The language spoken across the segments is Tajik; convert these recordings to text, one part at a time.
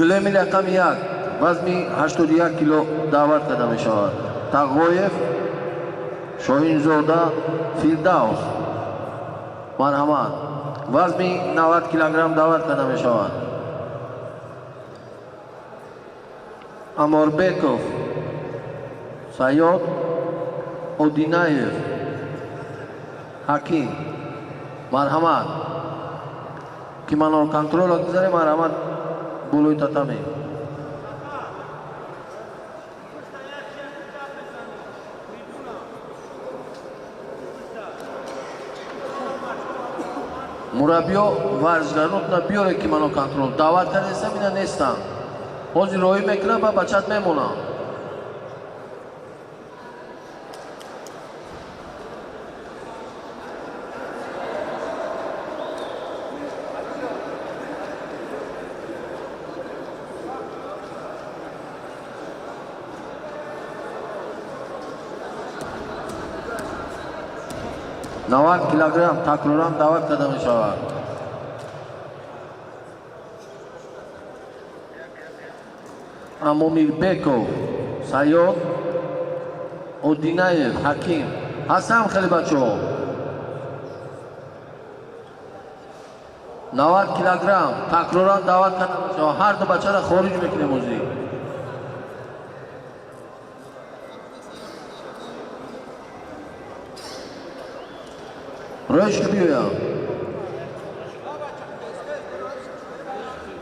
Гилеми рақами 1 вазни 81 кило даъват карда мешавад. Тағоев Шоҳинзода Фирдавс, марҳамат. Вазни 90 килограмм даъват карда мешавад. Аморбеков Саёд, Одинаев Ҳаким, марҳамат. Кимоно контролро гузарем, марҳамат, болои татами. Мураббиё, варзишгаротна биёре кимоно контрол. Даъват кардесам, ина нестам. Ҳозир роҳӣ мекунам ба бачат мемонам. 90 килограмм такроран даъват карда мешавад. Амомирбеков Саёд, Одинаев Ҳаким. Ҳастам хеле бачаҳо. 90 килограмм такроран даъват карда мешавад. Ҳар ду бачаро хориҷ мекунем озӣ. Рӯшк биёям.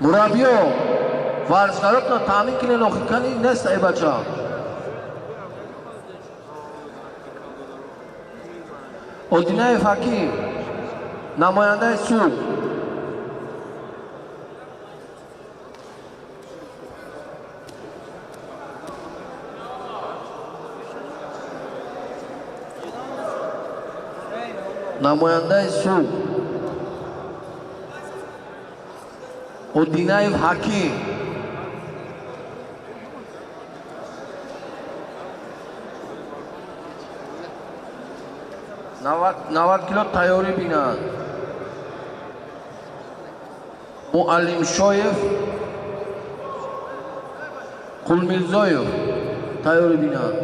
Мураббиё, варзишгаротро таъмин кунен, охи кани нест эй бача. Одинаев Ҳаким, намояндаи Суғд. Намояндаи Суғд Одинаев Ҳаким. 90 кило тайёрӣ бинад. Муаллимшоев Қулмирзоев тайёрӣ бинад.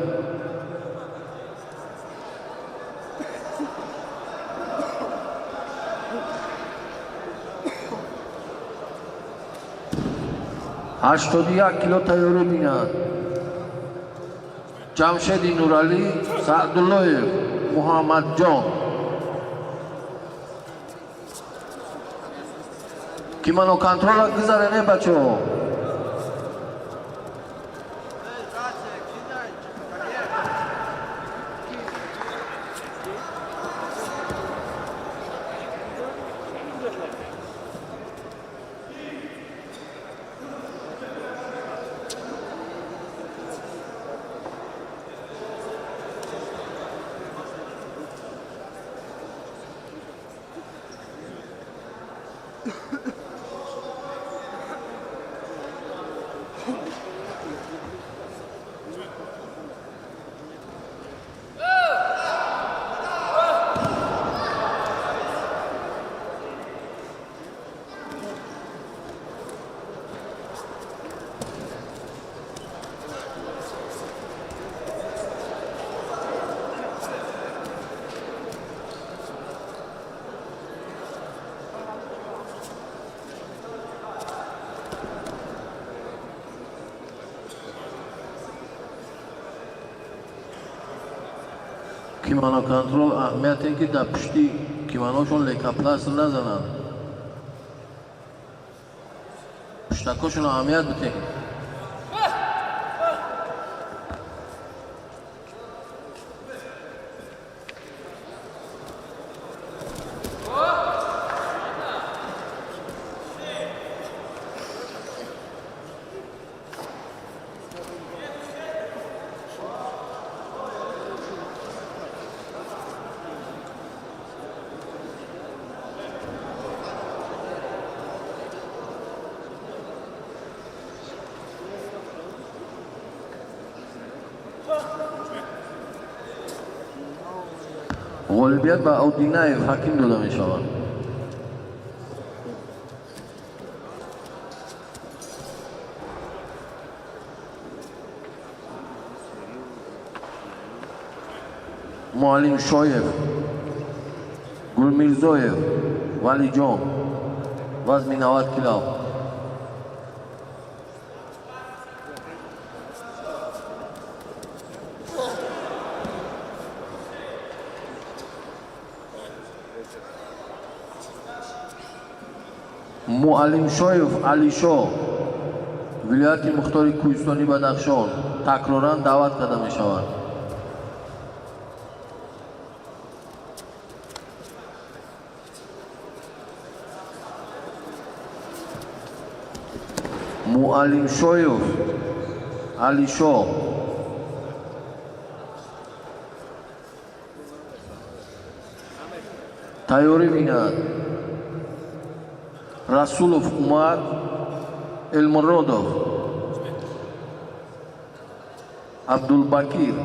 81 кило тайёрӣ бинад. Ҷамшеди Нуралӣ Саъдуллоев Муҳаммадҷон. Кимоно контролро гузарене, бачаҳо. Кимоно контрол аҳамияте ки дар пушти кимоношон лейкопластр назананд. Пуштакошон аҳамият битем. Ғолибият ба Одинаев Ҳаким дода мешавад. Муаллимшоев Гулмирзоев Валиҷон, вазни 90 кило. Муаллимшоев Алишо, вилояти мухтори Кӯҳистони Бадахшон, такроран даъват карда мешавад. Муаллимшоев Алишо, тайёрӣ бинад. Расулов Умар Элмуродов Абдулбакир.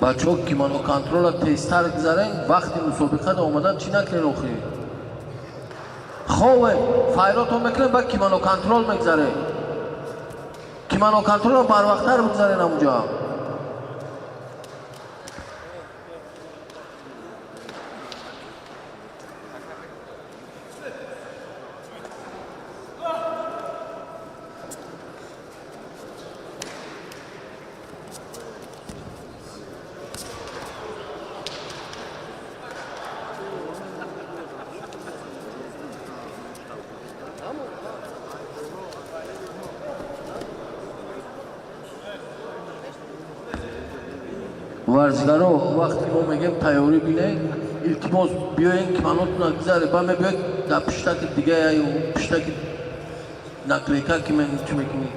Бачаҳо, кимоно контрола тезтар гузарен, вақти мусобиқада омадан чӣ накунен охӣ. Хове файротон мекунем, ба кимоно контрол мегзарем. Кимоно контролро барвақттар бигзарен ҳамунҷа. Варзигаро, вақте мо мегем тайёрӣ бинед, илтимос, биёен кимонотона гузаре, ба мебиёед дар пуштаки дига, пуштаки наклейка ки чӣ мекунӣ?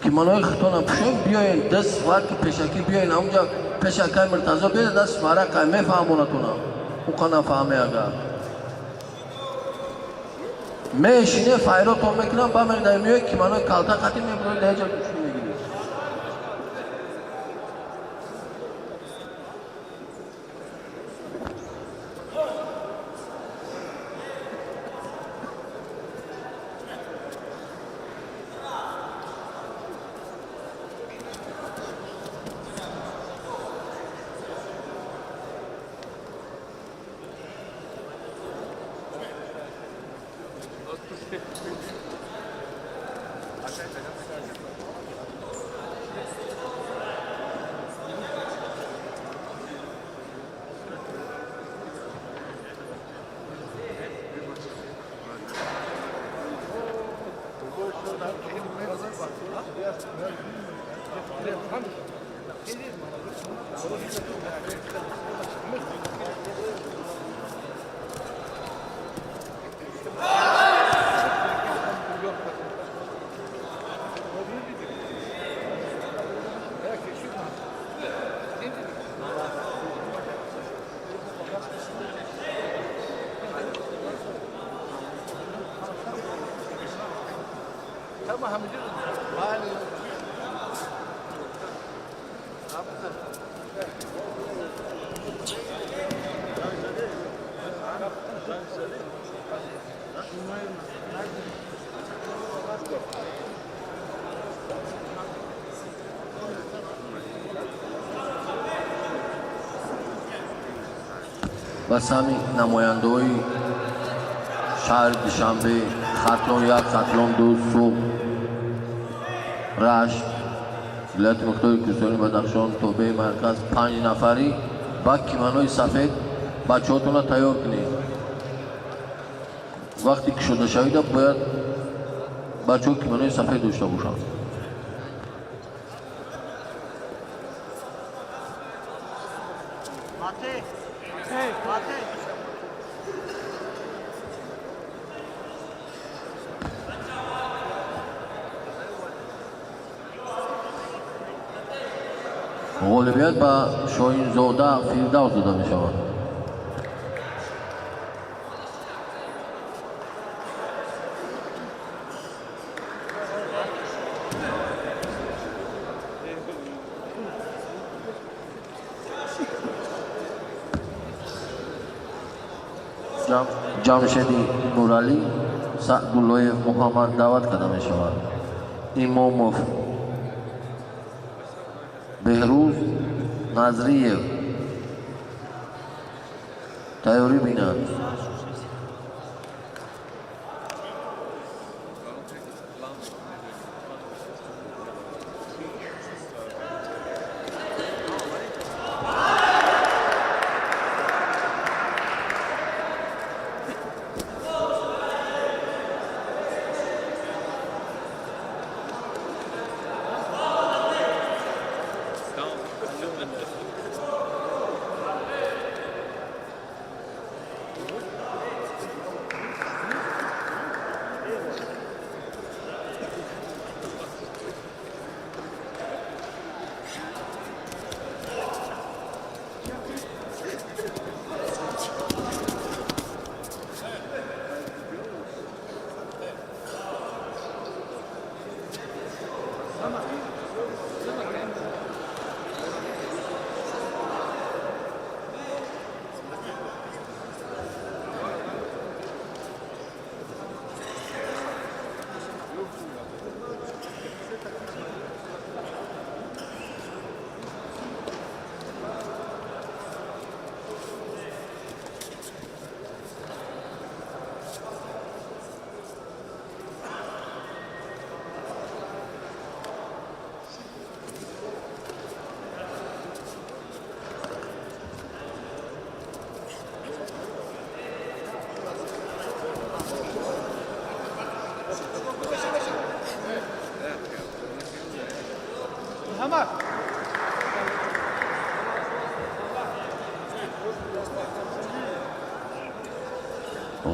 Кимонои худтона пӯшем, биёен даст варки пешакӣ, биёен ҳамунҷа пеш акай Муртазо биёед, даст варақай мефаҳмонатона. Уқа нафаҳме агар. Мешине файротон мекунам, ба медаи меоед кимонои калта қатӣ мебироед, дар ҷа гӯшӣ мегиред. Ба сами намояндаҳои шаҳри Душанбе, Хатлон 1, Хатлон 2, Суғд, Рашт, вилояти мухтори Кӯҳистони Бадахшон, тобеи марказ, 5 нафарӣ ба кимонои сафед бачаҳотонро тайёр кунед. Вақте кушодашавида бояд бачаҳо кимонои сафед дошта бошанд. Ғолибият ба Шоҳинзода Фирдавс дода мешавад. Ҷамшеди Нуралӣ, Саъдуллоев Муҳаммад даъват карда мешавад. Имомов Беҳрӯз, Назриев тайёрӣ бинад.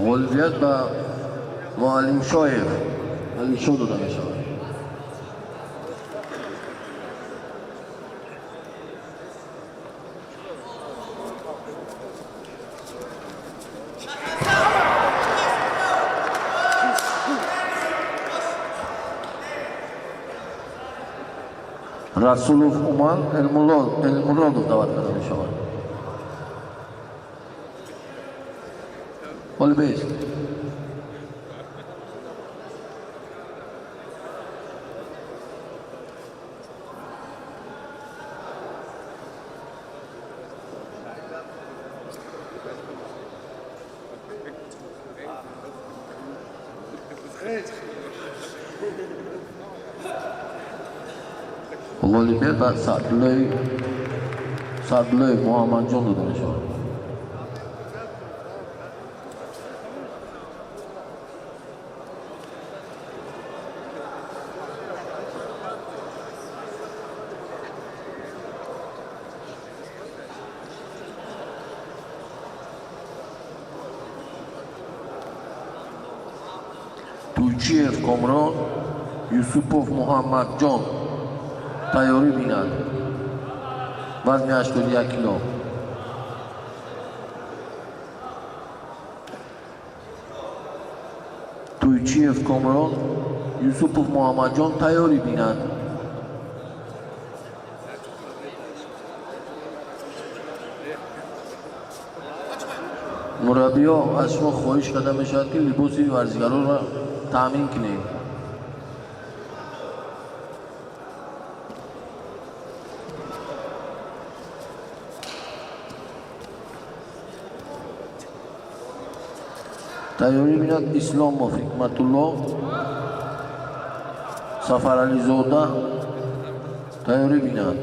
Ғолибият ба Муаллимшоев Алишо дода мешавад. Расулов Умар Элмуродов даъват карда мешавад. Ғолибест. Ғолибият ба Саъдуллоев Муҳаммадҷон дода мешавад. Туйчиев Комрон, Юсупов Муҳаммадҷон тайёрӣ бинад. Вазни 81 кило. Туйчиев Комрон, Юсупов Муҳаммадҷон тайёрӣ бинад. Мураббиҳо, аз шумо хоҳиш карда мешавад, ки либоси варзишгаронро таъмин кунед. Тайёрӣ бинад Исломов Ҳикматулло, Сафарализода тайёрӣ бинад.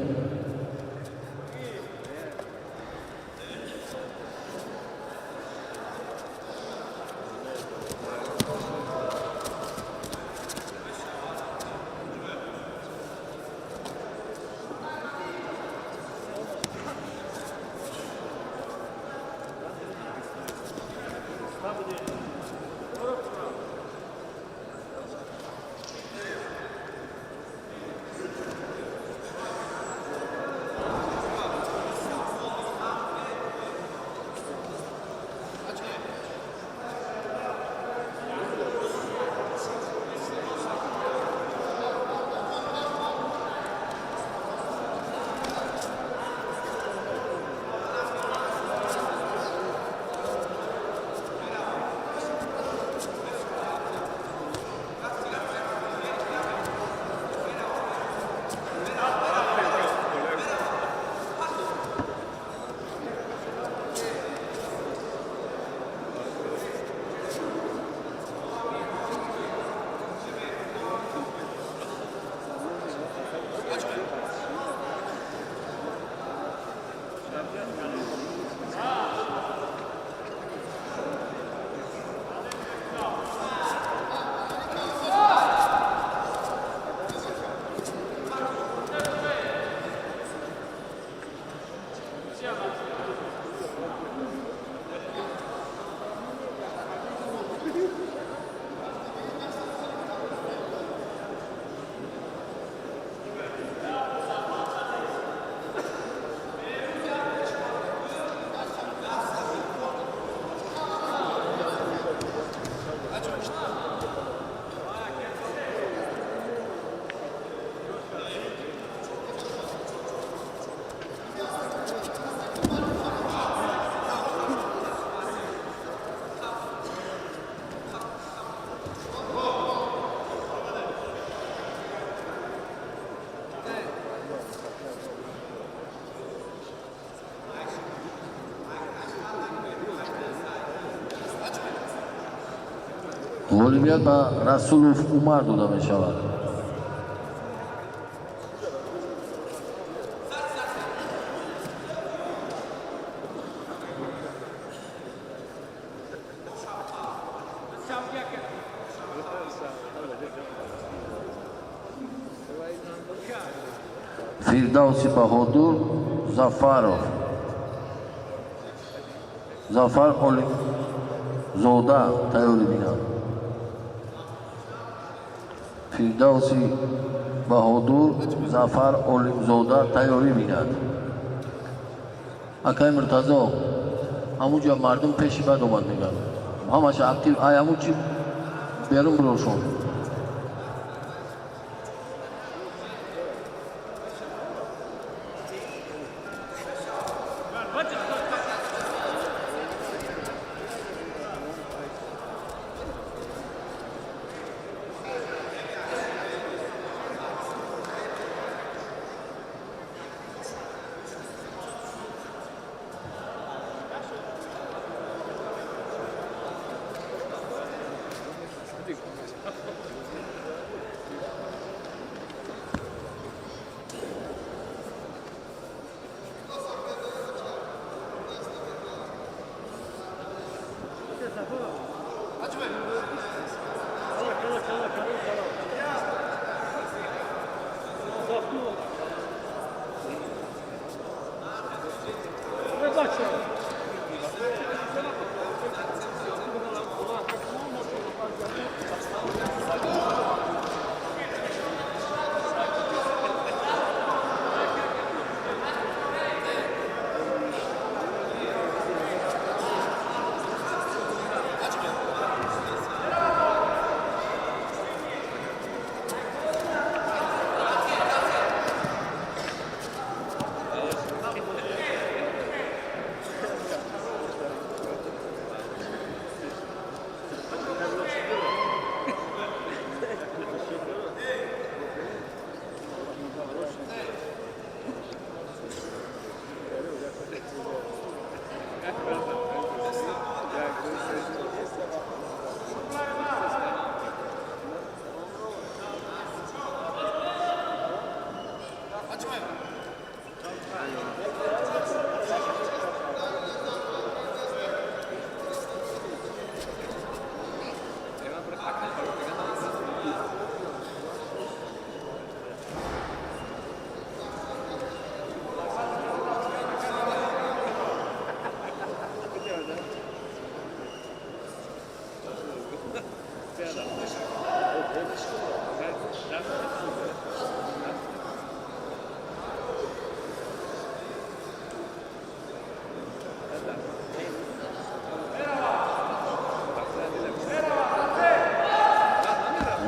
Ғолибият ба Расулов Умар дода мешавад. Фирдавси Баҳодур Зафаров, Зафар Олимзода тайёрӣ бинад. Фирдавси Баҳодур Зафар Олимзода тайёрӣ бинад. Акай Муртазо, ҳамун ҷо мардум пеши бад омад мегӯяд. Ҳамаша актив, ай ҳамун чи берун бирошон.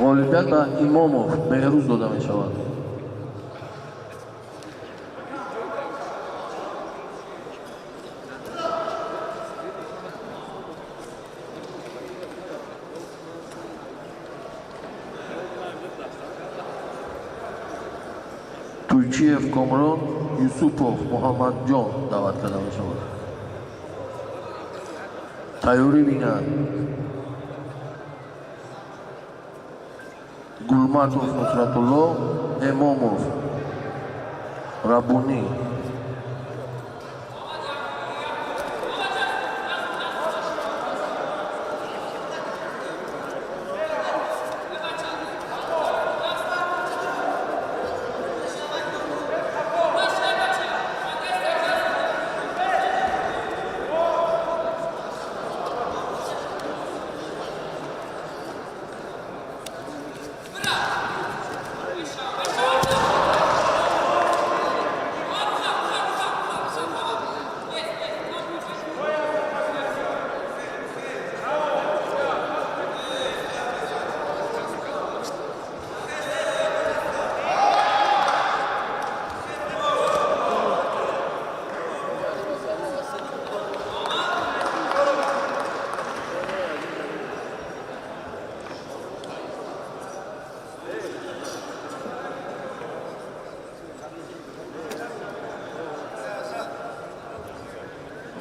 Ғолибият ба Имомов Беҳрӯз дода мешавад. Туйчиев Комрон Юсупов Муҳаммадҷон даъват карда мешавад. Тайёрӣ бинад. Гулматов Нусратулло Эмомов Рабунӣ.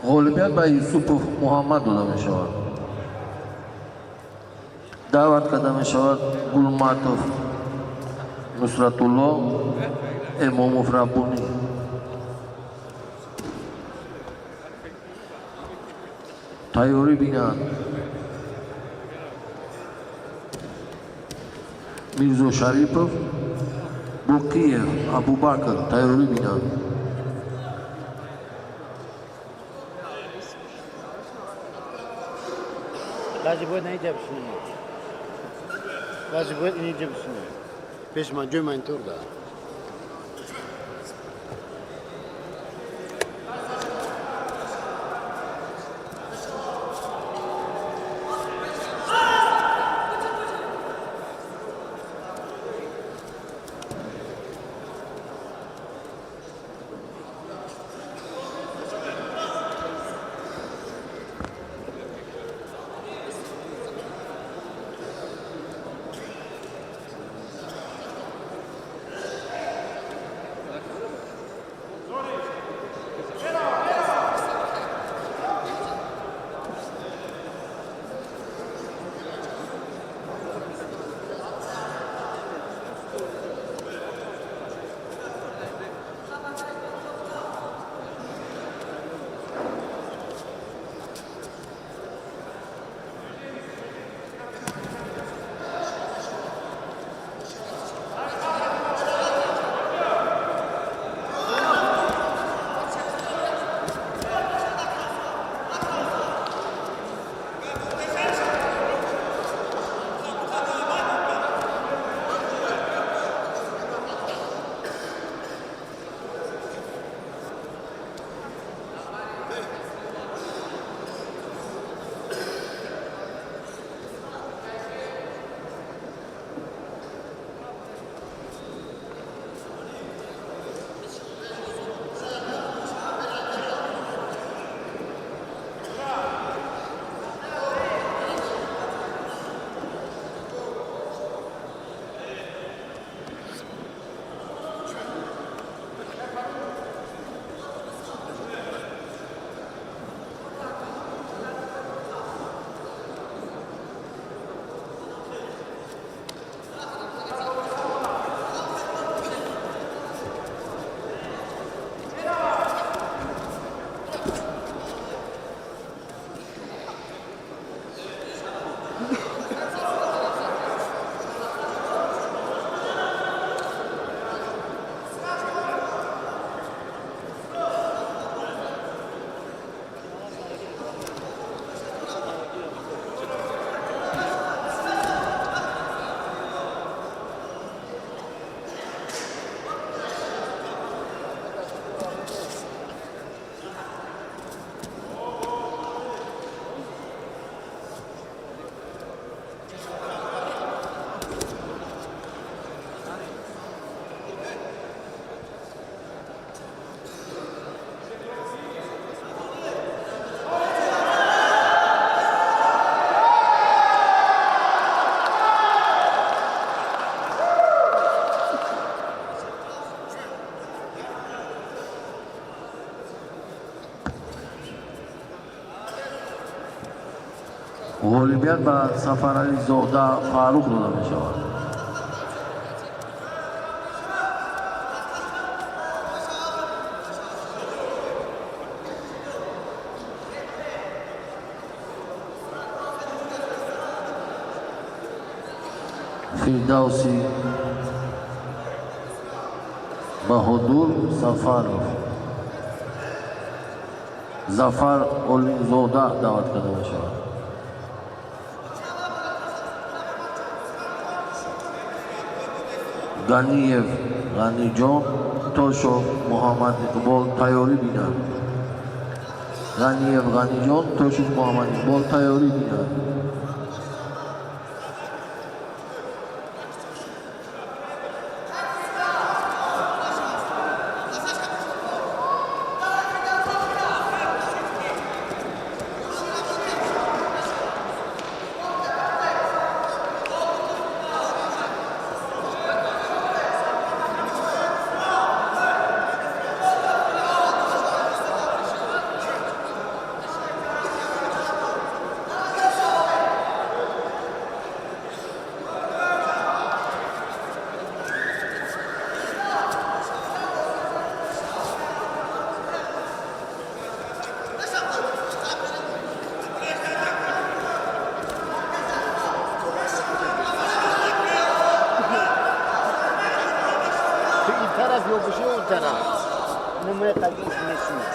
Ғолибият ба Юсупов Муҳаммад дода мешавад. Даъват карда мешавад Гулматов Нусратулло, Эмомов Раббунӣ. Тайёрӣ бинанд Мирзо Шарипов, Боқиев Абубакр. Тайёрӣ бинанд. Даже бояд наиҷа бишинем. Даже бояд инҷа бишинем. Пеш ман ҷои монитор да. Ғолибият ба Сафарализода Фаррух дода мешавад. Фирдавси Баҳодур Сафаров, Зафар Олимзода даъват карда мешавад. Ганиев Ғаниҷон, Тошов Муҳаммад Иқбол тайёрӣ бинанд. Ганиев Ғаниҷон, Тошов Муҳаммад Иқбол тайёрӣ бинанд. Мегзарад. Намеқадиш мешинад.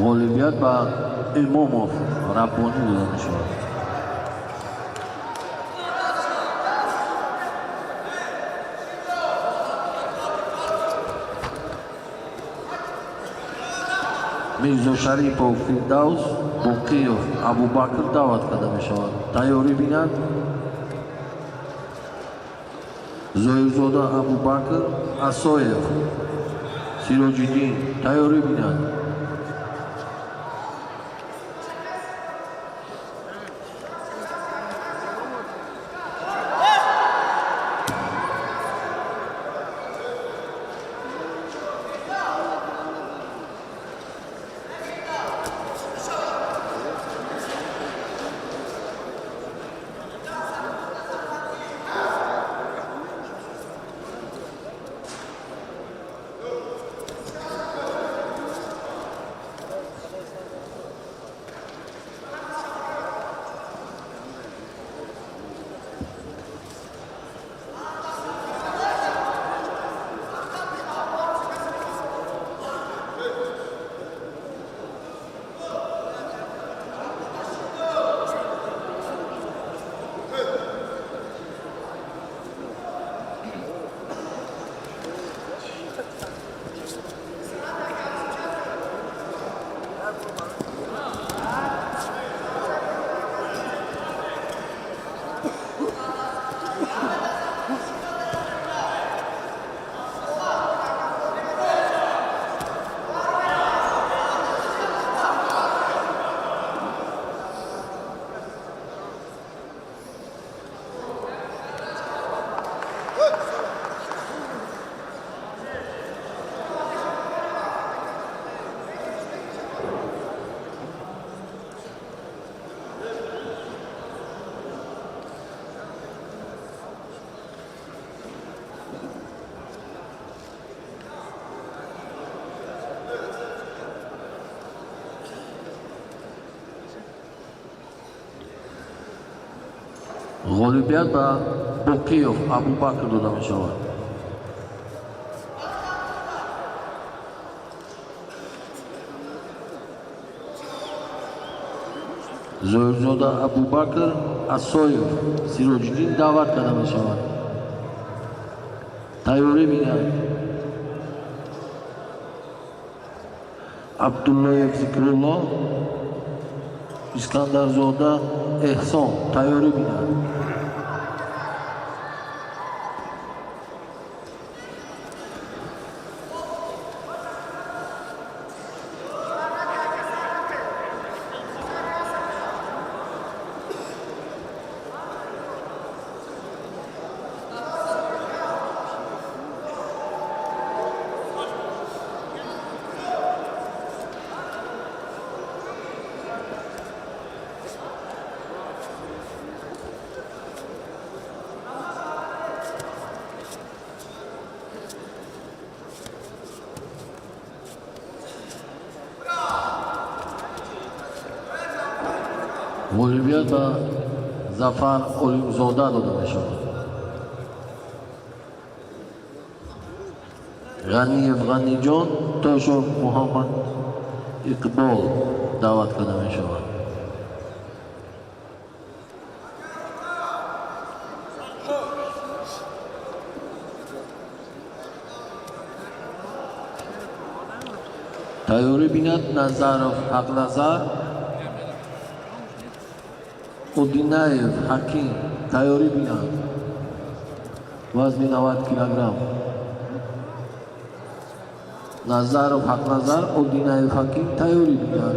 Ғолибият ба Имомов Раббонӣ дода мешавад. Мирзо Шарипов Фирдавс, Боқиев Абубакр даъват карда мешавад. Тайёрӣ бинанд. Зоирзода Абубакр, Асоев Сироҷиддин тайёрӣ бинанд. Ғолибият ба Боқиев Абубакр дода мешавад. Зоирзода Абубакр, Асоев Сироҷиддин даъват карда мешавад. Тайёрӣ бинанд. Абдуллоев Зикрулло, Искандарзода Эҳсон тайёрӣ бинанд. Ғолибият ба Зафар Олимзода дода мешавад. Ғаниев Ғаниҷон, Тошов Муҳаммад Иқбол даъват карда мешавад. Тайёрӣ бинад Назаров Ҳақназар, Одинаев Ҳаким тайёрӣ бинад. Вазни 90 килограмм. Назаров Ҳақназар, Одинаев Ҳаким тайёрӣ бинад.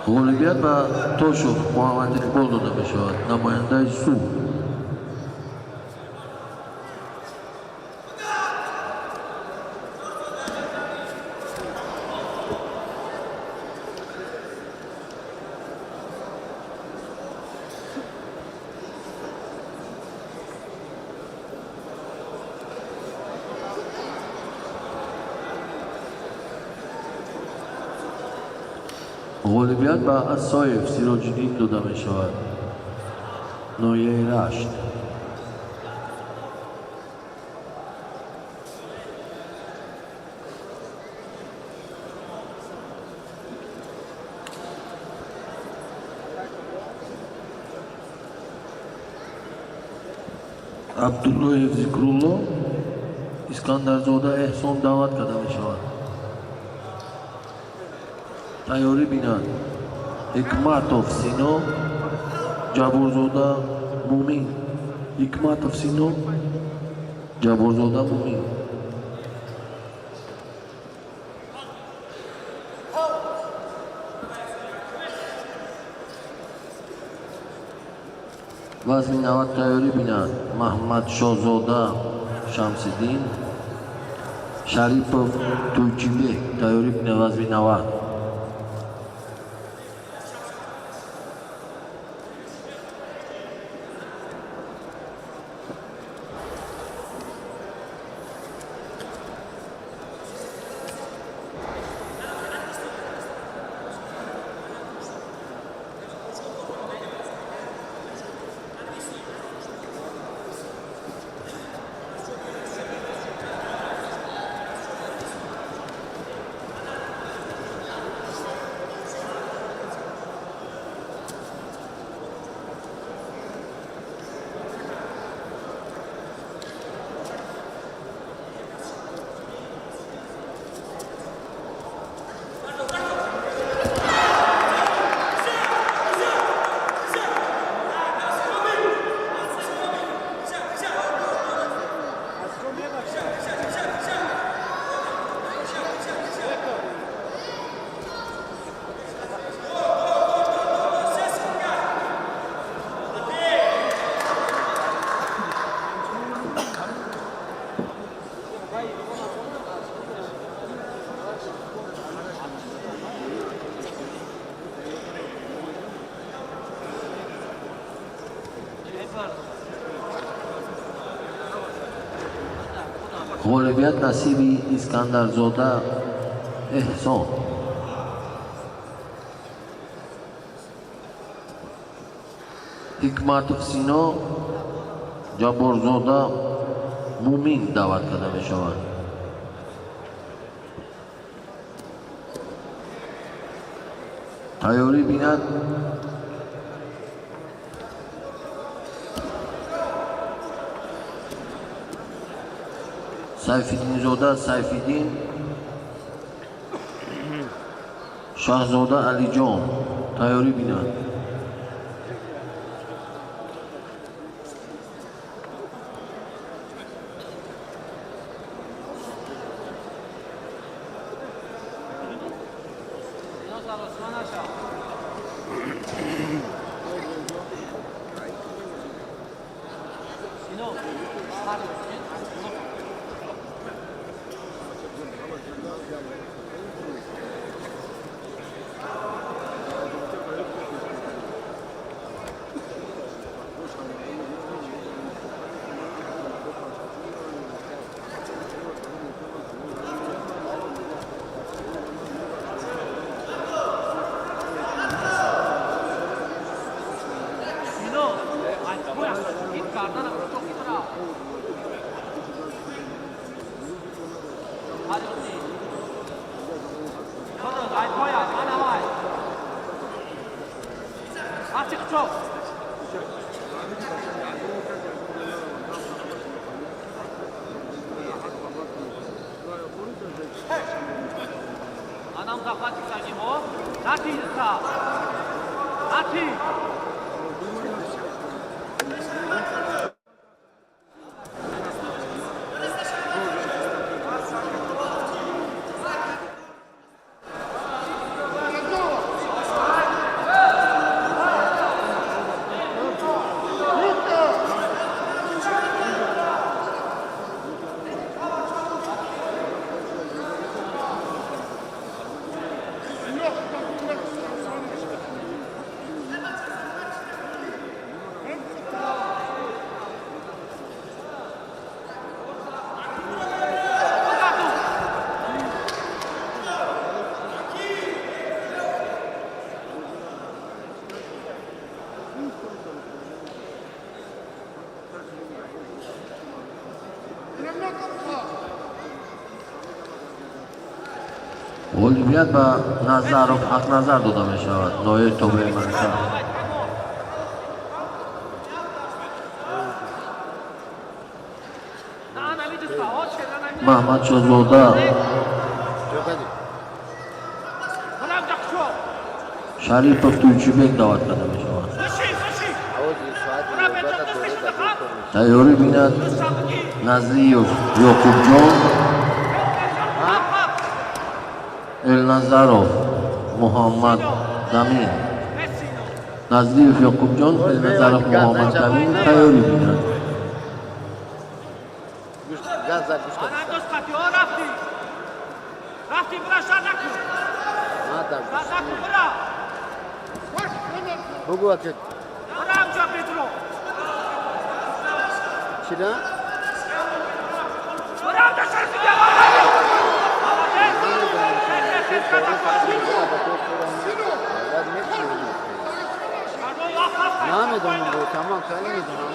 Ғолибият ба Тошев Муҳаммад Иқбол дода мешавад, намояндаи Суғд. Ғолибият ба Асоев Сироҷиддин дода мешавад, ноҳияи Рашт. Абдуллоев Зикрулло, Искандарзода Эҳсон даъват карда мешавад. Тайёрӣ бинанд Ҳикматов Сино, Ҷабборзода Мумин. Ҳикматов Сино, Ҷабборзода Мумин. Вазни 90 тайёрӣ бинанд Маҳмадшозода Шамсиддин, Шарипов Тӯйчибек тайёрӣ бинанд вазни 90. Ғолибият насиби Искандарзода Эҳсон. Ҳикматов Сино, Ҷабборзода Мумин даъват карда мешавад. Тайёрӣ бинад Сайфиддинзода Сайфиддин, Шаҳзода Алиҷон тайёрӣ бинад. Ғолибият ба Назаров Ҳақназар дода мешавад. Ноҳияи тобеи марказ. Маҳмадшозода Шарипов Туйчибек даъват карда мешавад. Тайёрӣ бинад Назриев Ёқубҷон, Элназаров Муҳаммад Дамин. Назриев Ёқубҷон, Элназаров Муҳаммад Дамин тайёрӣ бинад. Намедонам, бо тамом хеле медонам.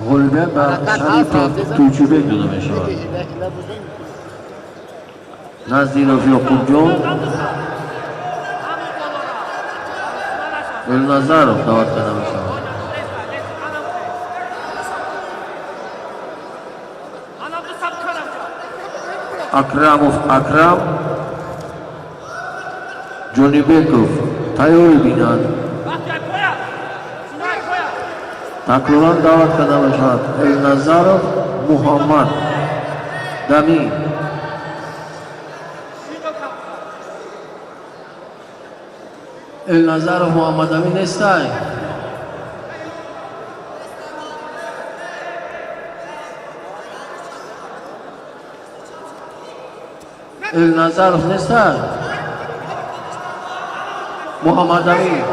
Ғолибият ба Шарипов Тӯйчибек дода мешавад. Назиров Ёқубҷон, Элназаров даъват карда мешавад. Акрамов Акрам, Ҷонибеков тайёрӣ бинад. Такроран даъват карда мешавад Элназаров Муҳаммад Дамин. Элназаров Муҳаммадамин нестай? Элназаров нестай? Муҳаммадамин.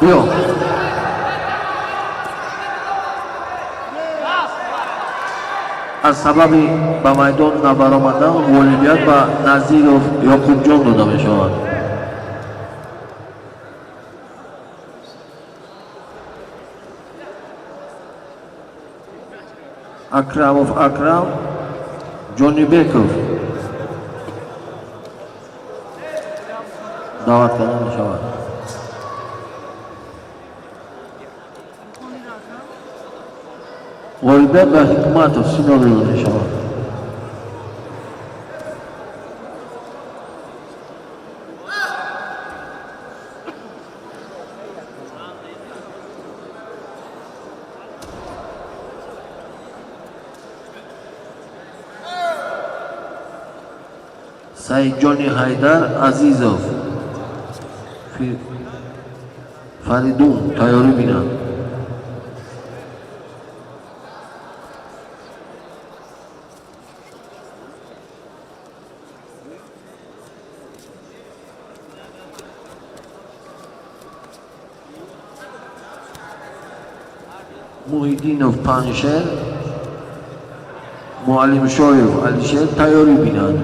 Биё. Аз сабаби ба майдон набаромадан ғолибият ба Назиров Ёқубҷон дода мешавад. Акрамов Акрам, Ҷонибеков даъват карда мешавад. Ғолибият ба Ҳикматов Сино дода мешавад. Саидҷони Ҳайдар Азизов, Фаридун тайёрӣ бинанд. Муҳиддинов Паншер, Муаллимшоев Алишер тайёрӣ бинанд.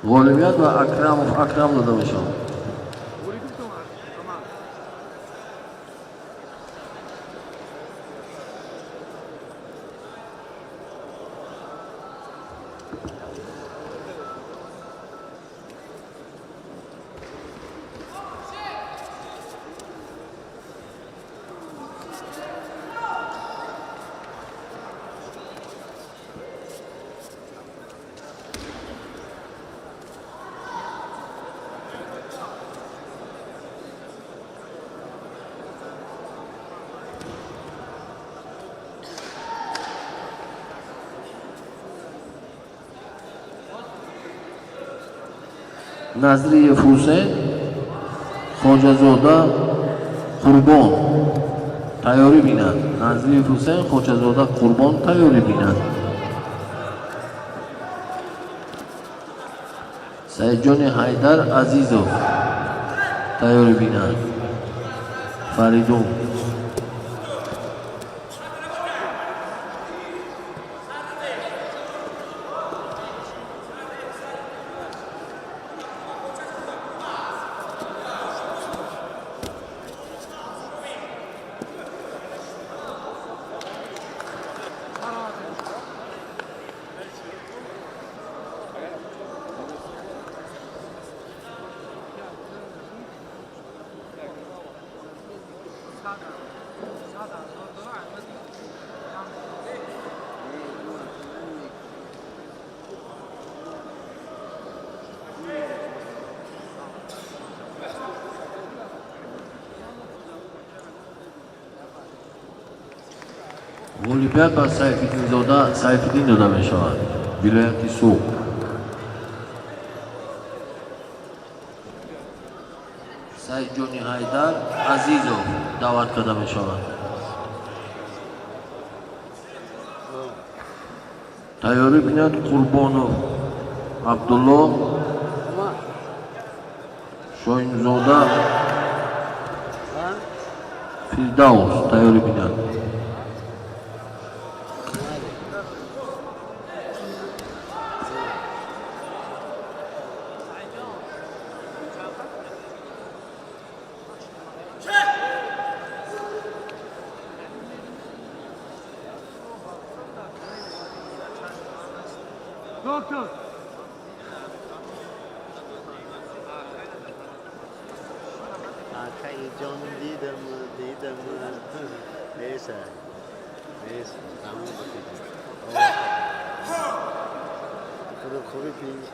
Ғолибият ба Акрамов Акрам дода мешавад. Назриев Ҳусейн, Хоҷазода Қурбон тайёрӣ бинад. Назриев Ҳусейн, Хоҷазода Қурбон тайёрӣ бинад. Саидҷони Ҳайдар Азизов тайёрӣ бинад. Фаридун. Ғолибият ба Сайфиддинзода Сайфиддин дода мешавад, вилояти Суғд. Саидҷони Ҳайдар Азизов даъват карда мешавад. Тайёрӣ бинад Қурбонов Абдулло, Шоҳинзода Фирдавс тайёрӣ бинад. Doctor! Акаи ҷон, дидам, дидам. Neyse. Neyse. Tamam bakacağım. Худо хуби пинҷ.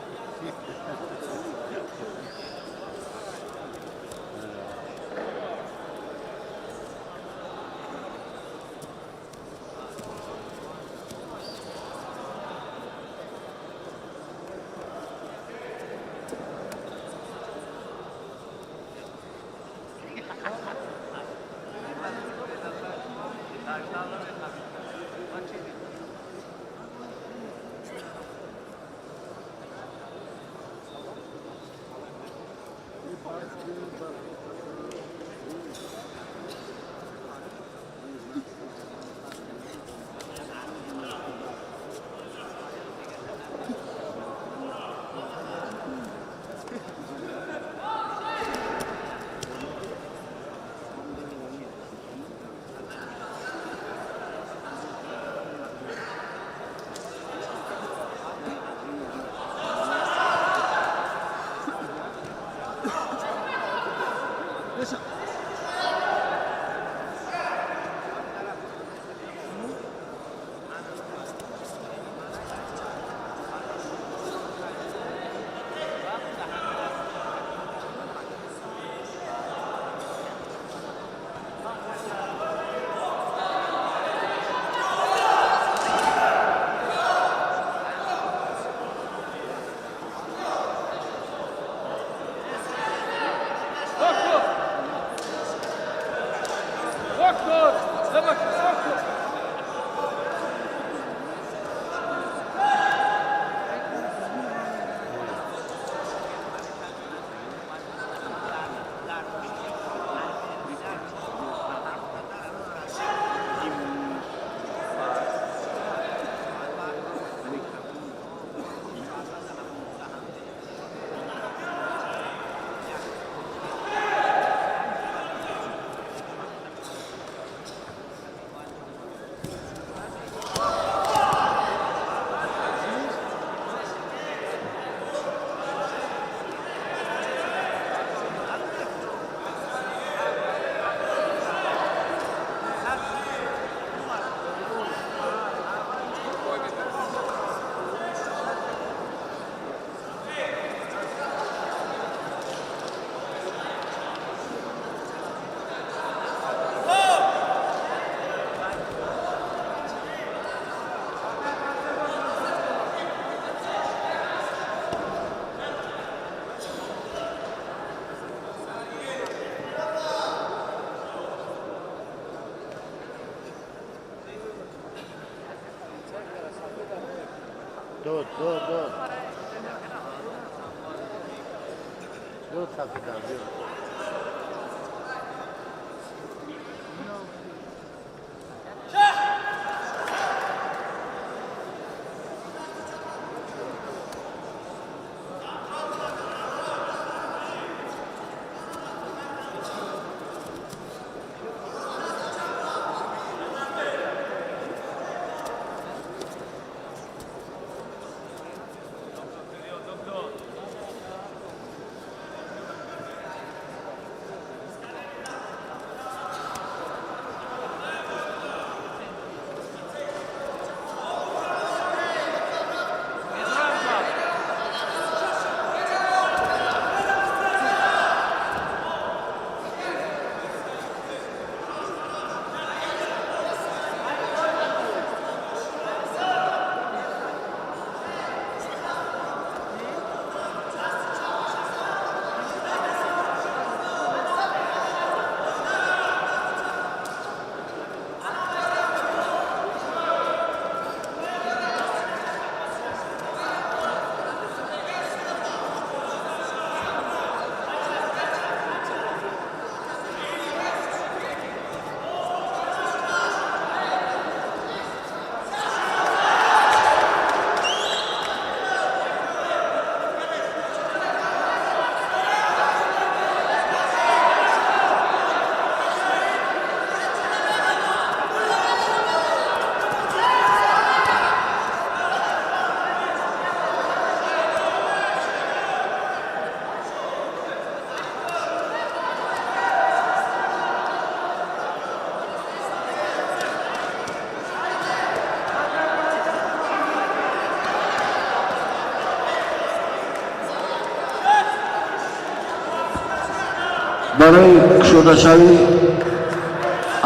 Барои кушодашавӣ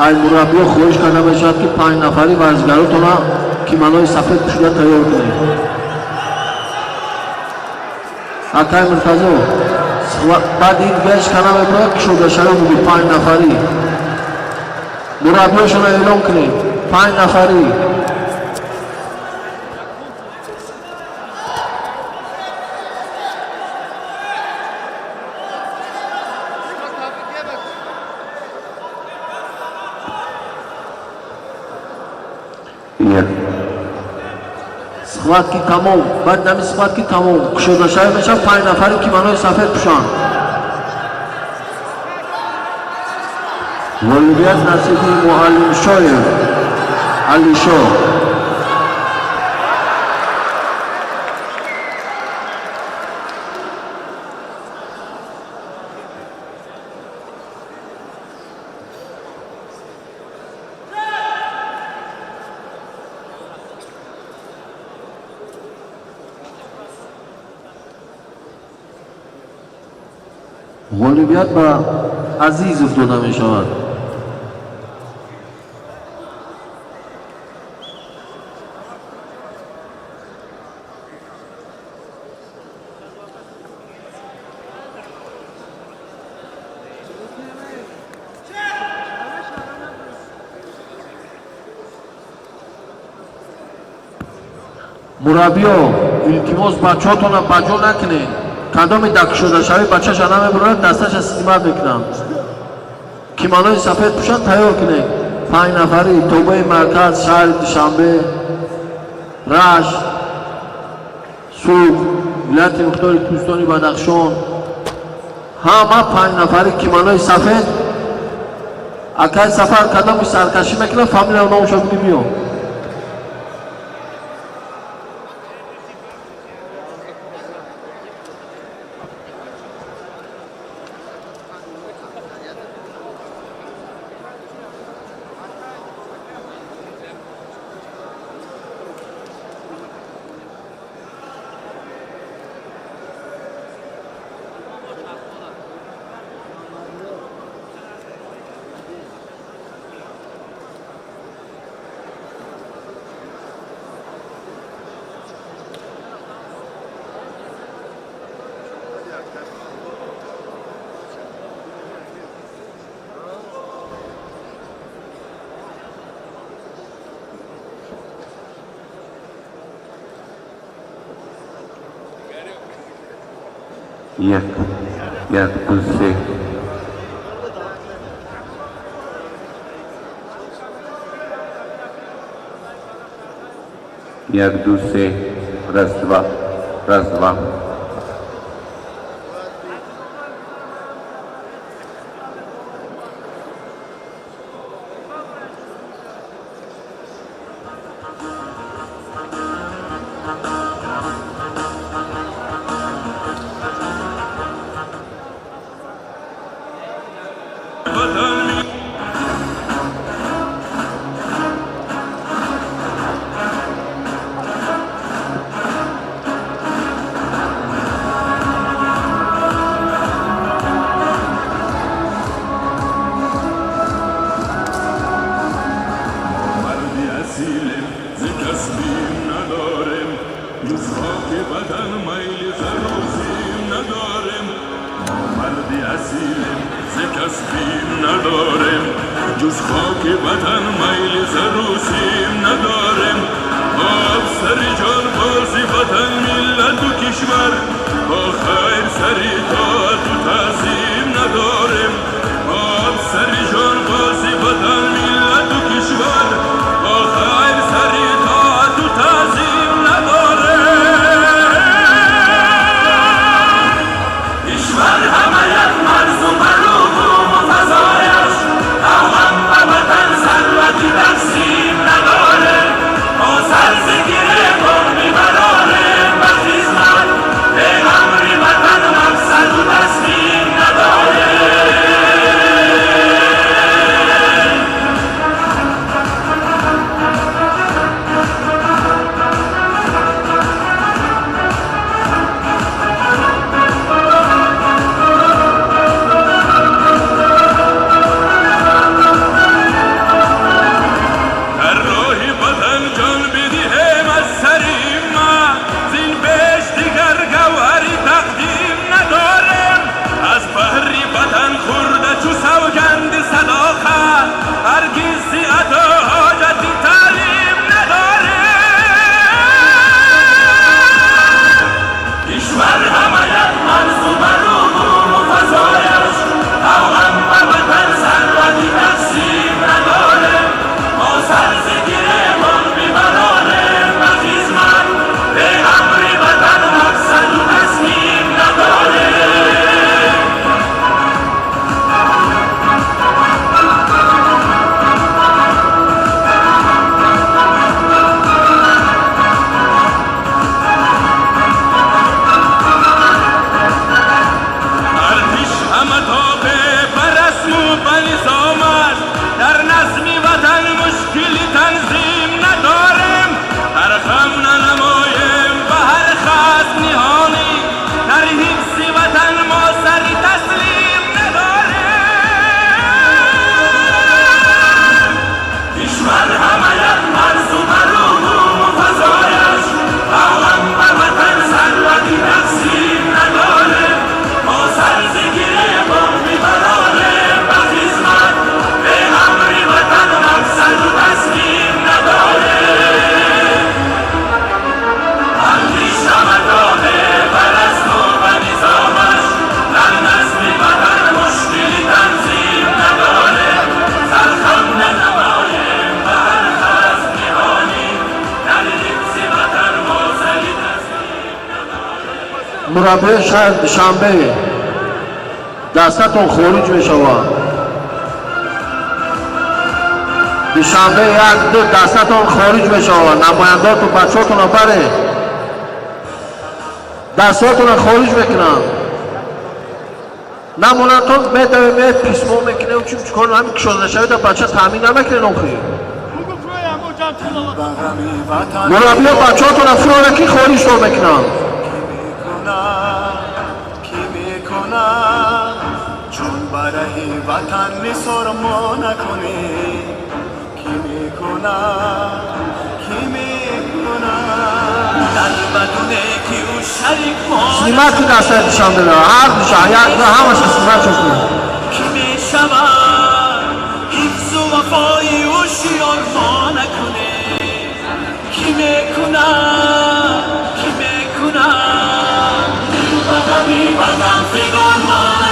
ай мураббиё хоҳиш карда мешавад, ки 5 нафари варзигаротона кимонои сафед пӯшида тайёр кунед. Акай Муртазо, баъди ин дига ҳеч кана мебурад, кушодашавӣ бугӯ 5 нафарӣ. Мураббиёшонро эълон кунед. 5 нафарӣ. Схватки тамом. Баъд нами схватки тамом. Кушодашавӣ мешавад 5 нафари кимонои сафед пӯшанд. Ғолибият насиби Муаллимшоев Алишо. Ғолибият ба Азизов дода мешавад. Мураббиё, илтимос, бачаҳотонро ба ҷо накунед. Кадоми дар кушодашавӣ бачаша намебурад, дасташа снимат мекунам. Кимонои сафед пӯшанд, тайёр кунед. 5 нафари тобеи марказ, шаҳри Душанбе, Рашт, Суғд, вилояти мухтори Кӯҳистони Бадахшон. Ҳама 5 нафари кимонои сафед. Акай Сафар, кадоми саркашӣ мекунад, фамилия номашо бигӯ биё. Як. 1, 2, 3. 1, 2, 3. Раз, два. Раз, два. Мураббии шаҳр Душанбе дастатон хориҷ мешавад. Душанбе 1, 2 дастатон хориҷ мешавад. Намояндатон бачаҳотонро баред. Дастатонро хориҷ мекунанд. Намонатон медавем, меоед письмо мекунем, чун чикор ҳамин кушода нашавида бача таъмин намекунед охи. Мураббиё бачаҳотонро фурора ки хориҷтон мекунанд. وطن نثار ما نکنه کی میکنه کی میکنه در بدونه کی او شریک ما سیمت دست دشنبه هر دوشنبه یک همش سیمت شد کی میشود حفظ و وفای او شیار ما نکنه کی میکنه کی میکنه وطن فگار ما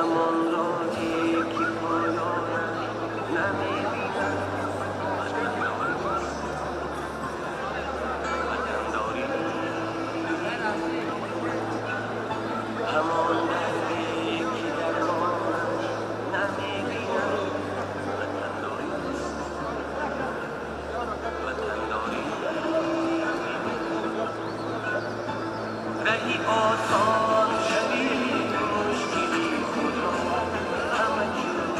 همان راهی که پایانش نمیبینم. وطنداری همان دردی که درمانش نمیبینم. وطنداری، وطنداری رهی آسان شوی مشکلی خود را همه جور،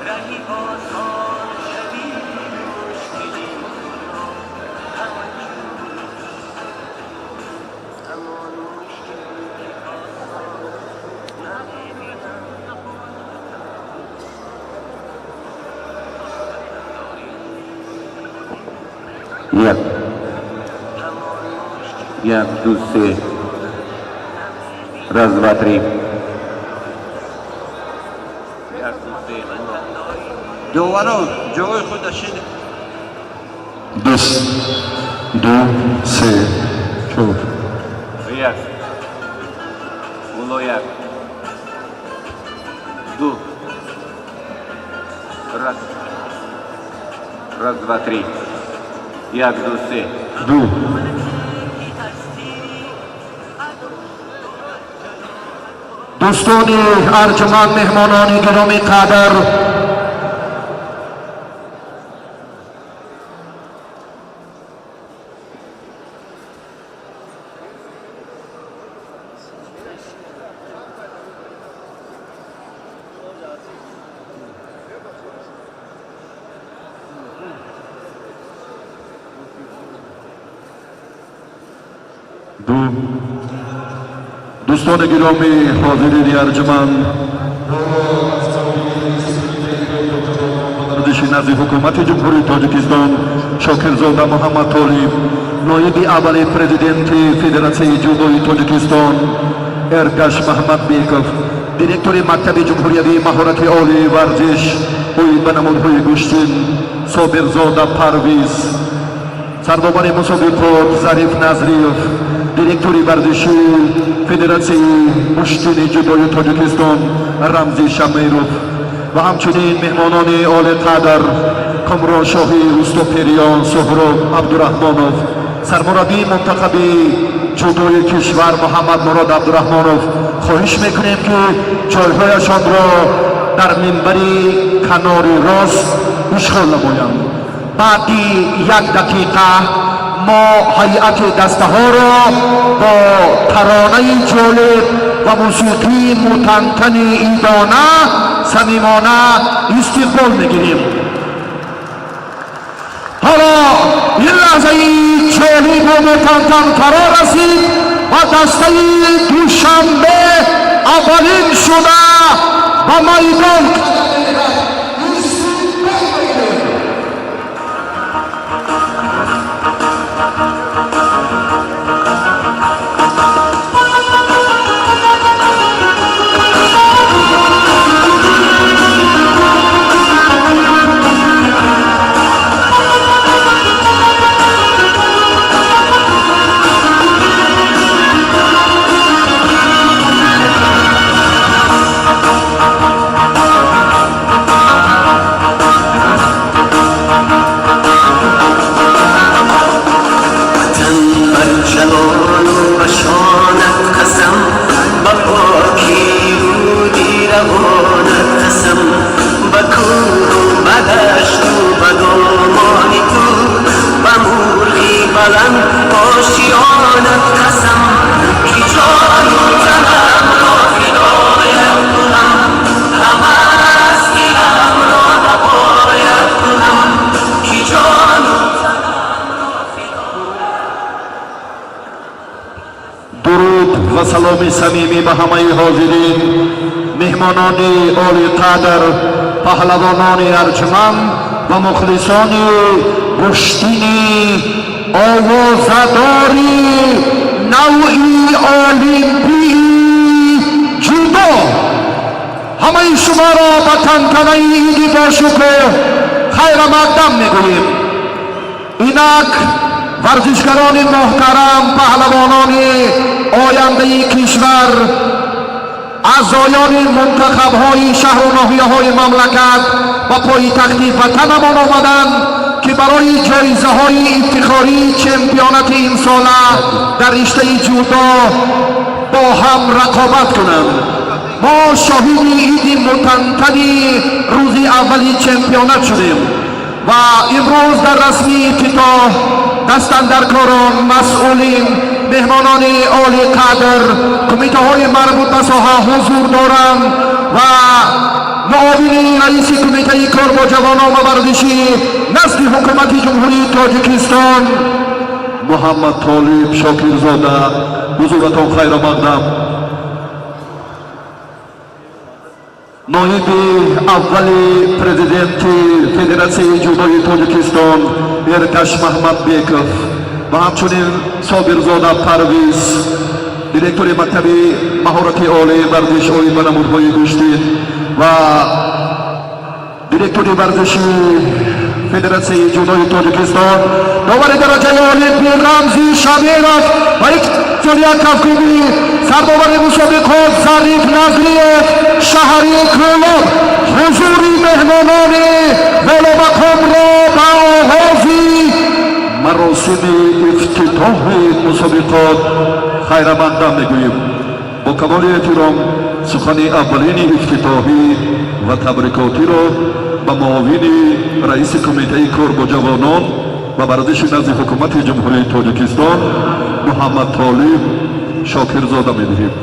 رهی آسان شوی مشکلی خود را همه جور، همان مشکلی که آسان نمیبینم. Як. Як, ду, се. Раз, два, три. Як, ду, се. Доварон ҷои худа шид. Дус, ду, се, чор. Як. Уло як. Ду. Раз. Раз, два, три. Як, ду, се. Ду. Дӯстони арҷуманд, меҳмонони гиромӣ қадр, ду. Дӯстони гиромӣ, ҳозирини арҷуманд, варзиши назди ҳукумати Ҷумҳурии Тоҷикистон Шокирзода Муҳаммад Толиб, ноиби аввали президенти Федератсияи ҷудои Тоҷикистон Эргаш Маҳмадбеков, директори мактаби ҷумҳуриявии маҳорати олии варзиш оид ба намудҳои гӯштин Собирзода Парвиз, сардовари мусобиқот Зариф Назриев, директори варзишии Федератсияи муштини ҷудои Тоҷикистон Рамзи Шамиров ва ҳамчунин меҳмонони олиқадр Комроншоҳӣ Устопириён, Суҳроб Абдураҳмонов, сармураббии мунтахаби ҷудои кишвар Муҳаммад Мурод Абдураҳмонов, хоҳиш мекунем, ки ҷойҳояшонро дар минбари канори рост ишғол намоянд. Баъди як дақиқа мо ҳайати дастаҳоро бо таронаи ҷолиб ва мусиқии мутантани идона самимона истиқбол мегирем. Ҳоло ин лаҳзаи ҷолибу мутантан фаро расид ва дастаи Душанбе аввалин шуда ба майдон. وطن بر جلال و بشانت قسم، به پاکی رودی روانت قسم، به کوه و به دشت و به دامان تو، به مرغی بلند آشیانت قسم، که جان و تنم را فدایت کنم، همه هستیم را بقایت کنم، که جان و تنم را Дуруд ва саломи самимӣ ба ҳамаи ҳозирин, меҳмонони олиқадр, паҳлавонони арҷуманд ва мухлисони гӯштини овозадори навъи олимпии ҷудо. Ҳамаи шуморо ба тантанаи иди бошукӯҳ хайрамақдам мегӯем. Инак варзишгарони муҳтарам, паҳлавонони ояндаи кишвар. Аъзоёни мунтахабҳои шаҳру ноҳияҳои мамлакат ба пойтахти ватанамон омаданд, ки барои ҷоизаҳои ифтихории чемпионати имсола дар риштаи ҷудо бо ҳам рақобат кунанд. Мо шоҳиди иди мутантани рӯзи аввали чемпионат шудем ва имрӯз дар расми ифтитоҳ дастандаркорон, масъулин, меҳмонони олиқадр, кумитаҳои марбут ба соҳа ҳузур доранд ва муовини раиси Кумитаи кор бо ҷавонон ва варзишӣ назди Ҳукумати Ҷумҳурии Тоҷикистон Муҳаммад Толиб Шокирзода, ҳузуратон хайрамақдам. Ноиби аввали президенти Федератсияи ҷудои Тоҷикистон Эркаш Маҳмадбеков ва ҳамчунин Собирзода Парвиз, директори мактаби маҳорати олии варзиш оид ба намудҳои гӯштӣ ва директори варзиши Федератсияи ҷудои Тоҷикистон, довари дараҷаи олимпӣ Рамзи Шамиров ва як кафкӯбӣ сардовари мусобиқот Зариф Назриев, шаҳри Кӯлоб, ҳузури меҳмонони воломақомро ба оғози маросими ифтитоҳи мусобиқот хайрамақдам мегӯем. Бо камоли эҳтиром сухани аввалини ифтитоҳӣ ва табрикотиро ба муовини раиси Кумитаи кор бо ҷавонон ва варзиши назди Ҳукумати Ҷумҳурии Тоҷикистон Муҳаммад Толиб Шокирзода медиҳем.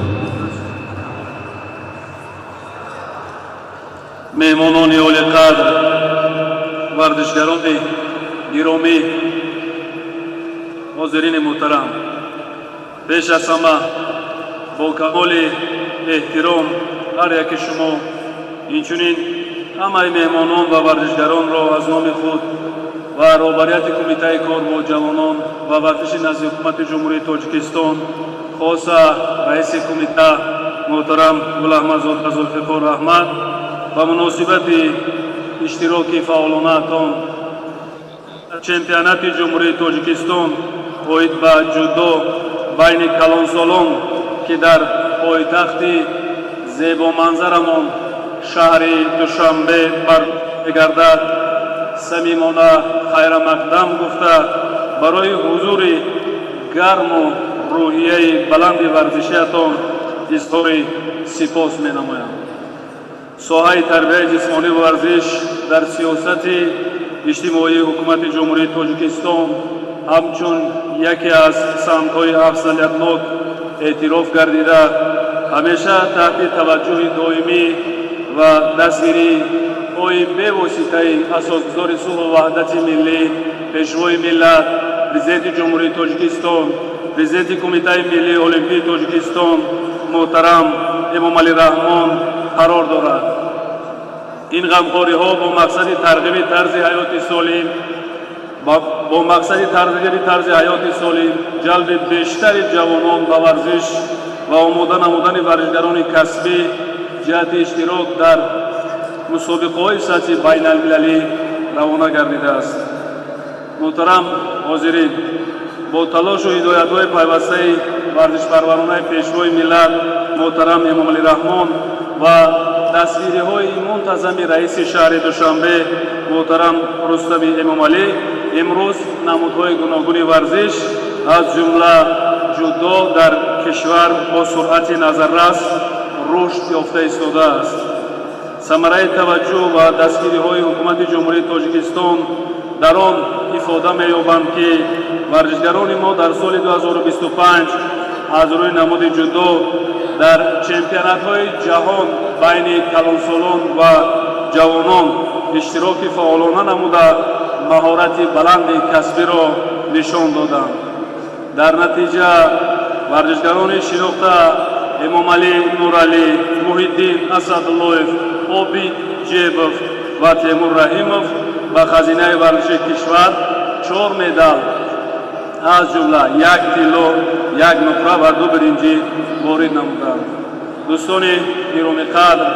Меҳмонони олиқадр, варзишгарони гиромӣ, ҳозирини муҳтарам, пеш аз ҳама бо камоли эҳтиром ҳар яки шумо, инчунин ҳамаи меҳмонон ва варзишгаронро аз номи худ ва роҳбарияти Кумитаи кор бо ҷавонон ва варзиши назди Ҳукумати Ҷумҳурии Тоҷикистон, хоса раиси кумита муҳтарам Гулаҳмадзода Зулфиқор Аҳмад, ба муносибати иштироки фаъолонаатон чемпионати Ҷумҳурии Тоҷикистон оид ба ҷудо байни калонсолон, ки дар пойтахти зебоманзарамон шаҳри Душанбе бармегардад, самимона хайрамақдам гуфта, барои ҳузури гарму рӯҳияи баланди варзишиятон изҳори сипос менамоям. Соҳаи тарбияи ҷисмонӣ ва варзиш дар сиёсати иҷтимоии Ҳукумати Ҷумҳурии Тоҷикистон ҳамчун яке аз самтҳои афзалиятнок эътироф гардида, ҳамеша таҳти таваҷҷӯҳи доимӣ ва дастгириҳои бевоситаи Асосгузори сулҳу ваҳдати миллӣ, Пешвои миллат, Президенти Ҷумҳурии Тоҷикистон, президенти Кумитаи миллии олимпии Тоҷикистон муҳтарам Эмомалӣ Раҳмон қарор дорад. Ин ғамхориҳо бо мақсади тарғиби тарзи ҳаёти солим, бо мақсади тарғиби тарзи ҳаёти солим, ҷалби бештари ҷавонон ба варзиш ва омода намудани варзишгарони касбӣ ҷиҳати иштирок дар мусобиқаҳои сатҳи байналмилалӣ равона гардидааст. Муҳтарам ҳозирин, бо талошу ҳидоятҳои пайвастаи варзишпарваронаи Пешвои миллат муҳтарам Эмомалӣ Раҳмон ва дастгириҳои мунтазами раиси шаҳри Душанбе муҳтарам Рустами Эмомалӣ, имрӯз намудҳои гуногуни варзиш, аз ҷумла ҷудо, дар кишвар бо суръати назаррас рушд ёфта истодааст. Самараи таваҷҷӯҳ ва дастгириҳои Ҳукумати Ҷумҳурии Тоҷикистон дар он ифода меёбанд, ки варзишгарони мо дар соли 2025 аз рӯи намуди ҷудо дар чемпионатҳои ҷаҳон байни калонсолон ва ҷавонон иштироки фаъолона намуда, маҳорати баланди касбиро нишон доданд. Дар натиҷа варзишгарони шинохта Эмомалӣ Нуралӣ, Муҳиддин Асадуллоев, Обид Ҷебов ва Темур Раҳимов ба хазинаи варзиши кишвар чор медал, аз ҷумла як тилло, як нуқра ва ду биринҷӣ ворид намуданд. Дӯстони гиромиқадр,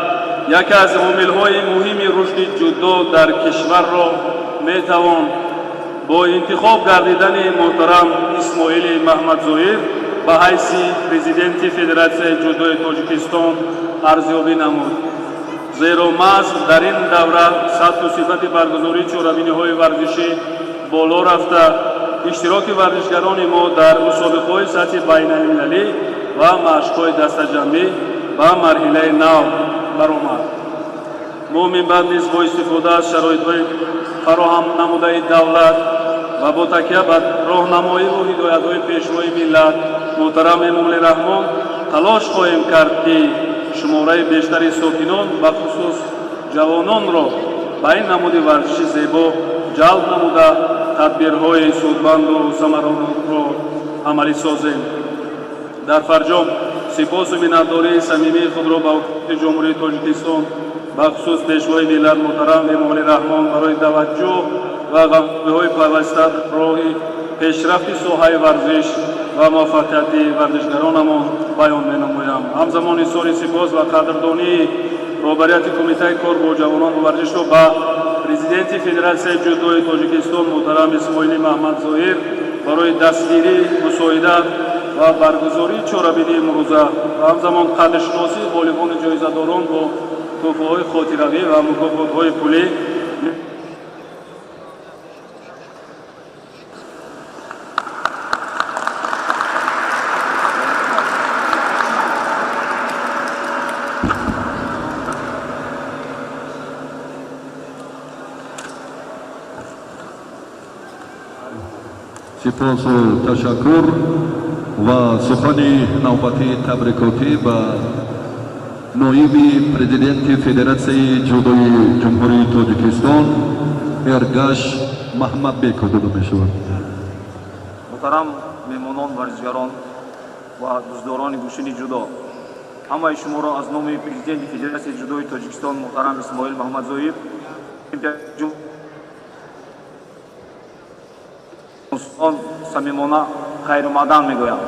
яке аз омилҳои муҳими рушди ҷудо дар кишварро метавон бо интихоб гардидани муҳтарам Исмоили Маҳмадзоир ба ҳайси президенти Федератсияи ҷудои Тоҷикистон Арзёбӣ намуд, зеро маҳз дар ин давра сатҳу сифати баргузории чорабиниҳои варзишӣ боло рафта, иштироки варзишгарони мо дар мусобиқаҳои сатҳи байналмилалӣ ва машқҳои дастаҷамъӣ ба марҳилаи нав баромад. Мо минбаъд низ бо истифода аз шароитҳои фароҳам намудаи давлат ва бо такя ба роҳнамоиву ҳидоятҳои Пешвои миллат муҳтарам Эмомалӣ Раҳмон талош хоҳем кард, ки шумораи бештари сокинон, бахусус ҷавононро ба ин намуди варзиши зебо ҷалб намуда, тадбирҳои судманду самаранокро амалӣ созем. Дар фарҷом сипосу миннатдории самимии худро ба Ҳукумати Ҷумҳурии Тоҷикистон, бахусус Пешвои миллат муҳтарам Эмомалӣ Раҳмон барои таваҷҷӯҳ ва ғамхориҳои пайваста роҳи пешрафти соҳаи варзиш ва муваффақияти варзишгаронамон баён менамоям. Ҳамзамон изҳори сипос ва қадрдонии роҳбарияти Кумитаи кор бо ҷавонон ва варзишро ба Президенти Федератсияи ҷудои Тоҷикистон муҳтарам Исмоили Маҳмадзоҳир барои дастгирӣ, мусоидат ва баргузории чорабинии имрӯза ва ҳамзамон қадршиносии ғолибони ҷоизадорон бо тӯҳфаҳои хотиравӣ ва мукофотҳои пулӣ. Сипосу ташаккур ва сухани навбатии табрикотӣ ба ноиби президенти Федератсияи ҷудои Ҷумҳурии Тоҷикистон Эргаш Маҳмадбеков дода мешавад. Муҳтарам меҳмонон, варзишгарон ва дӯстдорони гӯштини ҷудо, ҳамаи шуморо аз номи Президенти Федератсияи ҷудои Тоҷикистон муҳтарам Исмоил Маҳмадзоир самимона хайрумадан мегӯям.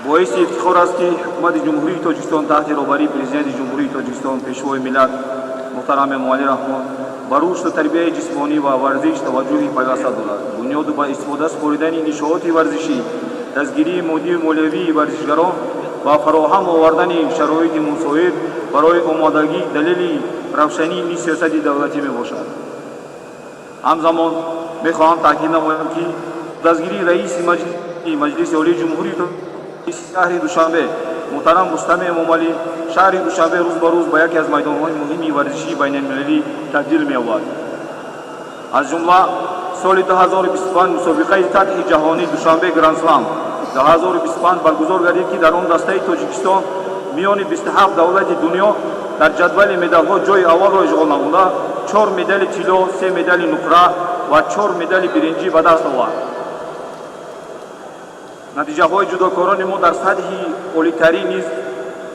Боиси ифтихор аст, ки Ҳукумати Ҷумҳурии Тоҷикистон таҳти роҳбарии Президенти Ҷумҳурии Тоҷикистон, Пешвои миллат муҳтарам Эмомалӣ Раҳмон ба рушду тарбияи ҷисмонӣ ва варзиш таваҷҷӯҳи пайваста дорад. Бунёду ба истифода супоридани иншооти варзишӣ, дастгирии моддию молиявии варзишгарон ва фароҳам овардани шароити мусоид барои омодагӣ далели равшании ин сиёсати давлатӣ мебошад. Ҳамзамон мехоҳам таъкид намоям, ки дастгирии раиси Маҷлиси Олии Ҷумҳурии шаҳри Душанбе муҳтарам Рустами Эмомалӣ шаҳри Душанбе рӯз ба рӯз ба яке аз майдонҳои муҳими варзишии байналмилалӣ табдил меёбад. Аз ҷумла соли 2025 мусобиқаи сатҳи ҷаҳонӣ «Душанбе Грандслам» 2025 баргузор гардид, ки дар он дастаи Тоҷикистон миёни 27 давлати дунё дар ҷадвали медалҳо ҷои аввалро ишғол намуда, чор медали тилло, се медали нуқра ва чор медали биринҷӣ ба даст овард. Натиҷаҳои ҷудокорони мо дар сатҳи олитарин низ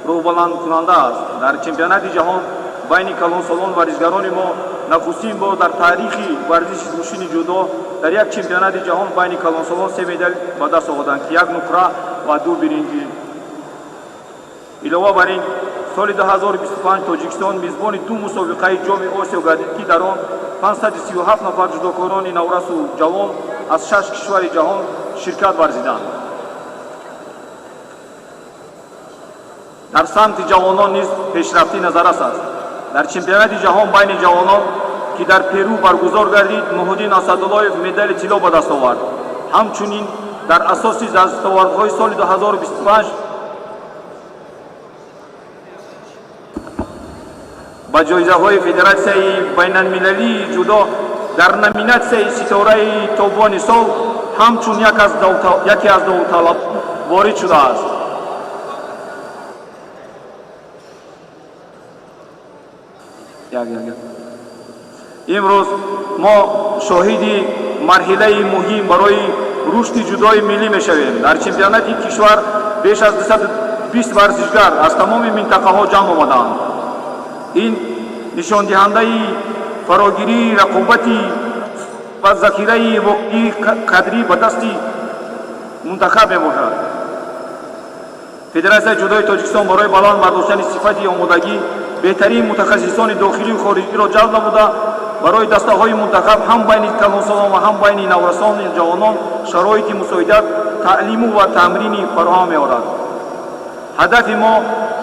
рӯҳбаландкунанда аст. Дар чемпионати ҷаҳон байни калонсолон варзишгарони мо нахустин бор дар таърихи варзиши гӯштини ҷудо дар як чемпионати ҷаҳон байни калонсолон се медал ба даст оварданд, ки як нуқра ва ду биринҷӣ. Илова бар ин, соли 2025 Тоҷикистон мизбони ду мусобиқаи Ҷоми Осиё гардид, ки дар он 537 нафар ҷудокорони наврасу ҷавон аз шаш кишвари ҷаҳон ширкат варзиданд. Дар самти ҷавонон низ пешрафтӣ назаррас аст. Дар чемпионати ҷаҳон байни ҷавонон, ки дар Перу баргузор гардид, Муҳиддин Асадуллоев медали тилло ба даст овард. Ҳамчунин дар асоси дастовардҳои соли 2025 ба ҷоизаҳои Федератсияи байналмилалии ҷудо дар номинатсияи «Ситораи тобони сол» ҳамчун яке аз довталаб ворид шудааст. Як, як, як. Имрӯз мо шоҳиди марҳилаи муҳим барои рушди ҷудои миллӣ мешавем. Дар чемпионати кишвар беш аз 220 варзишгар аз тамоми минтақаҳо ҷамъ омадаанд. Ин нишондиҳандаи фарогирии рақобати ва захираи воқеии кадрӣ ба дасти мунтахаб мебошад. Федератсияи ҷудои Тоҷикистон барои баланд бардоштани сифати омодагӣ беҳтарин мутахассисони дохилию хориҷиро ҷалб намуда, барои дастаҳои мунтахаб ҳам байни калонсолон ва ҳам байни наврасону ҷавонон шароити мусоидат Таълиму ва тамринӣ фароҳам меорад. Ҳадафи мо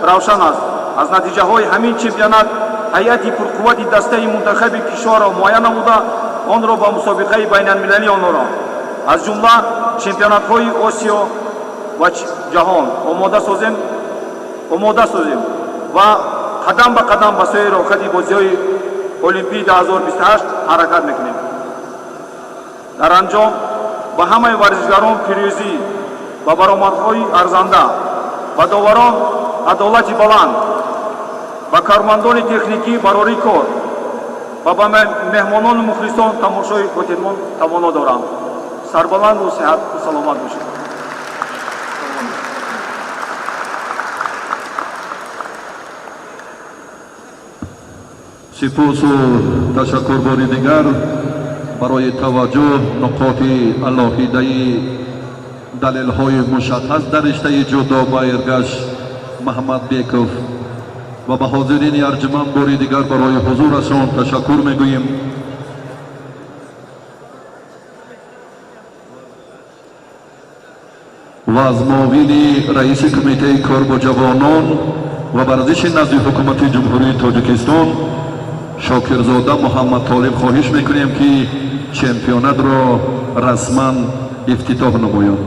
равшан аст: аз натиҷаҳои ҳамин чемпионат ҳайати пурқуввати дастаи мунтахаби кишварро муайян намуда, онро ба мусобиқаи байналмилалии онҳоро, аз ҷумла чемпионатҳои Осиё ва ҷаҳон омода созем ва қадам ба қадам ба сӯи роҳхати бозиҳои Олимпии 2028 ҳаракат мекунем. Дар анҷом ба ҳамаи варзишгарон пирӯзӣ ба баромадҳои арзанда, ба доварон адолати баланд, ба кормандони техникӣ барории кор ва ба меҳмонону мухлисон тамошои хотирмон таманно дорам. Сарбаланду сиҳату саломат бошед. Сипосу ташаккур бори дигар барои таваҷҷӯҳ, нуқоти алоҳидаи далелҳои мушаххас дар риштаи ҷудо ба Эргаш Маҳмадбеков ва ба ҳозирини арҷуманд бори дигар барои ҳузурашон ташаккур мегӯем. Ва аз муовини раиси Кумитаи кор бо ҷавонон ва варзиши назди Ҳукумати Ҷумҳурии Тоҷикистон Шокирзода Муҳаммадтолиб хоҳиш мекунем, ки чемпионатро расман ифтитоҳ намояд.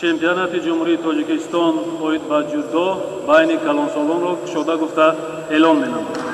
Чемпионати Ҷумҳурии Тоҷикистон оид ба ҷудо байни калонсолонро кушода гуфта эълон менамоям.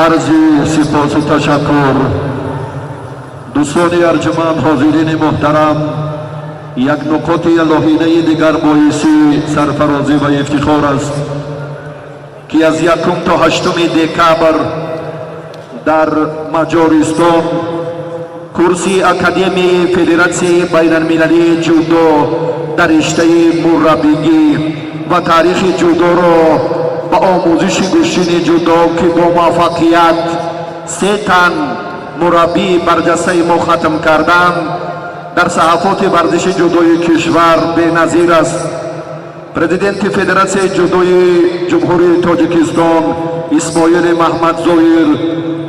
Арзи сипосу ташаккур. Дӯстони арҷуманд, ҳозирини муҳтарам, як нуқоти алоҳидаи дигар боиси сарфарозӣ ва ифтихор аст, ки аз 1 то 8 декабр дар Маҷористон курси Академияи Федератсияи байналмилалии ҷудо дар риштаи мураббигӣ ва таърихи ҷудоро ба омӯзиши гӯштини ҷудо, ки бо муваффақият се тан мураббии барҷастаи мо хатм карданд, дар саҳафоти варзиши ҷудои кишвар беназир аст. Президенти Федератсияи ҷудои Ҷумҳурии Тоҷикистон Исмоили Маҳмадзоир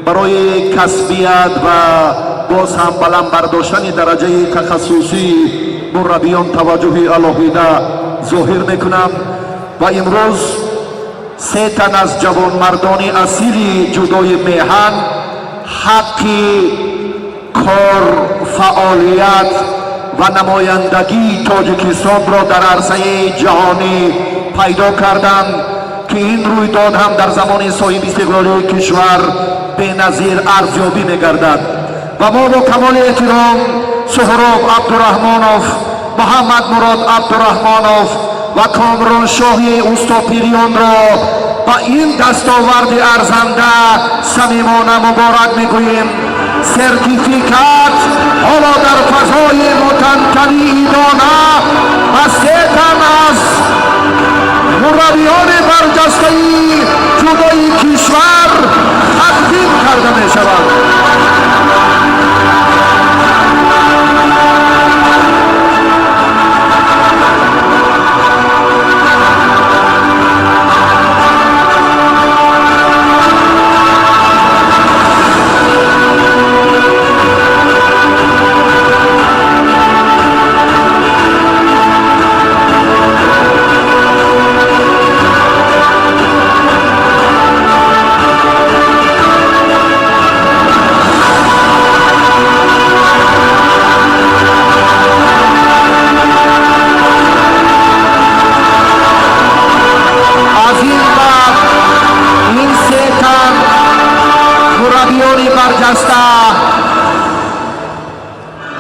барои касбият ва боз ҳам баланд бардоштани дараҷаи тахассусии мураббиён таваҷҷӯҳи алоҳида зоҳир мекунам ва имрӯз се тан аз ҷавонмардони асили ҷудои меҳан ҳаққи кор, фаъолият ва намояндагии Тоҷикистонро дар арсаи ҷаҳонӣ пайдо карданд, ки ин рӯйдод ҳам дар замони соҳибистиқлолии кишвар беназир арзёбӣ мегардад. Ва мо бо камоли эҳтиром Суҳроб Абдураҳмонов, Муҳаммадмурод Абдураҳмонов ва Комроншоҳи Устопирёнро ба ин дастоварди арзанда самимона муборак мегӯем. Сертификат ҳоло дар фазои мутантани идона ба се тан аз мураббиёни барҷастаи ҷудои кишвар тақдим карда мешавад.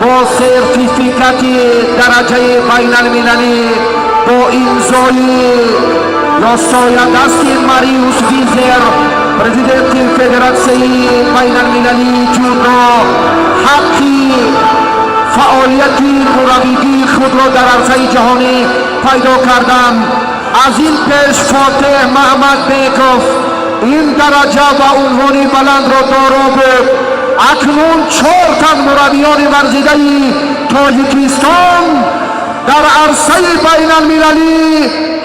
Бо сертификати дараҷаи байналмилалӣ, бо имзои ё соядасти Мариус Визер, президенти Федератсияи байналмилалии ҷудо, ҳаққи фаъолияти мураббигии худро дар арсаи ҷаҳонӣ пайдо кардам. Аз ин пеш Фотеҳ Маҳмадбеков ин дараҷа ва унвони баландро доро буд. Акнун чор тан мураббиёни варзидаи Тоҷикистон дар арсаи байналмилалӣ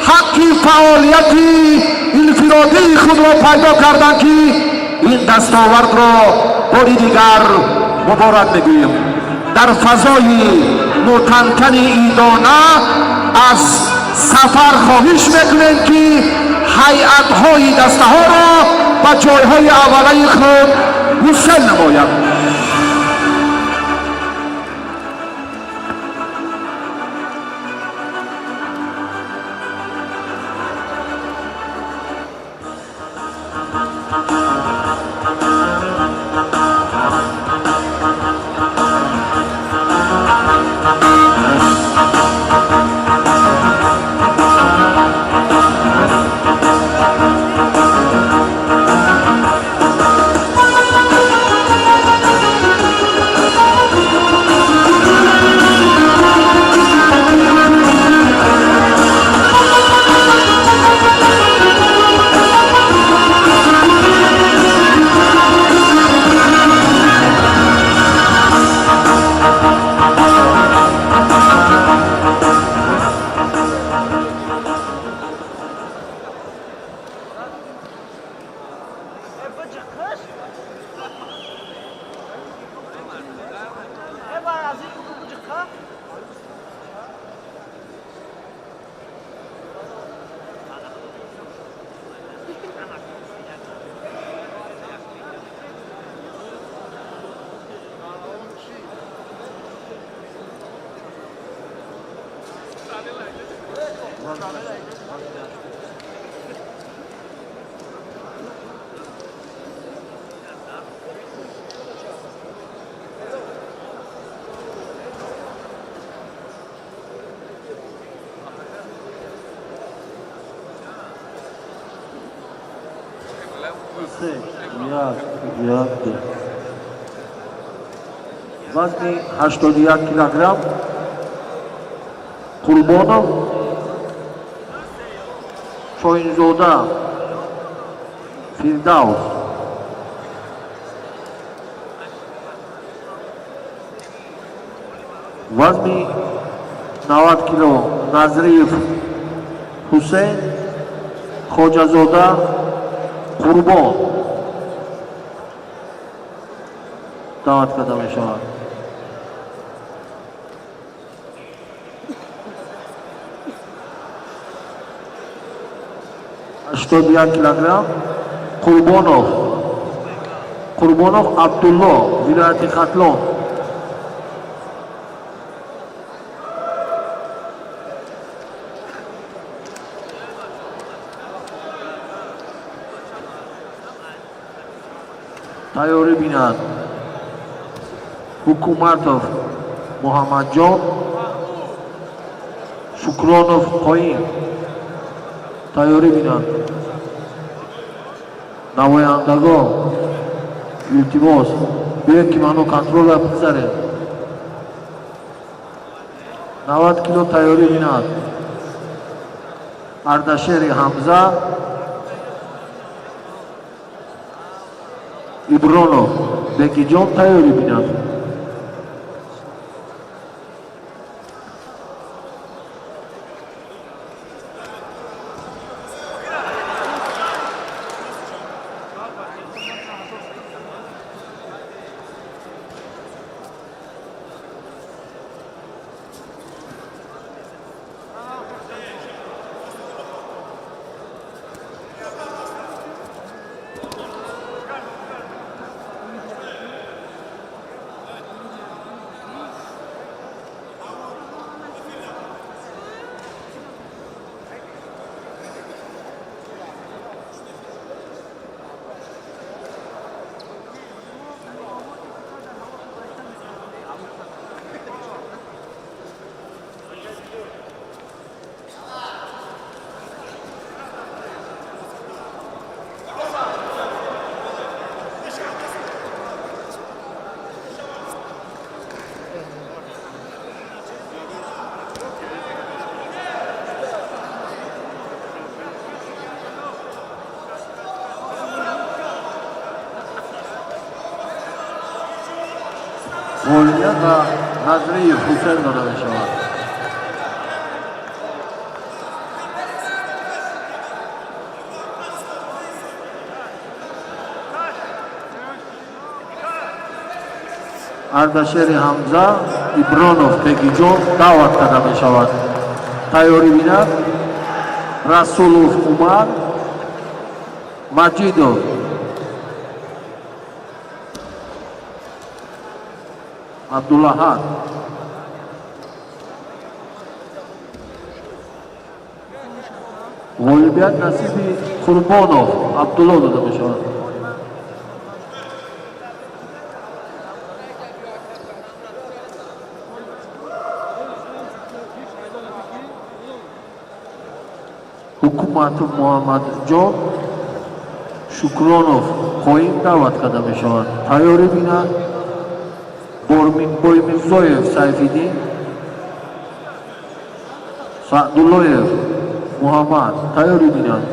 ҳаққи фаъолияти инфиродии худро пайдо карданд, ки ин дастовардро бори дигар муборак мегӯем. Дар фазои мутантани идона аз сафар хоҳиш мекунем, ки ҳайатҳои дастаҳоро ба ҷойҳои аввалаи худ гусел намояд. Се, як, як, ду. Вазни 81 килограмм Қурбонов Шоҳинзода Фирдавс. Вазни 90 кило Назриев Ҳусейн, Хоҷазода Қурбон даъват карда мешавад. 81 килограмм Қурбонов Абдулло, вилояти Хатлон. Тайёрӣ бинад Ҳукуматов Муҳаммадҷон, Шукронов Қоим. Тайёрӣ бинанд намояндагон, илтимос. Биёед, кимоно контрола бигзарем. 90 кило тайёрӣ бинад. Ардашери Ҳамза, Ибронов Бекиҷон тайёрӣ бинад. Ғолибият ба Назриев Ҳусен дода мешавад. Ардашери Ҳамза, Ибронов Бегиҷон даъват карда мешавад. Тайёрӣ бинад Расулов Умар, Маҷидов Абдулаҳад. Ғолибият насиби Қурбонов Абдулло дода мешавад. Ҳукумату Муҳаммадҷон, Шукронов Қоим даъват карда мешавад. Тайёрӣ бинад Боймирзоев Сайфиддин, Саъдуллоев Муҳаммад тайёрӣ бинад.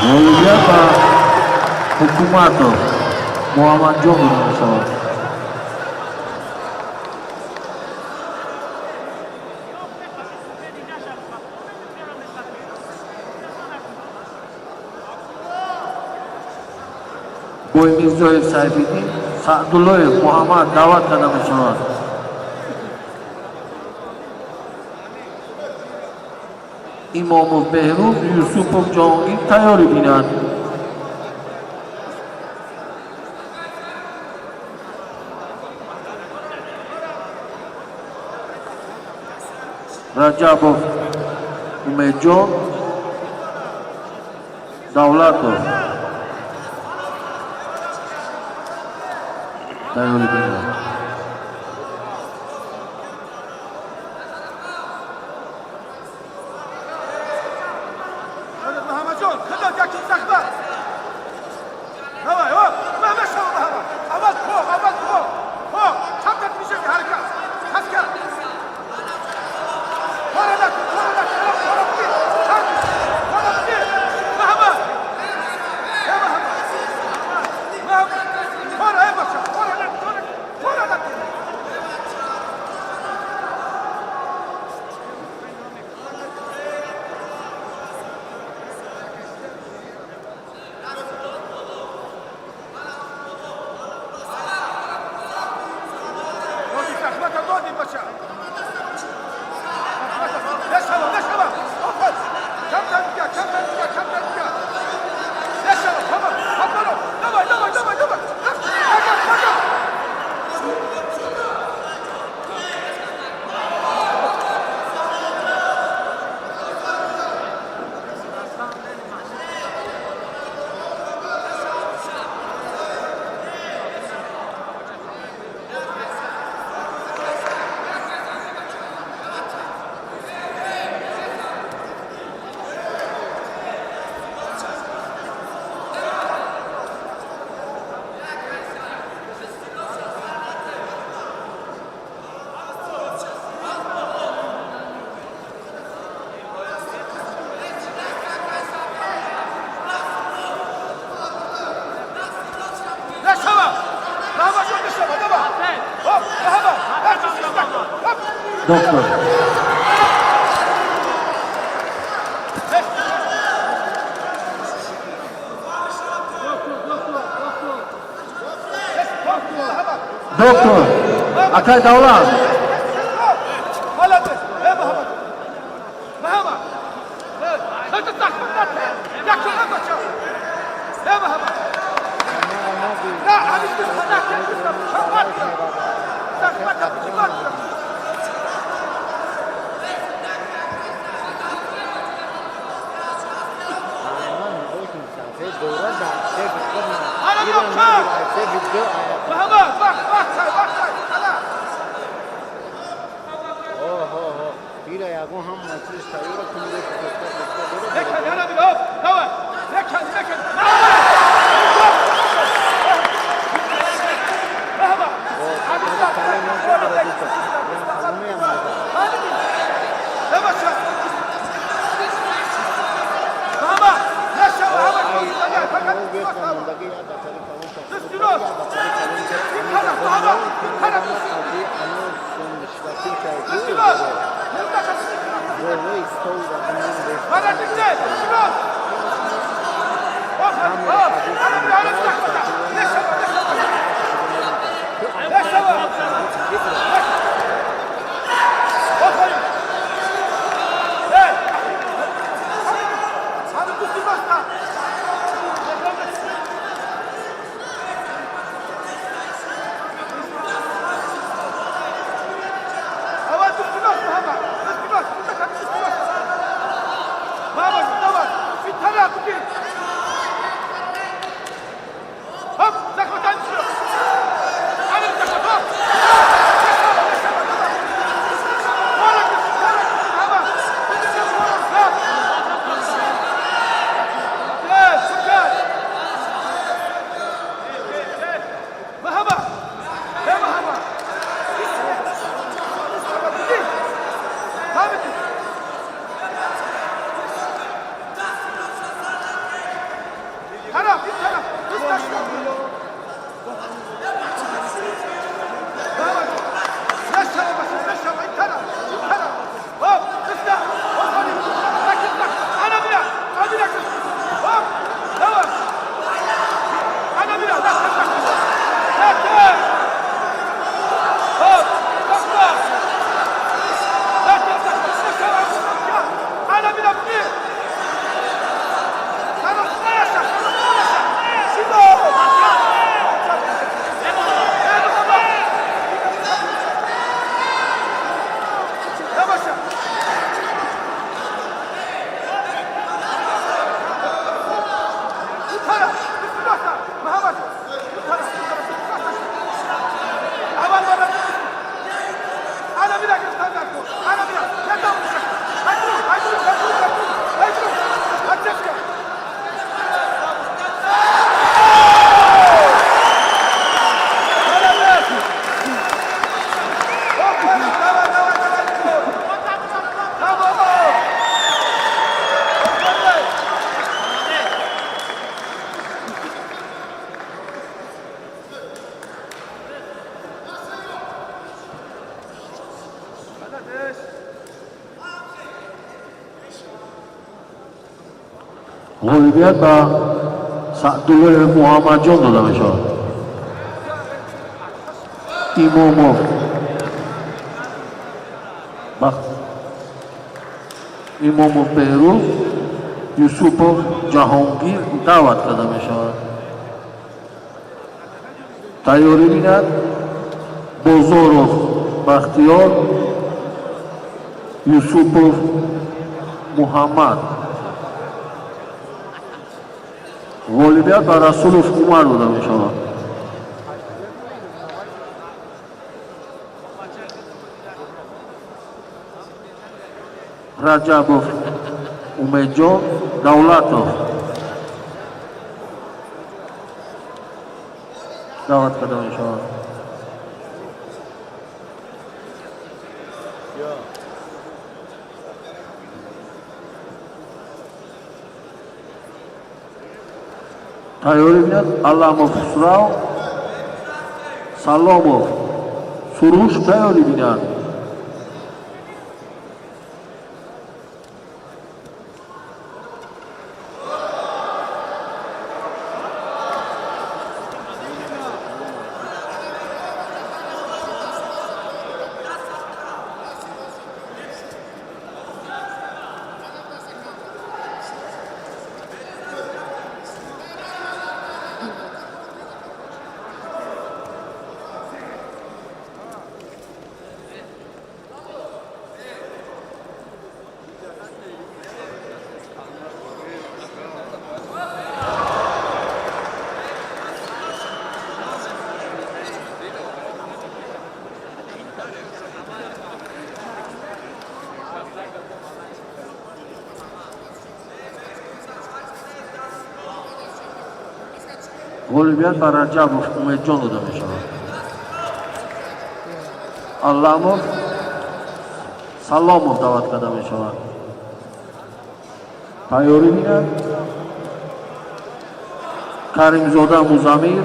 Ғолибият ба Ҳукуматов Муҳаммадҷон дода мешавад. Бой Мирзоев Сайфиддин, Саъдуллоев Муҳаммад даъват карда мешавад. Имомов Беҳрӯз, Юсупов Ҷаҳонгир тайёрӣ бинанд. Раҷабов Умедҷон, Давлатов тайёрӣ бинанд. Доктор. Доктор, акай Давлат. Ғолибият ба Саъдуллоев Муҳаммадҷон дода мешавад. Имомов Имомов Беҳрӯз, Юсупов Ҷаҳонгир даъват карда мешавад. Тайёрӣ бинад Бозоров Бахтиёр, Юсупов Муҳаммад. Ғолибият ба Расулов Умар дода мешавад. Раҷабов Умедҷон, Давлатов даъват карда мешавад. Тайёрӣ бинад Аламов Хусрав, Саломов Суруш тайёрӣ бинад. Ғолибият ба Раҷабов Умедҷон дода мешавад. Алламов Саломов даъват карда мешавад. Тайёрӣ бинад Каримзода Музамир,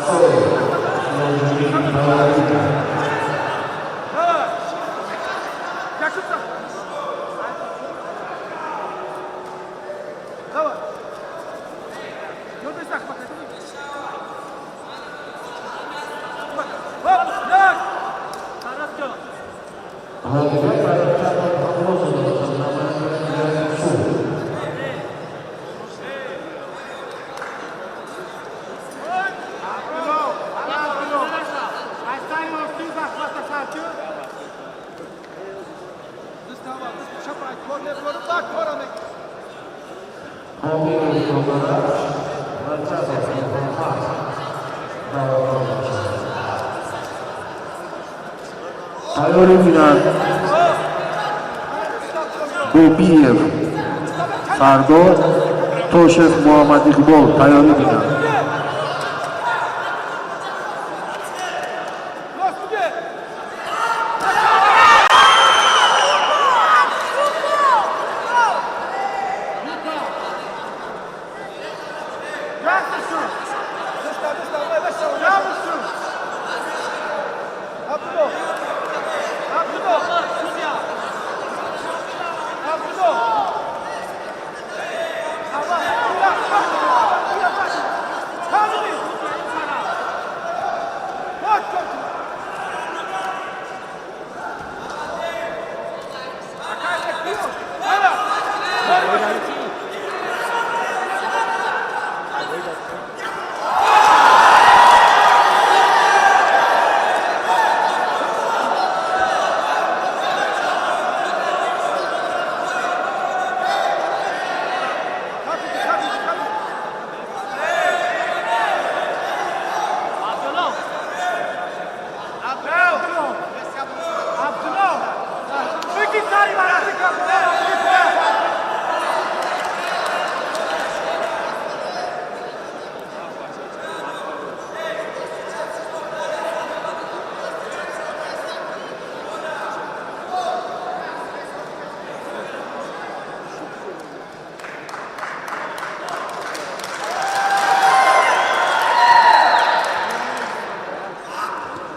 Асоев Сироҷиддин тайёрӣ бинад. Ғолибият ба Ҳамроз дода мешавад, намояндаи вилояти Суғд. Ҳомилов Нозарахш, Раҷабов Муҳаммад даъват мешавад. Тайёрӣ бинад Бобиев Сардор, Тошев Муҳаммад Иқбол тайёрӣ бинад.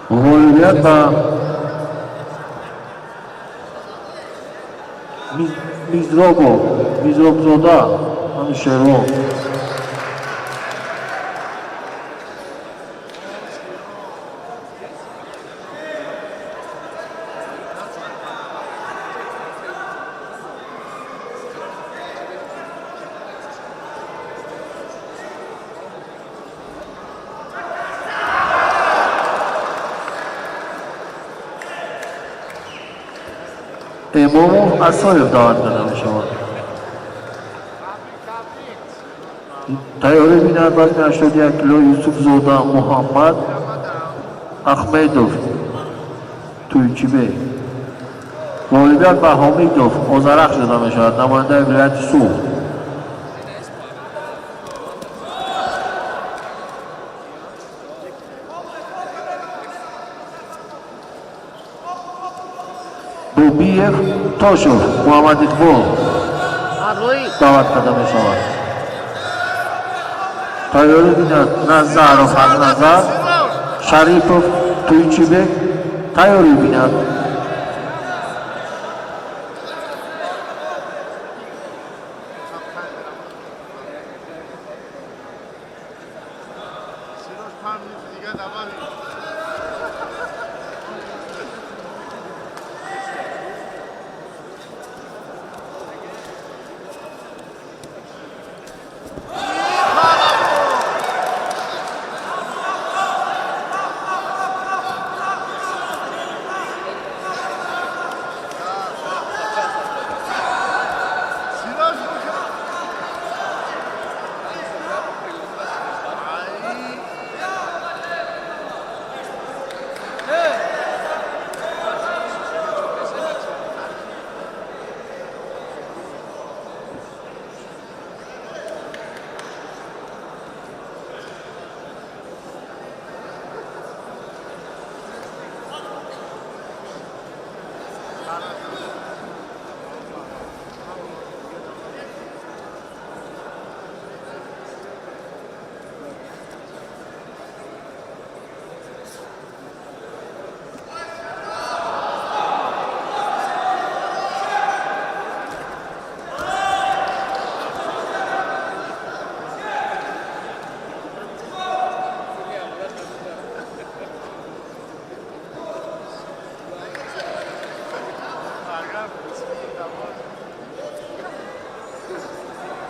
Ғолибият ба Мизробов, Мизробзода Анушервон. Имомов Асоев даъват карда мешавад. Тайёрӣ бинад вазни 81 кило Юсуфзода Муҳаммад, Ахмедов Туйчибек. Ғолибият ба Ҳомидов Озарахш дода мешавад, намояндаи вилояти Суғд. Бобиев Тошев Муҳаммад Иқбол даъват карда мешавад. Тайёрӣ бинад Назаров Ҳақназар, Шарипов Туйчибек тайёрӣ бинад.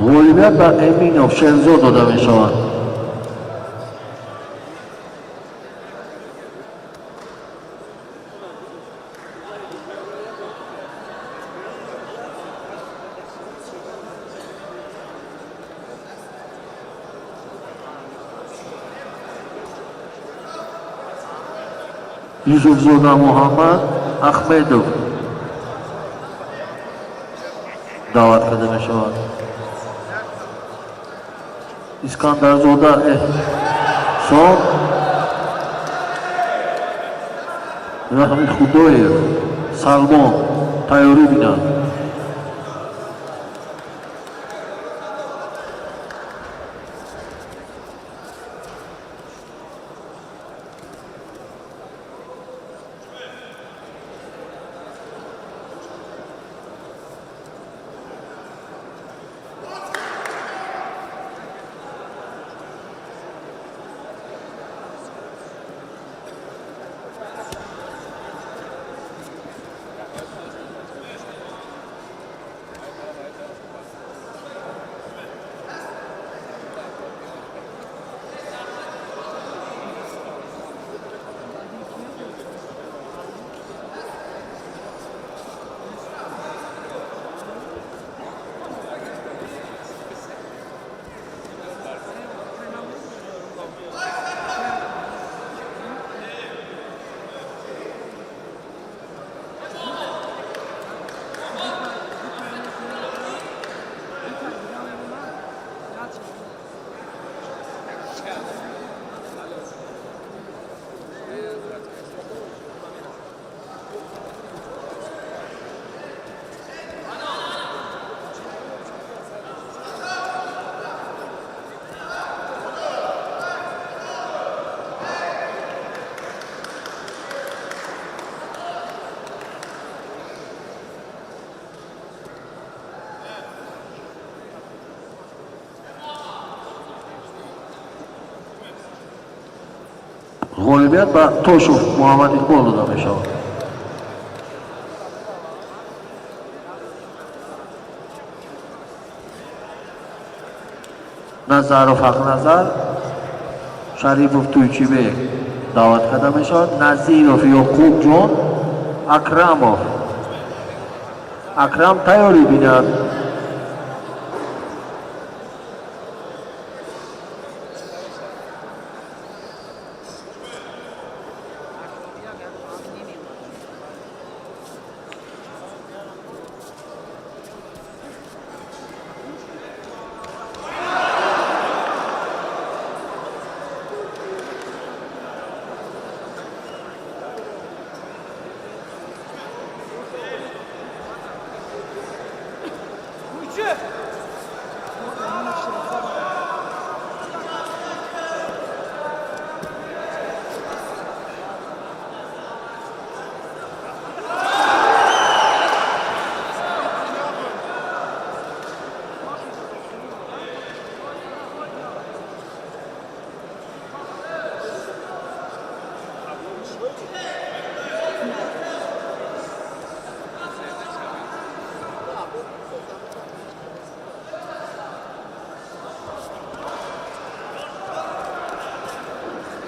Ғолибият ба Эминов Шерзод дода мешавад. Юсуфзода Муҳаммад Ахмедов даъват карда мешавад. Искандарзода Эҳсон Раҳми Худоев Салмон тайёрӣ бинанд. Ғолибият ба Тошов Муҳаммад Иқбол дода мешавад. Назаров Ҳақназар Шарипов Туйчибек даъват карда мешавад. Назиров Ёқуб ҷон Акрамов Акрам тайёрӣ бинад.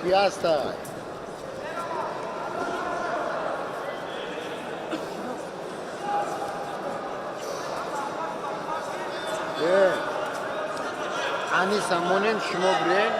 Ки ҳастай? Э, Аниса монем, шумо бирен.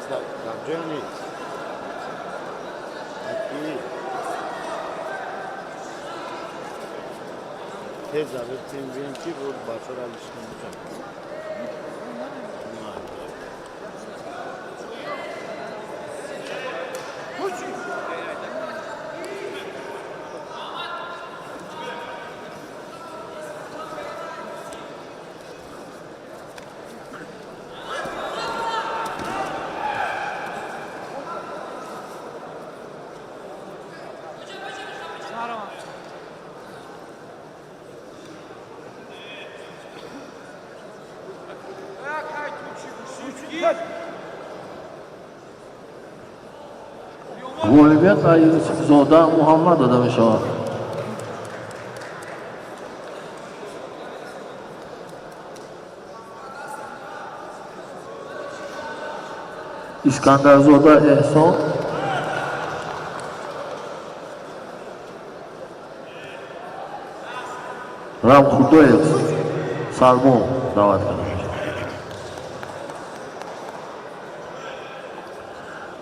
Дар ҷоя нест. Акӣ. Тез авертем бинем ки буд бачаро алишкан бучам. Ғолибият ба Юсуфзода Муҳаммад дода мешавад. Искандарзода Эҳсон, Рамхудоев Салмон даъват карда мешавад.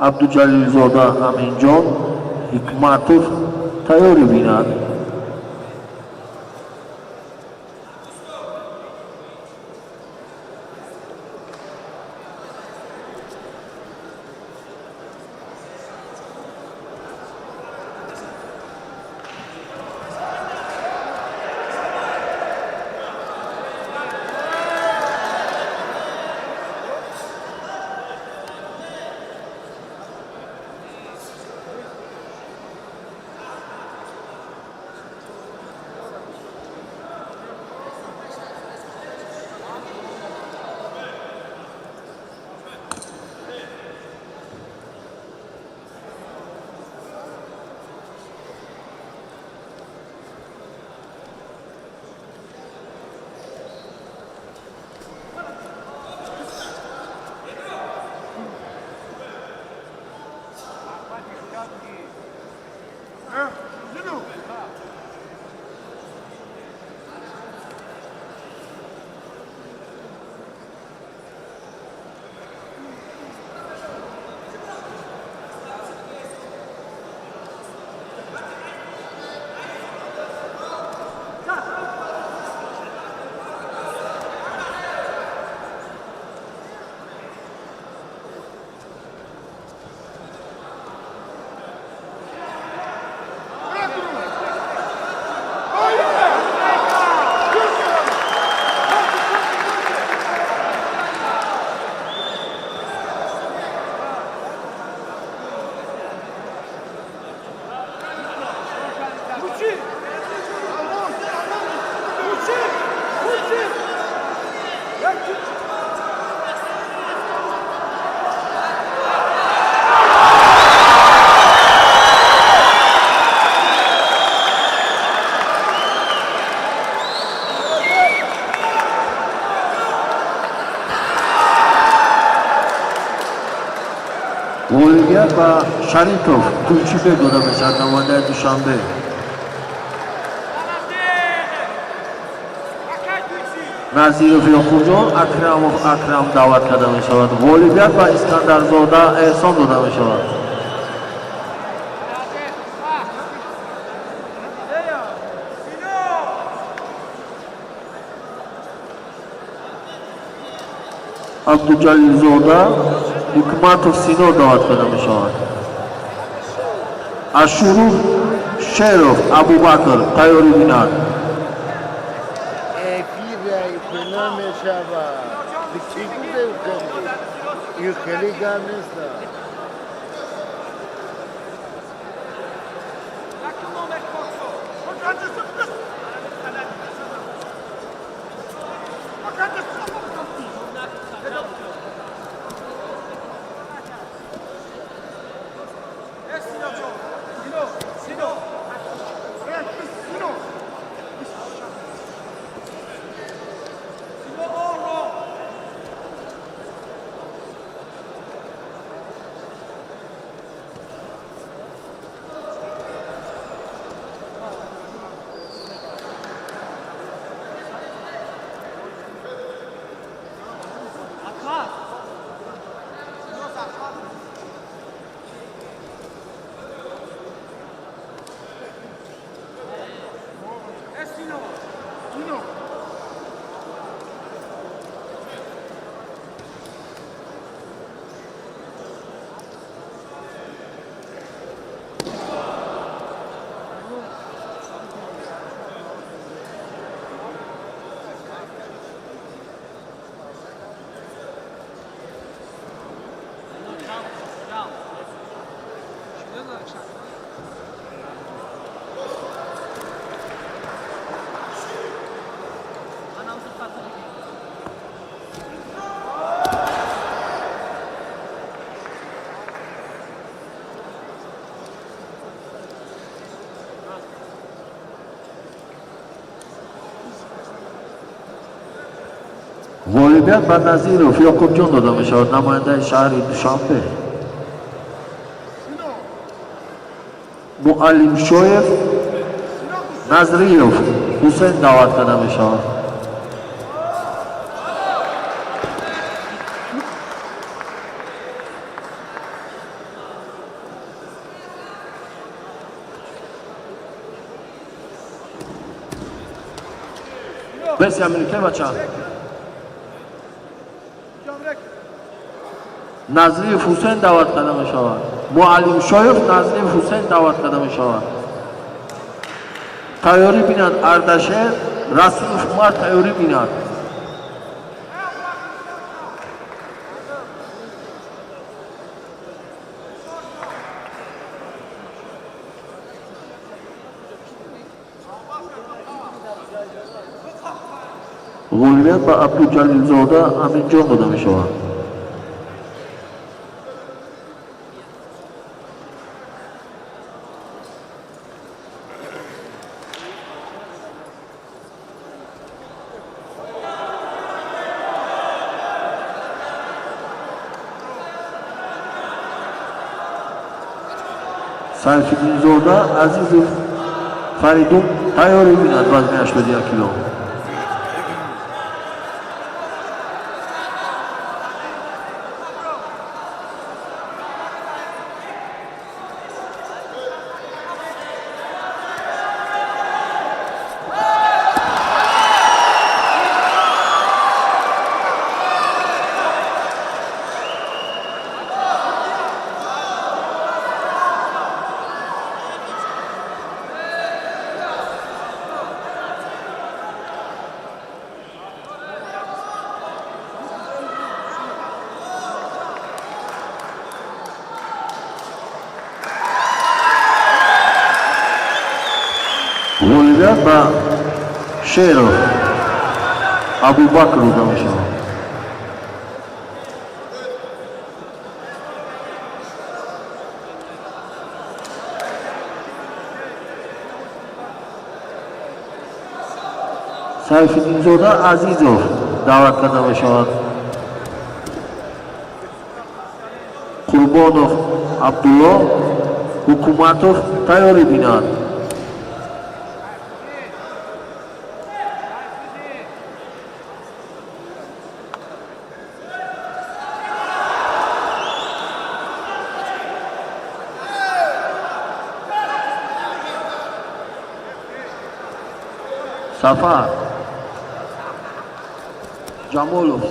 Абдуҷалилзода Аминҷон, Ҳикматов тайёрӣ бинад. Ғолибият ба Шарипов Тӯйчибек дода мешавад, намояндаи Душанбе. Назиров Ёқубҷон, Акрамов Акрам даъват карда мешавад. Ғолибият ба Искандарзода Эҳсон дода мешавад. Абдуҷалилзода Ҳикматов Сино даъват карда мешавад. Ашуров Шеров Абубакр тайёрӣ бинад. Эфир намешавад. Чӣ гуфте? Ин хеле гап нест. Ғолибият ба Назиров Ёқубҷон дода мешавад, намояндаи шаҳри Душанбе. Муаллимшоев Назриев Ҳусейн даъват карда мешавад. Беси аминике бача. Назриев Ҳусейн даъват карда мешавад. Муаллимшоев Назриев Ҳусейн даъват карда мешавад. Тайёрӣ бинад Ардашер Расулов Умар, тайёрӣ бинад. Ғолибият ба Абдуҷалилзода Аминҷон дода мешавад. Сайфиддинзода Азизов Фаридун тайёрӣ бинад, вазни 81 кило. Ғолибият ба Шеров Абубакр дода мешавад. Сайфиддинзода Азизов даъват карда мешавад. Қурбонов Абдулло Ҳукуматов тайёрӣ бинад. Сафар Ҷамолов.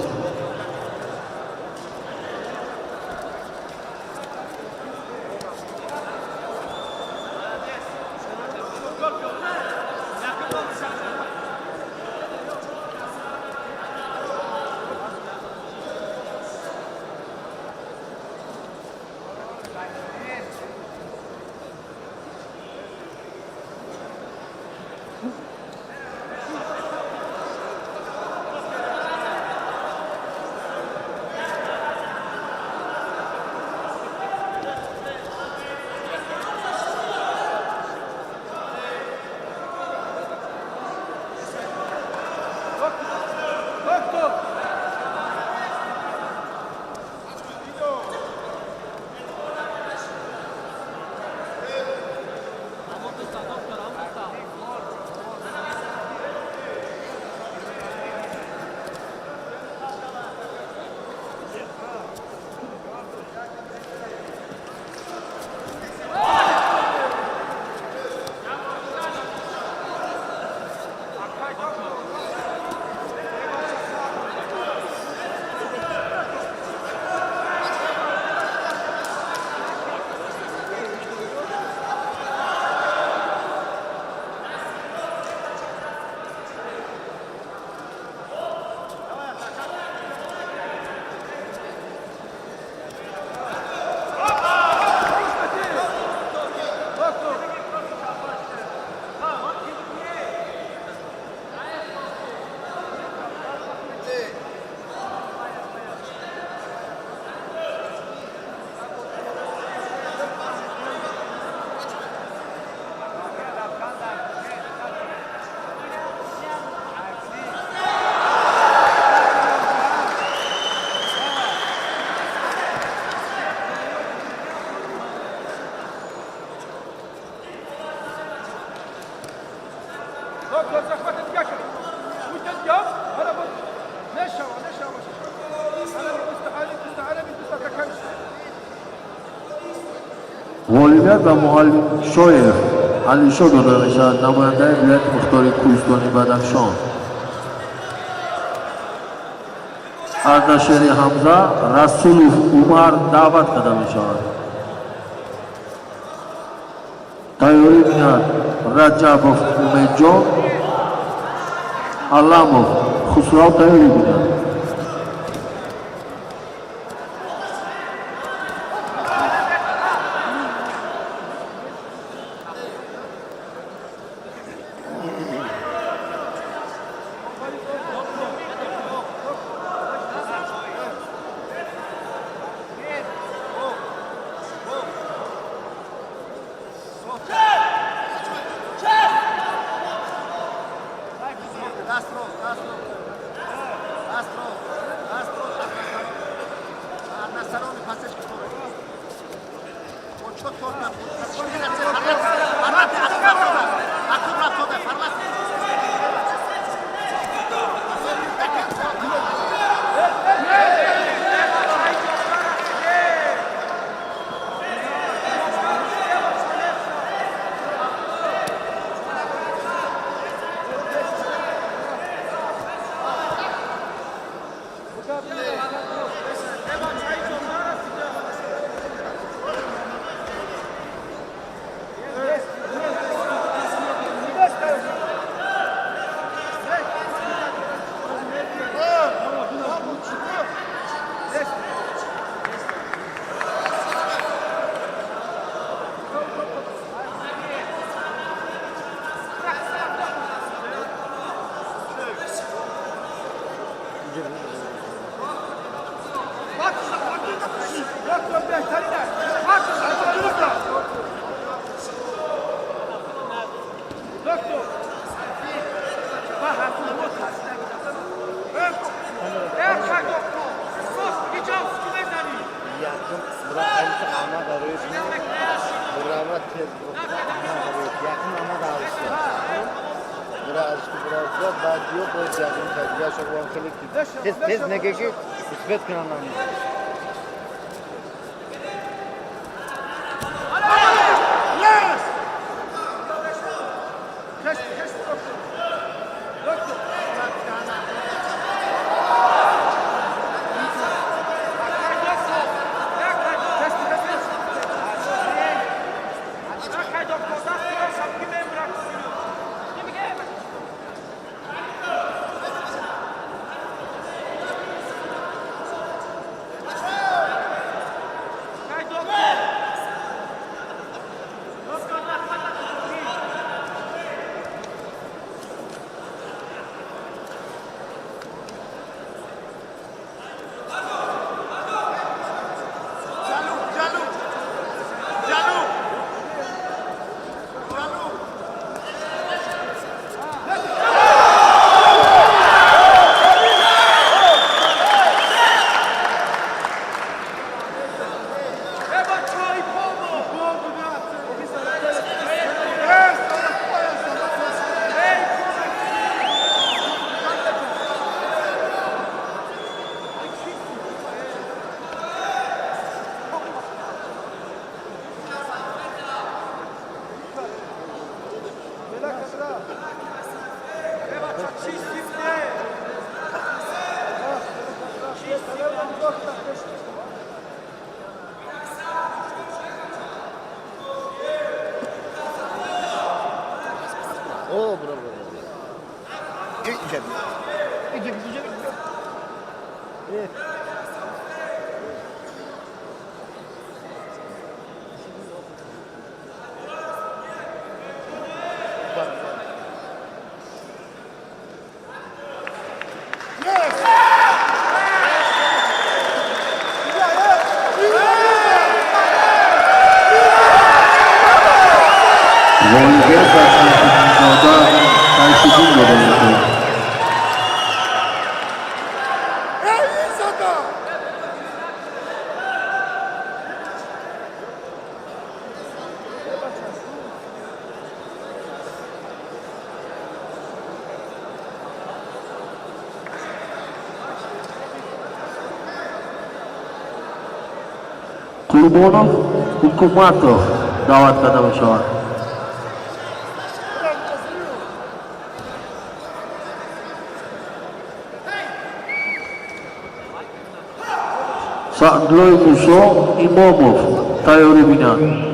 Ғолибият ба Муаллимшоев Алишо дода мешавад, намояндаи вилояти мухтори Кӯҳистони Бадахшон. Аз Нашери Ҳамза Расулов Умар даъват карда мешавад. Тайёрӣ бинад Раҷабов Умедҷон, Аламов Хусрав тайёрӣ бинад. Тез неге ки успеть кунам. Ғолибият ба Шайфиддинзода Сайфиддин дода мешавад. Қурбонов Ҳукуматов даъват карда мешавад. Саъдлои Мусо Имомов тайёрӣ бинанд.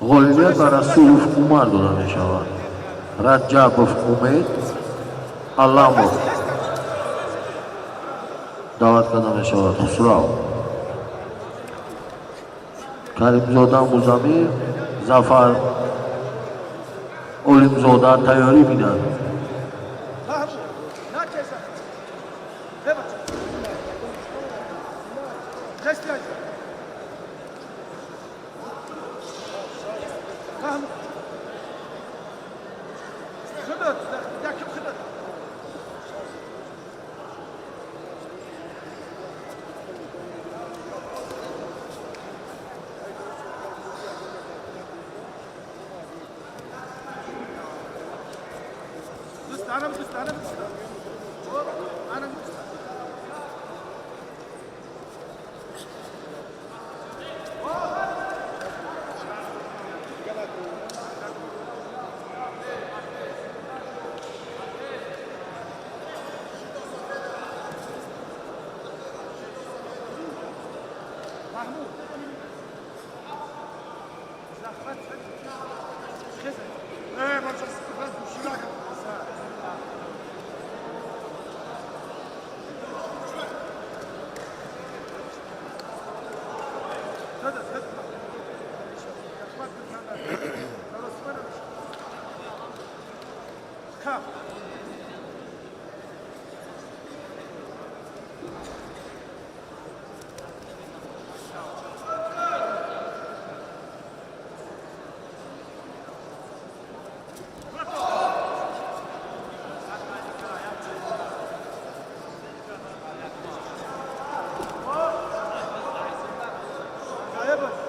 Ғолибият ба Расулов Умар дода мешавад. Раҷабов Умед Аламов даъват карда мешавад. Хусрав Каримзода Музамир, Зафар Олимзода тайёрӣ бинанд. Eba.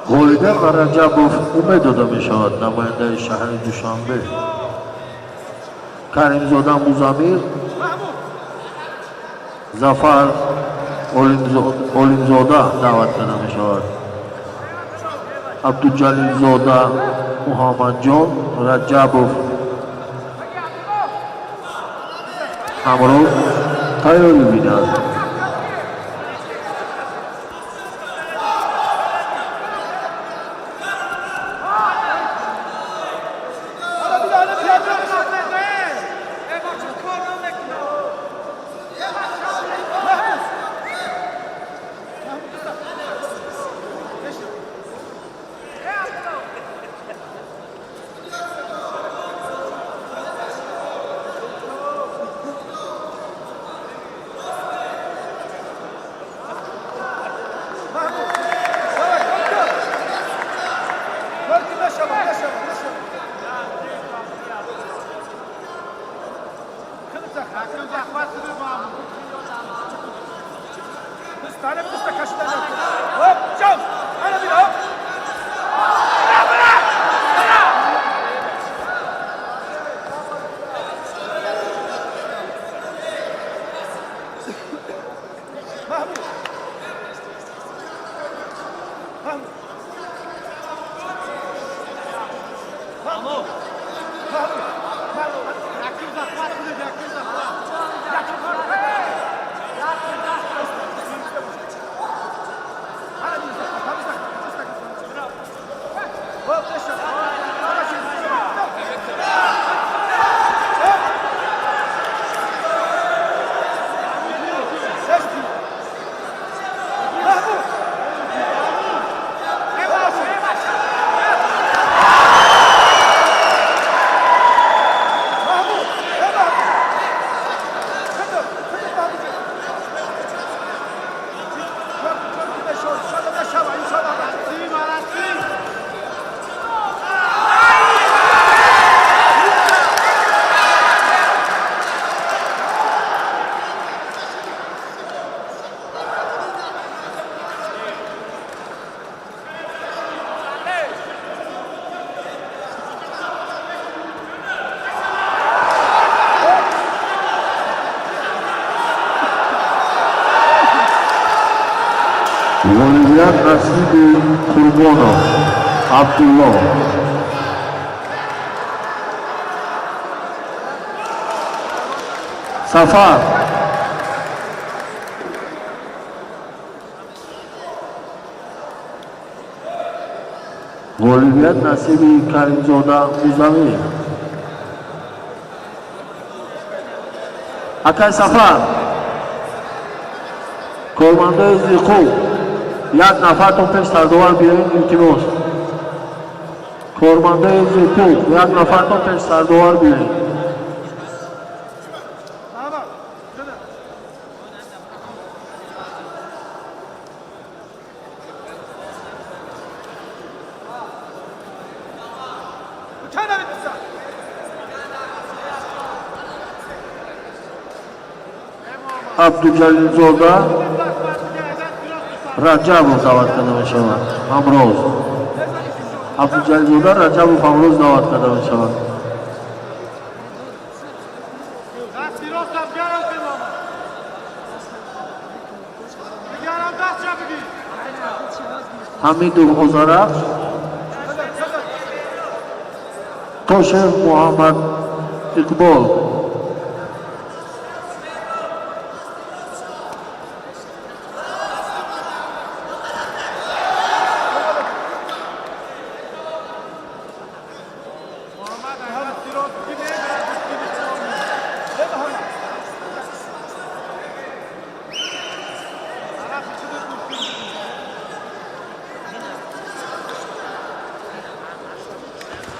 Ғолиббек Раҷабов умед дода мешавад, намояндаи шаҳри Душанбе. Каримзода Музамир, Зафар Олимзода даъват карда мешавад. Абдуҷалилзода Муҳаммадҷон, Раҷабов ҳамроҳ тайёрӣ бинад. Ғолибият насиби Қурбонов Абдулло. Сафар. Ғолибият насиби Каримзода Музамил. Акай Сафар, кормандои зиқу, як нафартон пеш сардовар биёед, илтимос. Кормандои зиқу, як нафартон пеш сардовар биёед. Абдуҷалилзода Раҷабов даъват карда мешавад ҳамроз. Абдуҷалилзода Раҷабов ҳамроз даъват карда мешавад. Ҳамидов Озарахш, Тошев Муҳаммад Иқбол.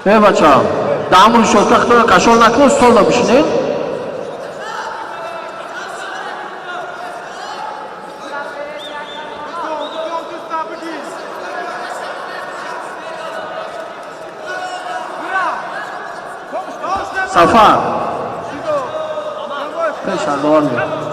Э, бача, даҳамон шотка кашол накун, столда бишинед. Сафар, пеш сардовар биё.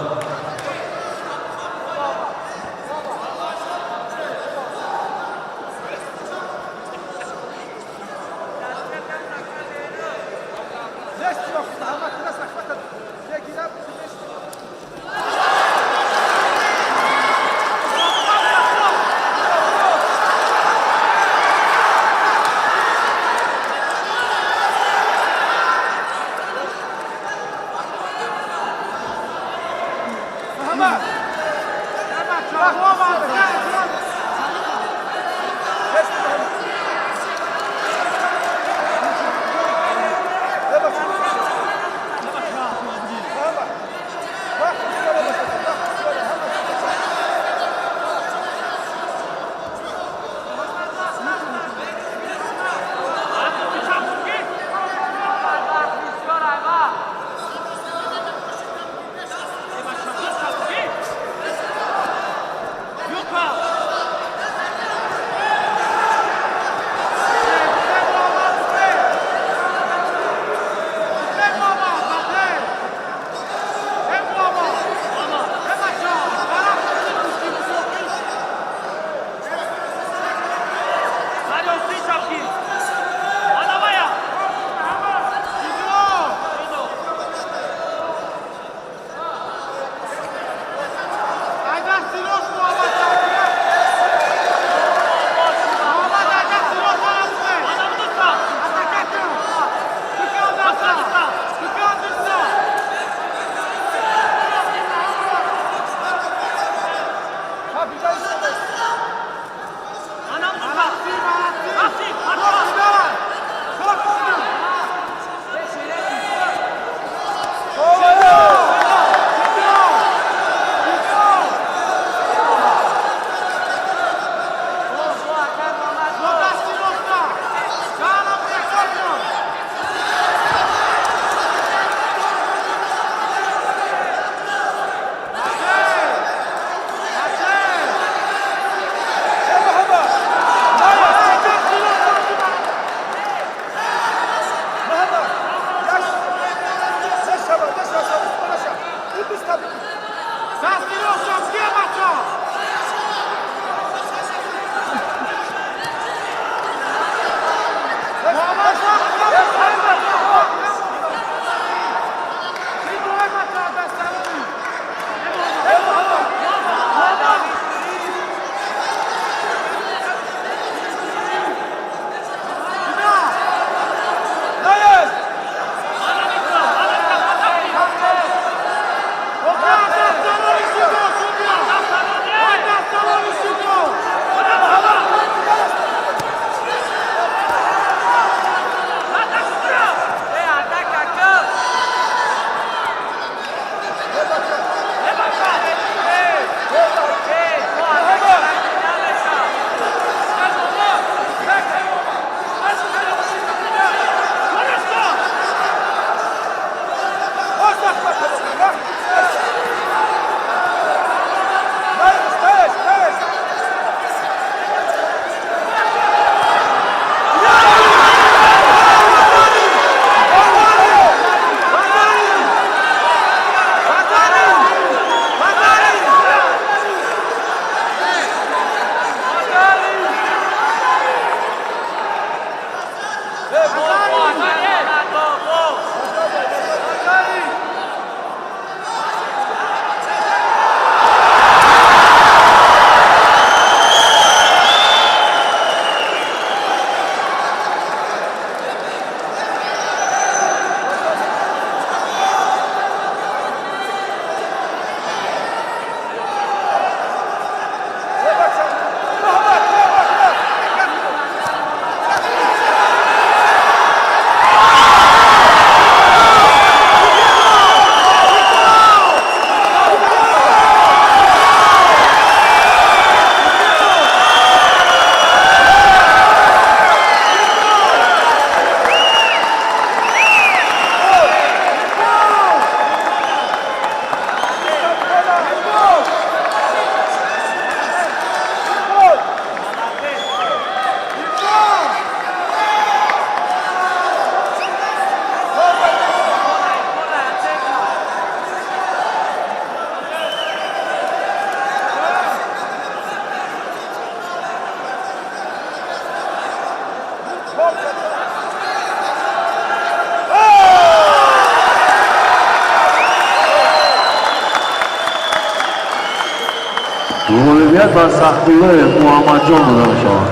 Ғолибият ба Сахдуллоев Муҳаммадҷон дода мешавад.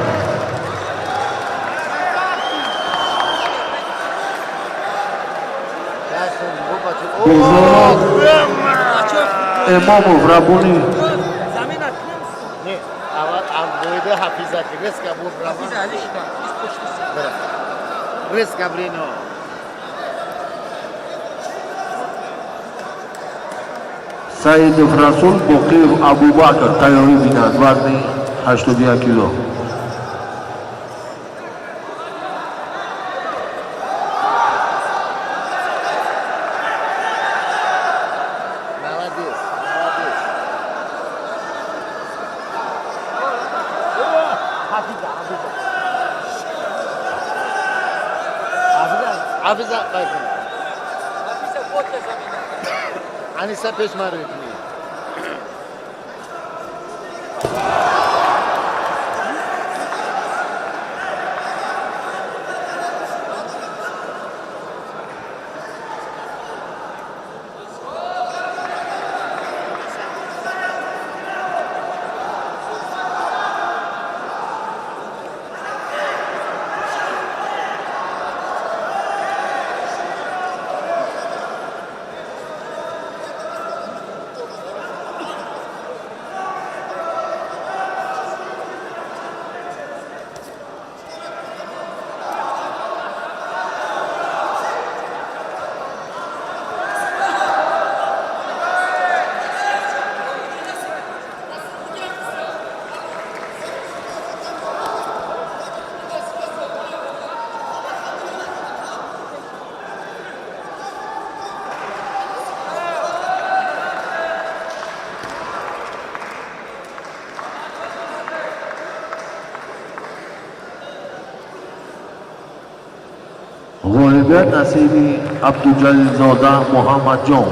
Бозоров Эмомов Рабунӣ. Не, аввал амбоида Ҳафиза ки резко бур равон. Резко брино. Саидов Расул, Боқиев Абубакр тайёрӣ бинад, вазни 81 кило. Молодец, молодец. Ҳафиза, Ҳафиза. Ҳафиза, Ҳафиза байкун. Аниса пеш маро кунӣ. Ғолибият насиби Абдуҷалилзода Муҳаммадҷон.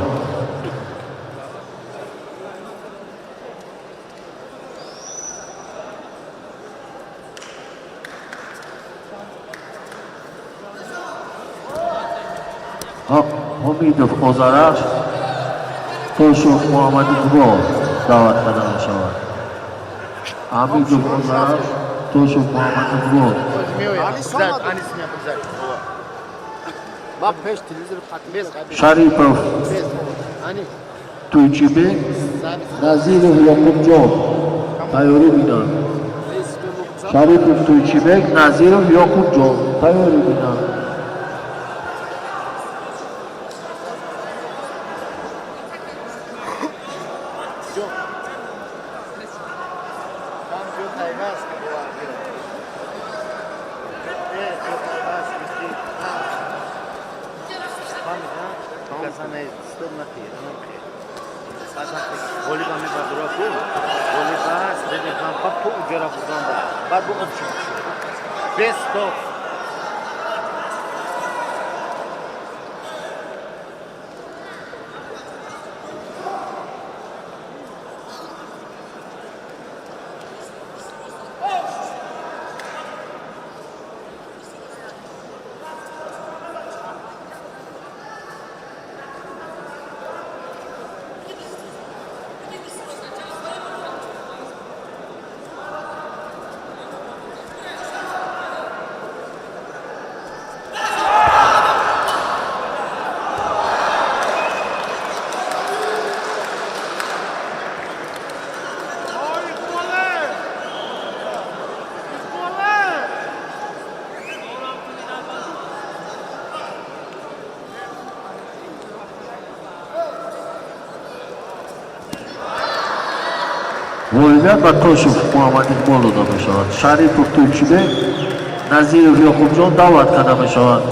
Ҳомидов Озарахш, Тошов Муҳаммад Иқбол даъват карда мешавад. Ҳамидов Озарахш, Тошов Муҳаммад Иқбол. Бигзар, Анис мея бигзар. Ба пеш телевизор хатм. Без, Шарипов без. Анис, Туйчибек, Назиров Ёқубҷон тайёрӣ бинанд. Шарипов Туйчибек, Назиров Ёқубҷон тайёрӣ бинанд. Там ҷо тайвас ки бовар кунед. Э, ҷо тайвас ки. Фаҳмид, ҳа? Касане стоп нахи, нахи. Баъд вақте ғолиба мебардора ку, ғолиба средний план па то уҷора бурдан ба. Баъд бо общий шуд. Без стоп. Ғолибият ба Тошев Муҳаммад Иқбол дода мешавад. Шарипов Тӯйчибек, Назиров Ёқубҷон даъват карда мешавад.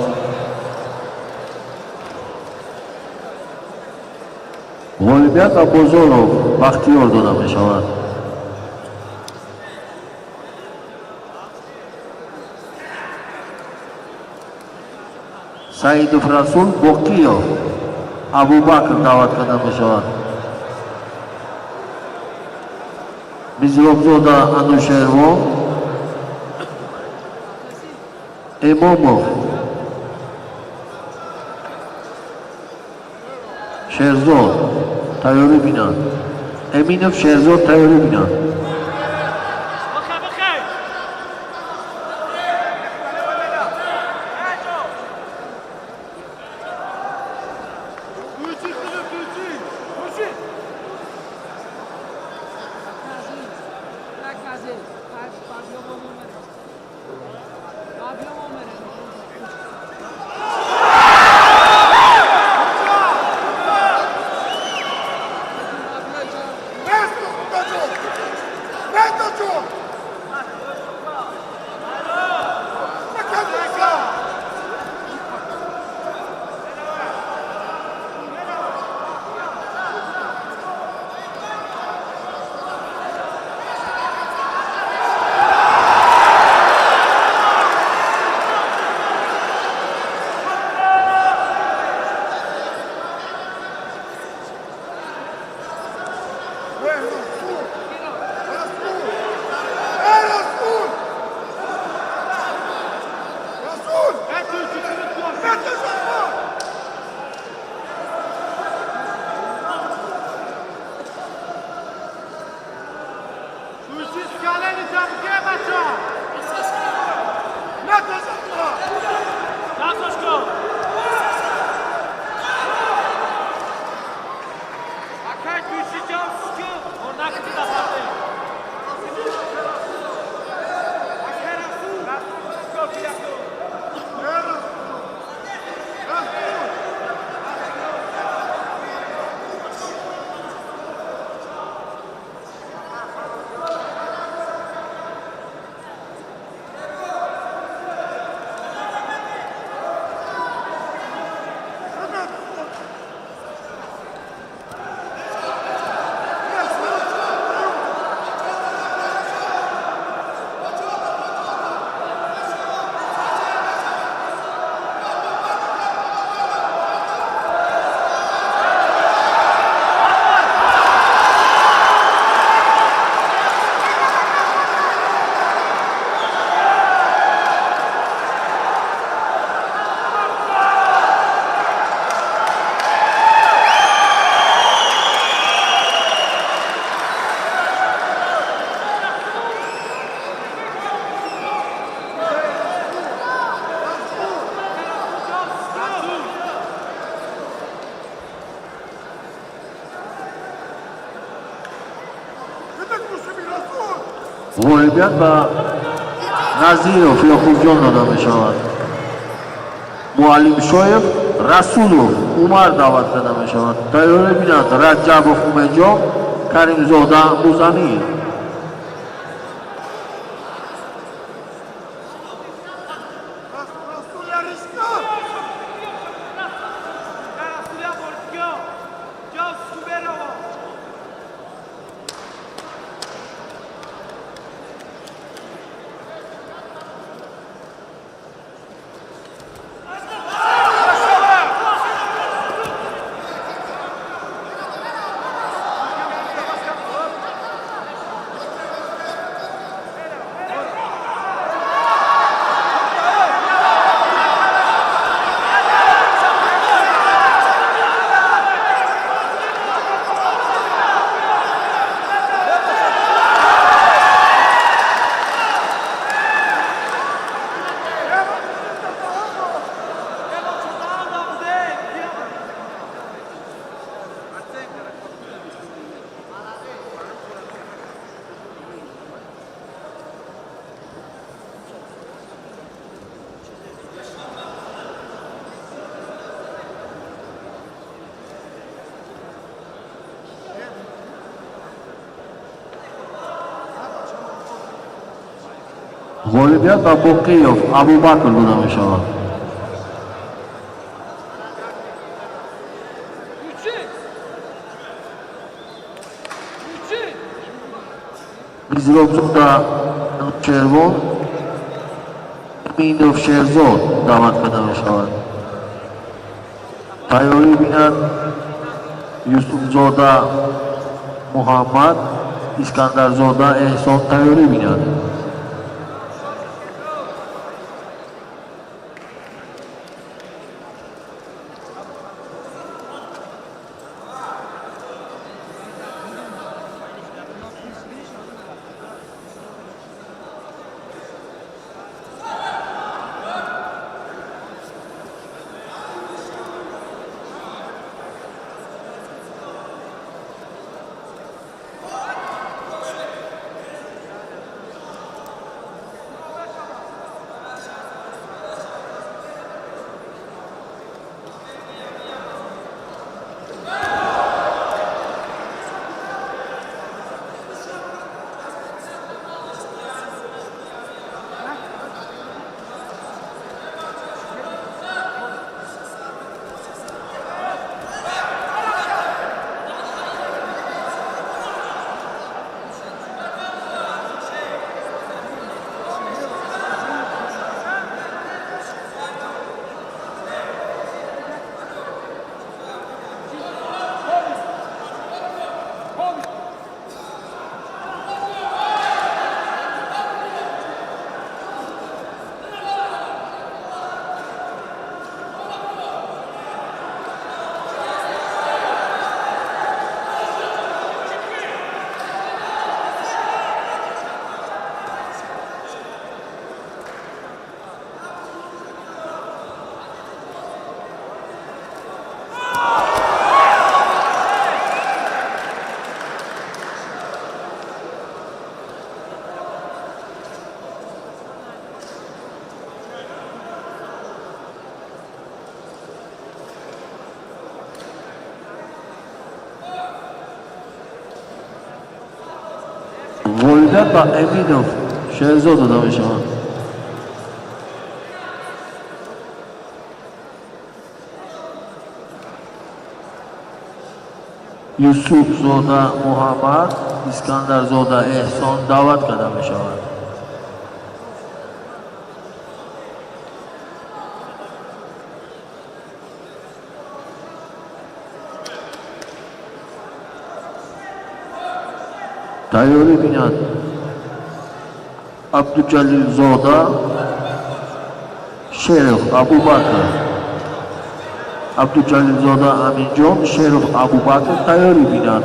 Ғолибият ба Бозоров Бахтиёр дода мешавад. Саидов Расул, Боқиёв Абубакр даъват карда мешавад. Мизробзода Анушервон, Эмомов Шерзод тайёрӣ бинанд. Эминов Шерзод тайёрӣ бинанд. Ғолибият ба Назиров Ёқубҷон дода мешавад. Муаллимшоев Расулов Умар даъват карда мешавад. Тайёрӣ бинанд Раҷабов Умедҷон, Каримзода Музамир. Ғолибият ба Боқиев Абубакр дода мешавад. Мизробзода Шервон, Аминов Шерзод даъват карда мешавад. Тайёрӣ бинад Юсуфзода Муҳаммад, Искандарзода Эҳсон тайёрӣ бинад. Ғолибият ба Эминов Шерзод дода мешавад. Юсуфзода Муҳаммад, Искандарзода Эҳсон даъват карда мешавад. Тайёрӣ бинад Абдуҷалилзода Шеров Абубакр. Абдуҷалилзода Аминҷон, Шеров Абубакр тайёрӣ бинад.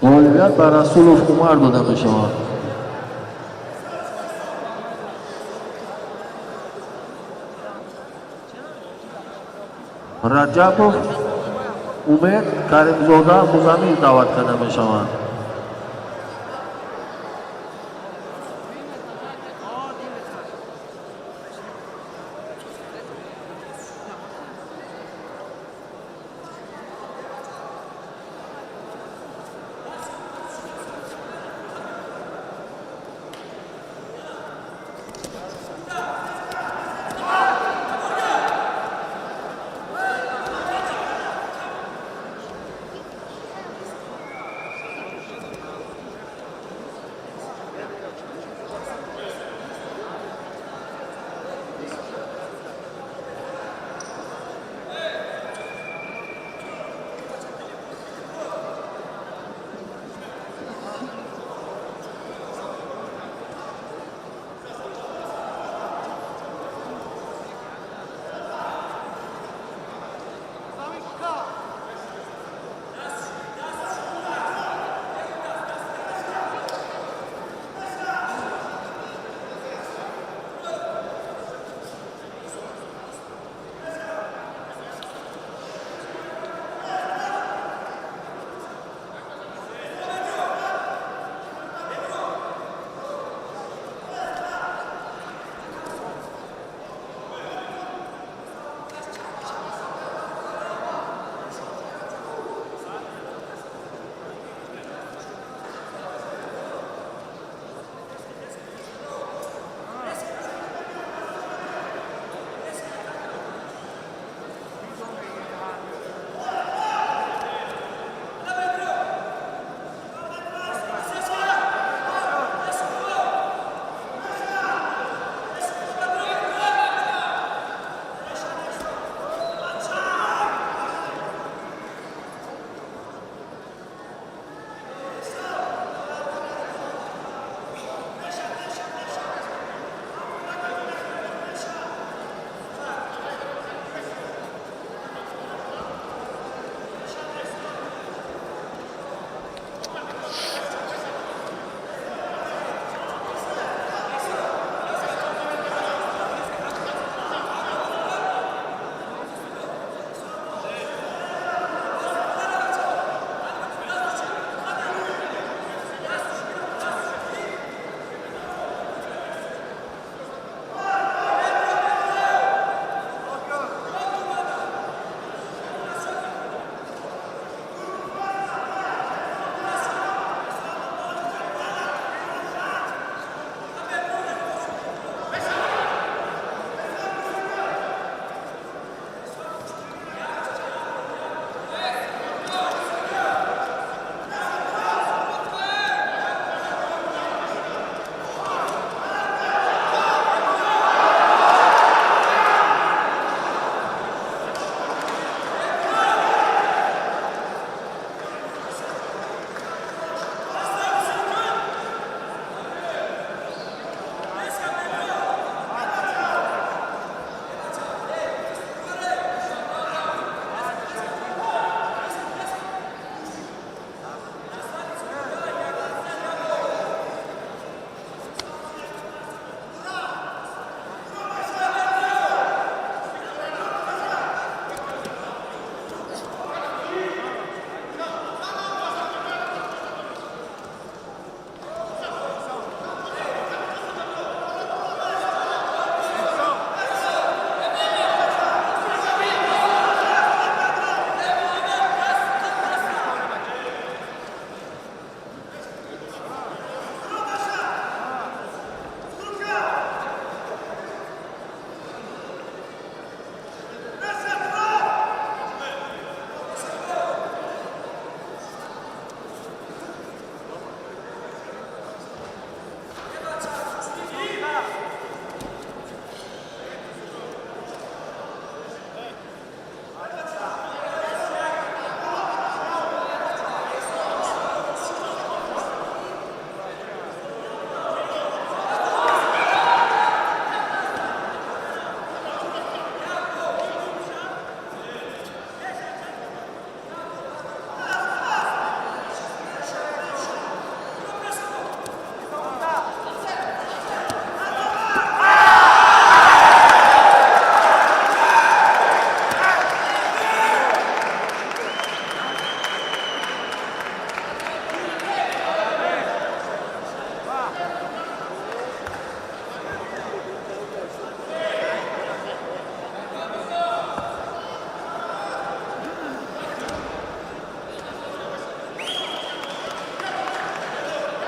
Ғолибият ба Расулов Умар дода мешавад. Раҷабов Умед, Каримзода Музамил даъват карда мешаванд.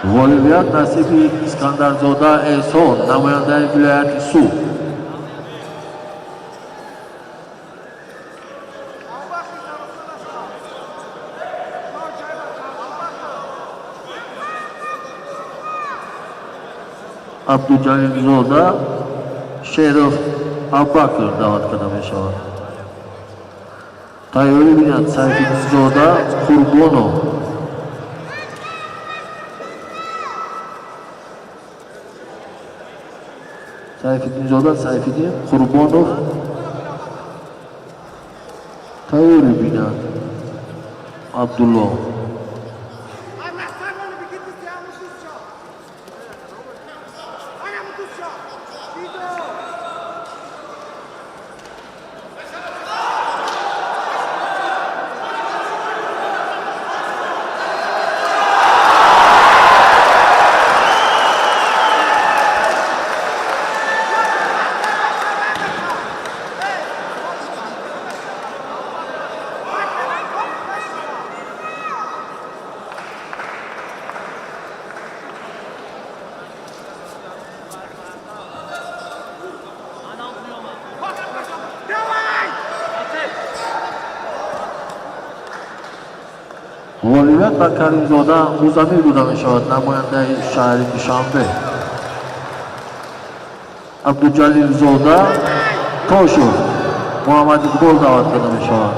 Ғолибият насиби Искандарзода Эҳсон, намояндаи вилояти Суғд. Абдуҷалилзода Шеров Аббакр даъват карда мешавад. Тайёрӣ бинад Сайфиддинзода Қурбонов. Сайфиддинзода Сайфиддин Қурбонов тайёрӣ бинад. Абдулло. Ғолибият ба Каримзода Музамил дода мешавад, намояндаи шаҳри Душанбе. Абдуҷалилзода Тошев Муҳаммад Иқбол даъват карда мешавад.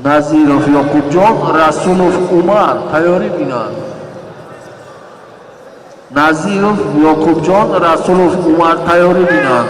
Назиров Ёқубҷон, Расулов Умар тайёрӣ бинанд. Назиров Ёқубҷон, Расулов Умар тайёрӣ бинанд.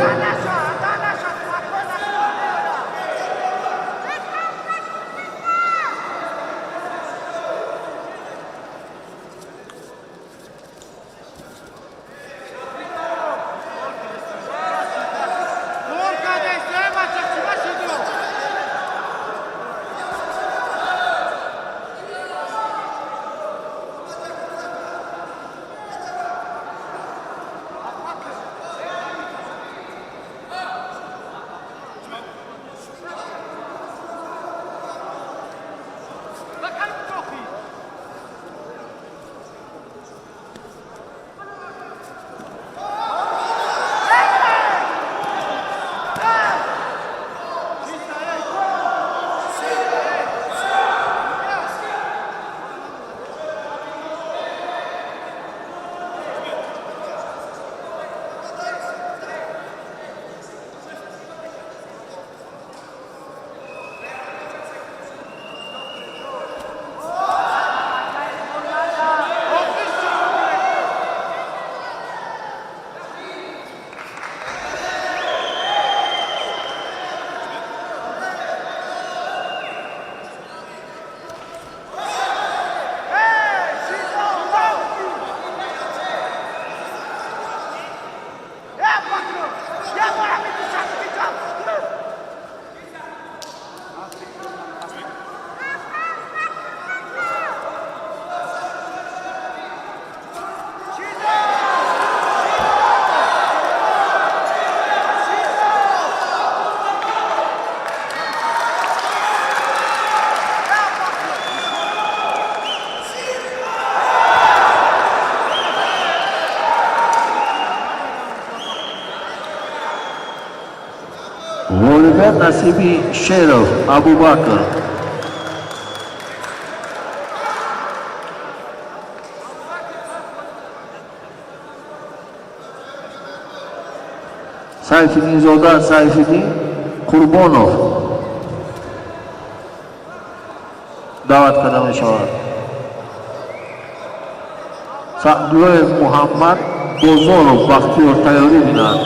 Насиби Шеров Абубакр. Сайфиддинзода Сайфиддин Қурбонов даъват карда мешавад. Саъдуллоев Муҳаммад Бозоров Бахтиёр тайёрӣ бинад.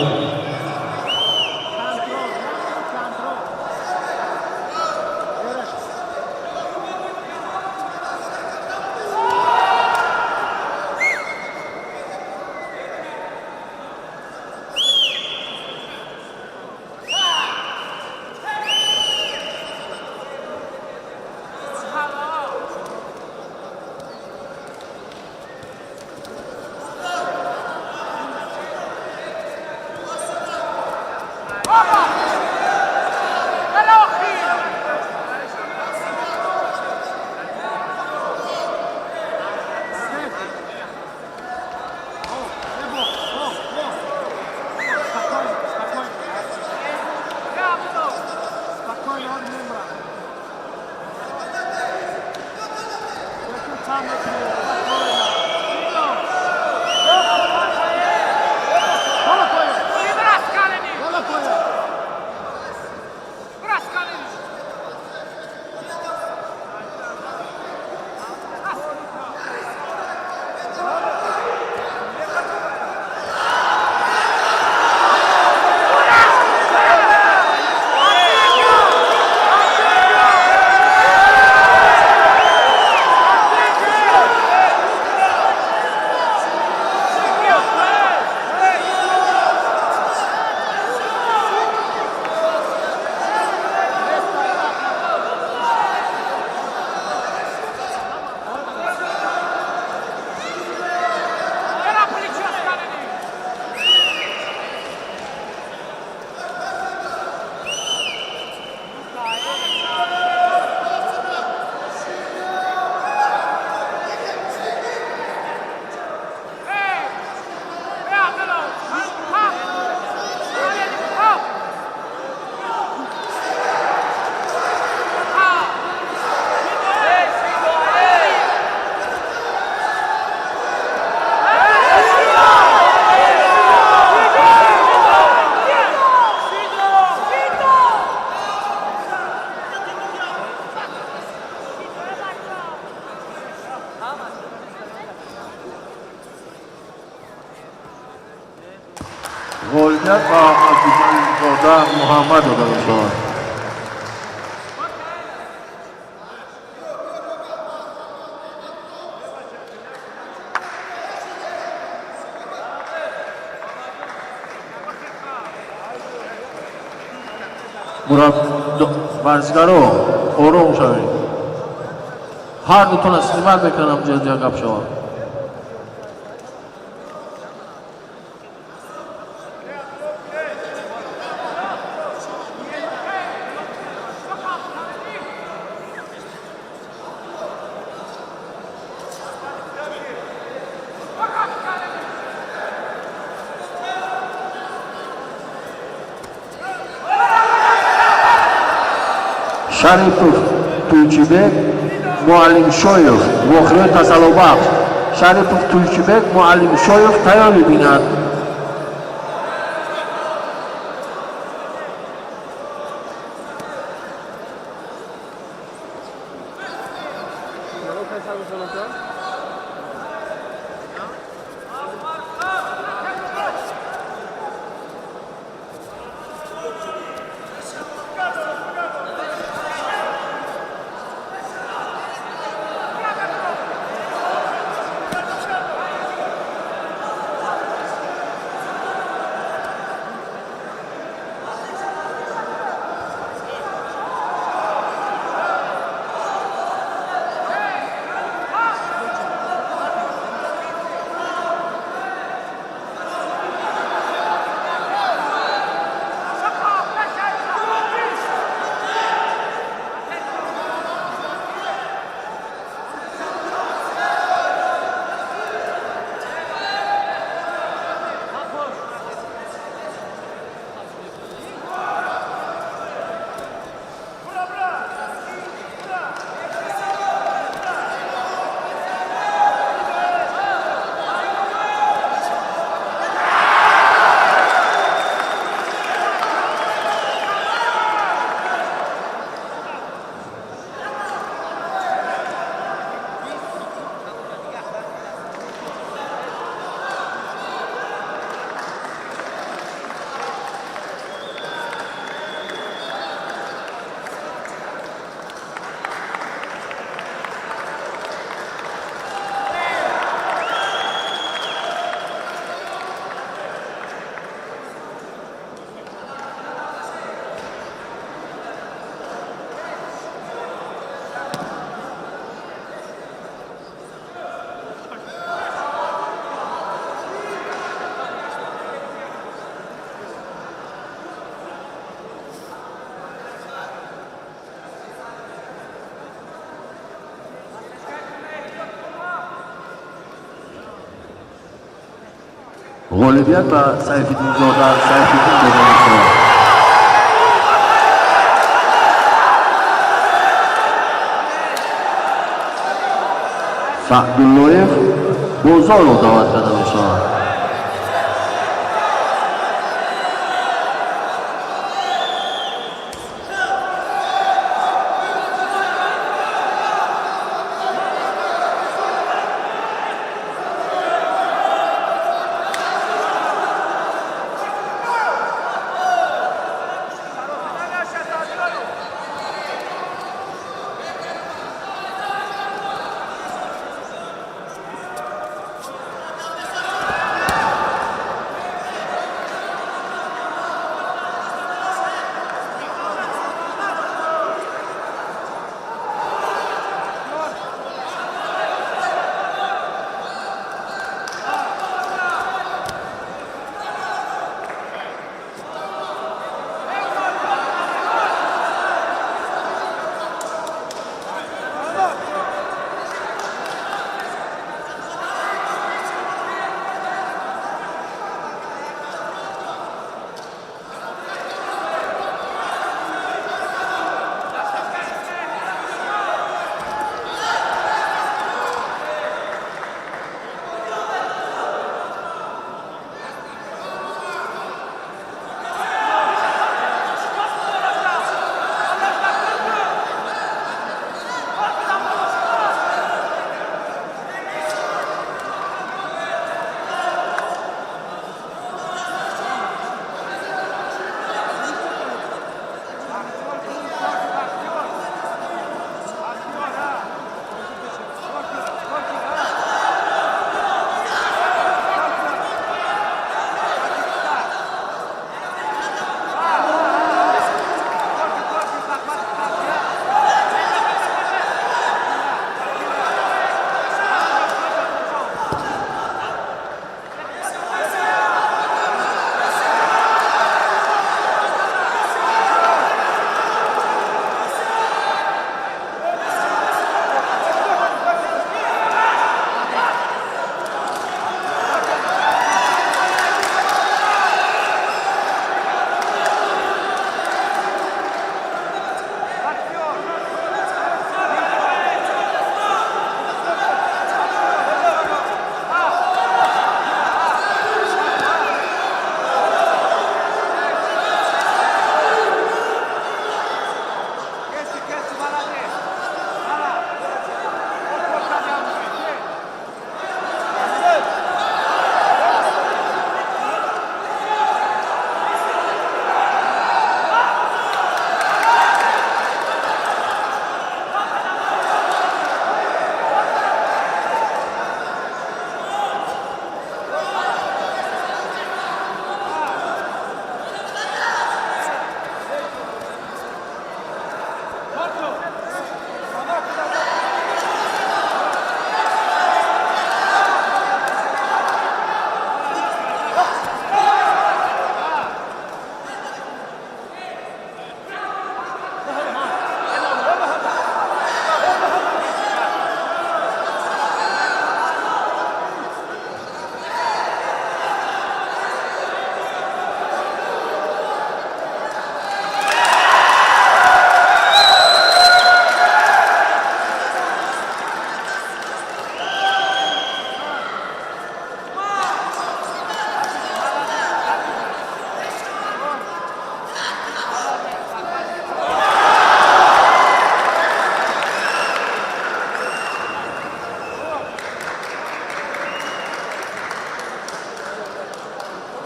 Ғолибият ба Абдуҷалилзода Муҳаммад дода мешавад. Варзишгаро, ором шавед. Ҳар дутона снимать мекунам, ҷа гап шавад. Шарипов Туйчибек Муаллимшоев, вохӯрии тасаллобахш. Шарипов Туйчибек Муаллимшоев тайёрӣ бинад. Ғолибият ба Сайфиддинзода Сайфиддин дода мешавад. Саъдуллоев Бозоров даъват карда мешавад.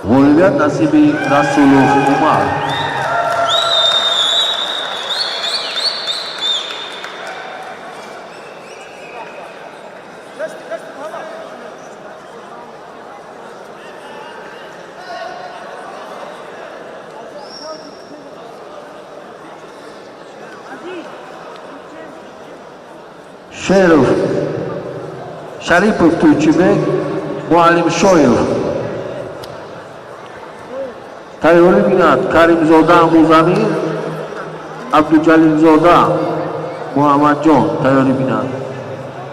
Ғолибият насиби Расулов Умар. Шеров Шарипов Туйчибек Муаллимшоев тайёрӣ бинад. Каримзода Музамир Абдуҷалилзода Муҳаммадҷон тайёрӣ бинад.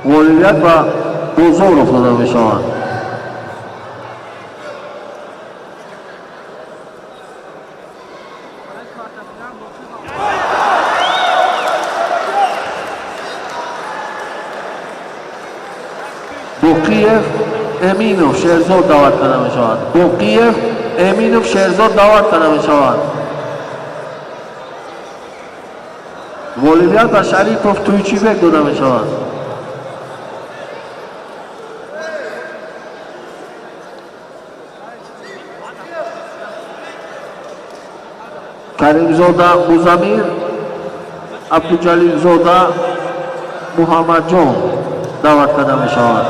Ғолибият ба Бозоров дода мешавад. Эминов Шерзод даъват карда мешавад. Боқиев Эминов Шерзод даъват карда мешавад. Ғолибият ба Шарипов Туйчибек дода мешавад. Каримзода Музамир, Абдуҷалилзода Муҳаммадҷон даъват карда мешавад.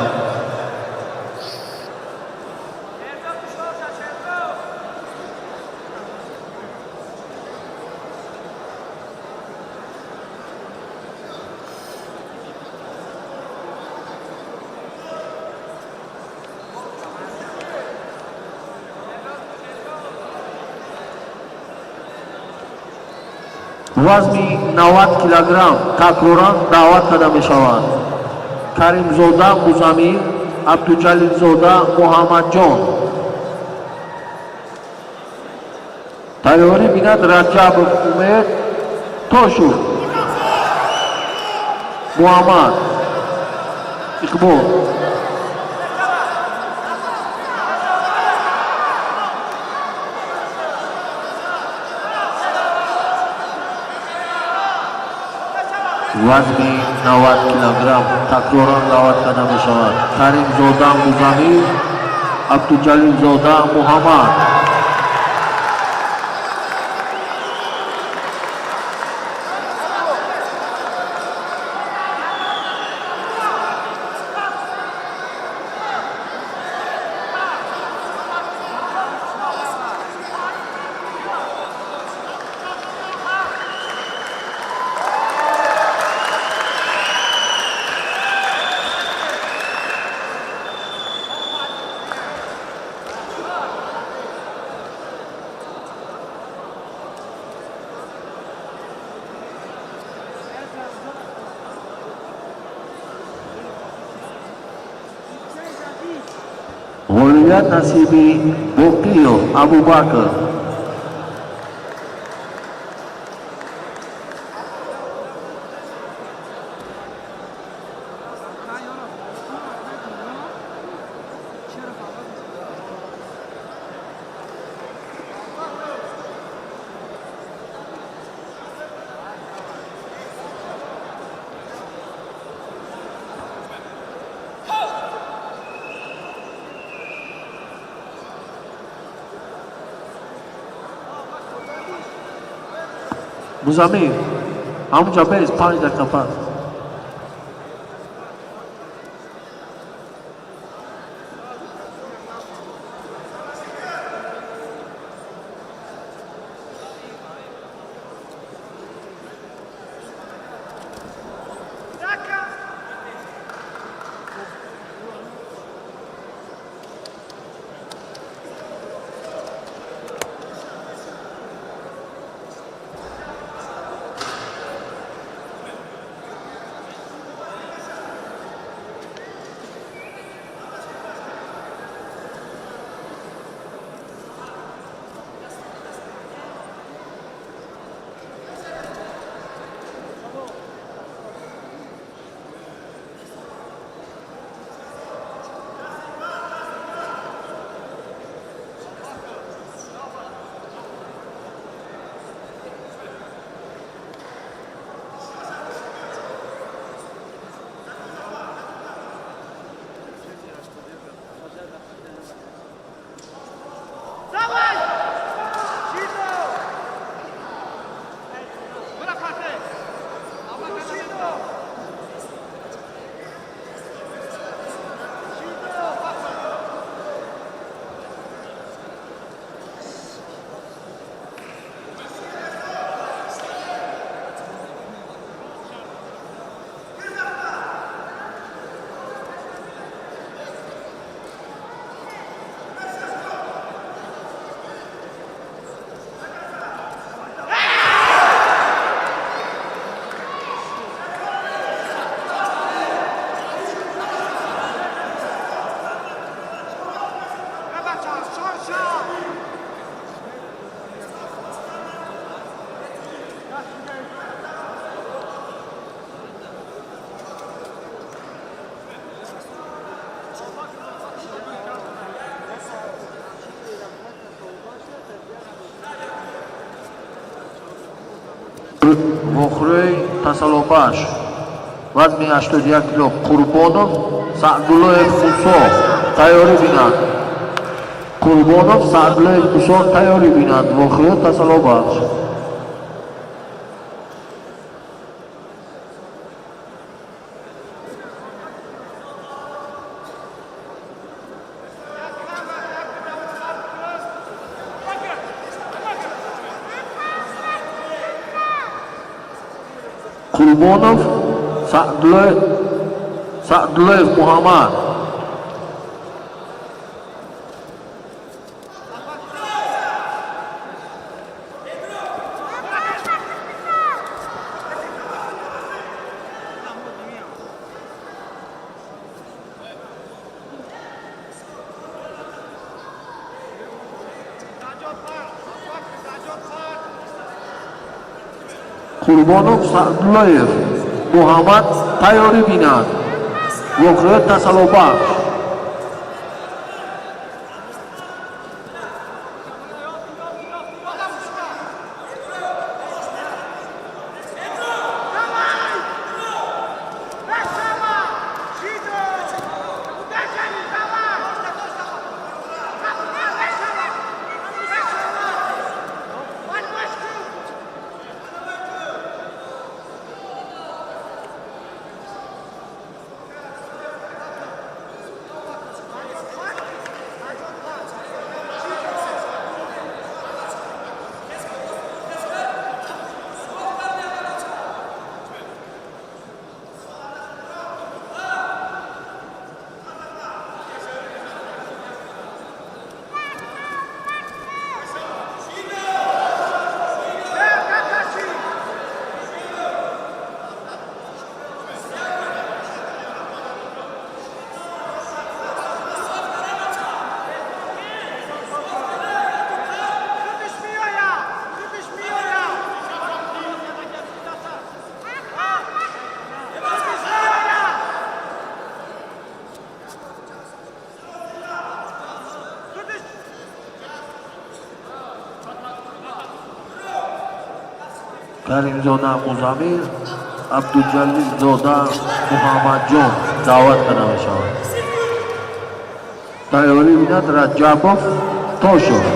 Вазни 90 килограмм такроран даъват карда мешаванд. Каримзода Музамир, Абдуҷалилзода Муҳаммадҷон. Тайёрӣ бинад Раҷабов Умед, Тошув Муҳаммад Иқбол. Вазни 90 килограмм такроран даъват карда мешавад. Каримзода Музамир, Абдуҷалилзода Муҳаммад. Ғолибият насиби Боқиев Абубакр. Музамир, ҳамунҷа бес, 5 дақиқа пас. Вохӯрии тасаллобахш, вазни 81 кило, Қурбонов Саъдуллоев Мусо тайёрӣ бинанд. Қурбонов Саъдуллоев Мусо тайёрӣ бинанд. Вохӯрии тасаллобахш. Қурбонов Саъдуллоев Муҳаммад. Қурбонов Саъдуллоев Муҳаммад тайёрӣ бинад. Воқеа тасаллобахш. Каримзода Музамил, Абдуҷалилзода Муҳаммадҷон даъват карда мешавад. Тайёрӣ бинад Раҷабов Тошов.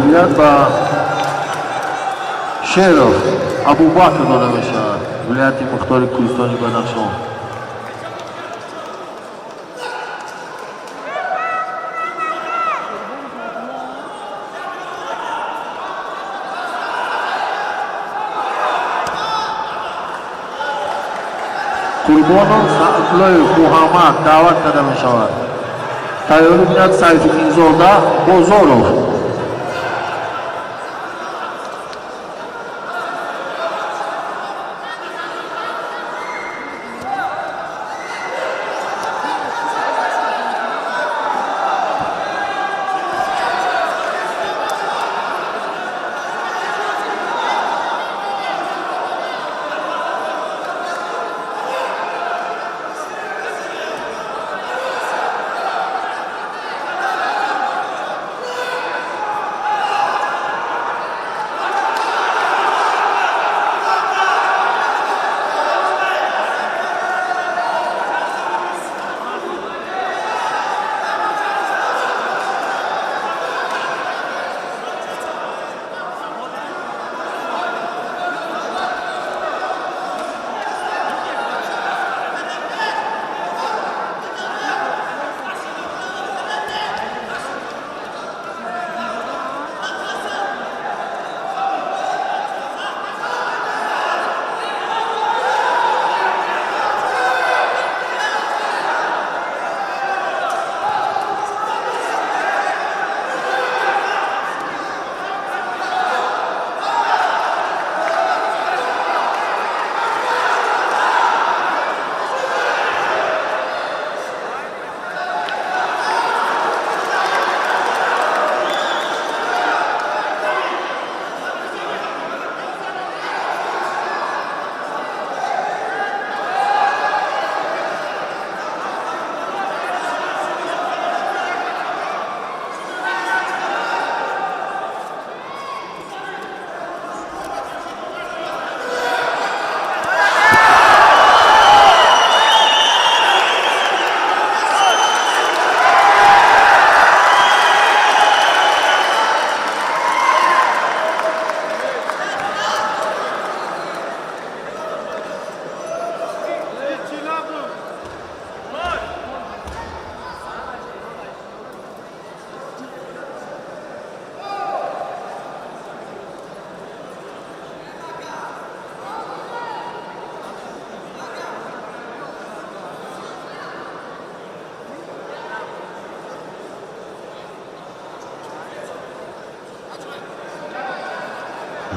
Ғолибият ба Шеров Абубакр дода мешавад, вилояти мухтори Кӯҳистони Бадахшон. Қурбонов Саъдуллоев Муҳаммад даъват карда мешавад. Тайёрӣ бинад Сайфиддинзода Бозоров.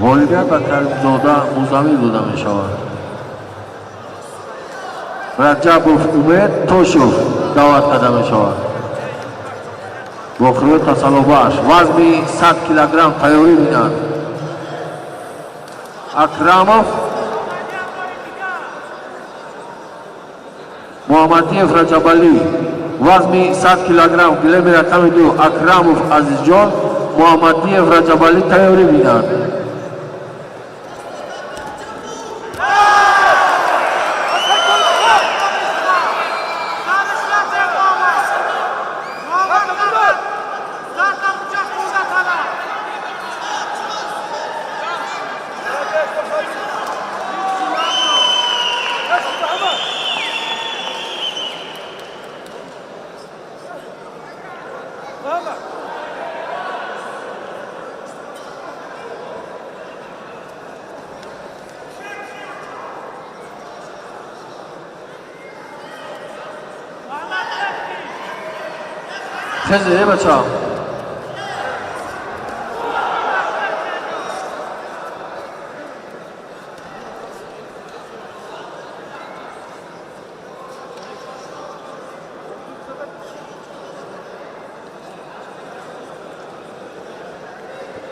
Ғолибият ба Каримзода Музамил дода мешавад. Раҷабов Умед Тошов даъват карда мешавад. Бохирои тасаллобахш, вазни 100 килограмм, тайёрӣ бинад. Акрамов Муҳаммадиев Раҷабалӣ, вазни 100 килограмм, гилеми рақами 2, Акрамов Азизҷон, Муҳаммадиев Раҷабалӣ тайёрӣ бинад. Хезе, бача.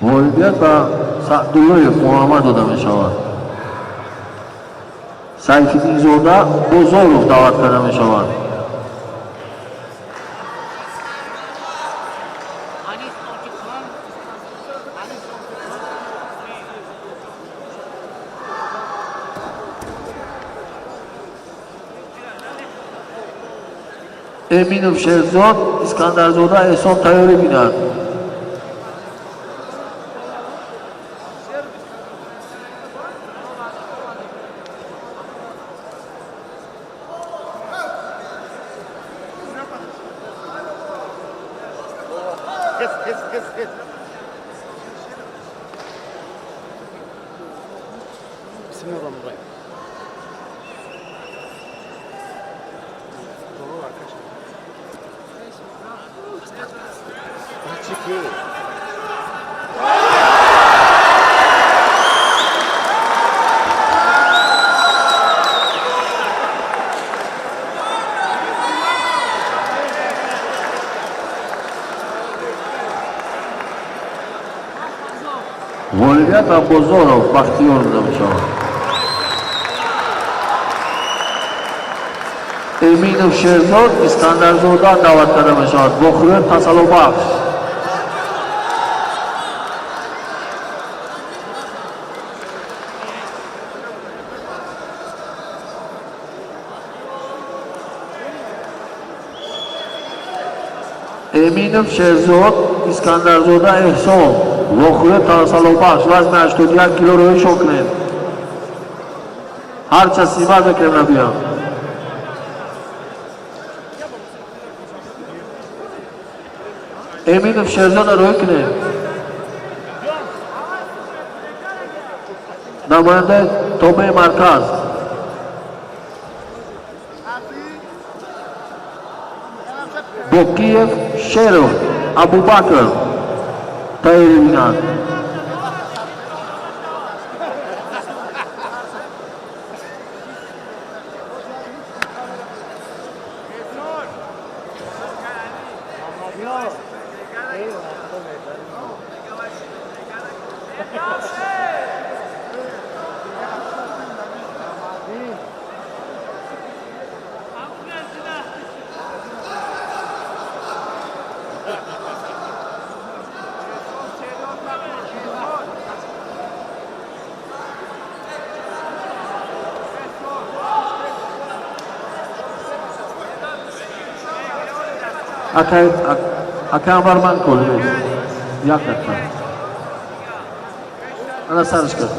Ғолибият ба Саъдуллоев Муҳаммад дода мешавад. Сайфиддинзода Бозоров даъват карда мешавад. Эминов Шерзод, Искандарзода Эҳсон тайёрӣ бинад. Хез, хез, хез. Bismillahirrahmanirrahim. Doğru arkadaşlar. Çekiyor. Ғолибият ба Бозоров Бахтиёр дода мешавад. Эминов Шерзод Искандарзода даъват карда мешавад. Вохӯрии тасаллобахш. Эминов Шерзод, Искандарзода Эҳсон. Вохӯрии тасаллобахш, вазни 81 кило рӯи шо кунед. Ҳарча сима мекунем, набиям. Эминов Шерзода рӯй кунед. Намояндаи тобеи марказ. Бокиев Шеров Абубакр тайёрӣ бинад. Ака Анвар, ман кол як дақиқа. Ана сарш кард.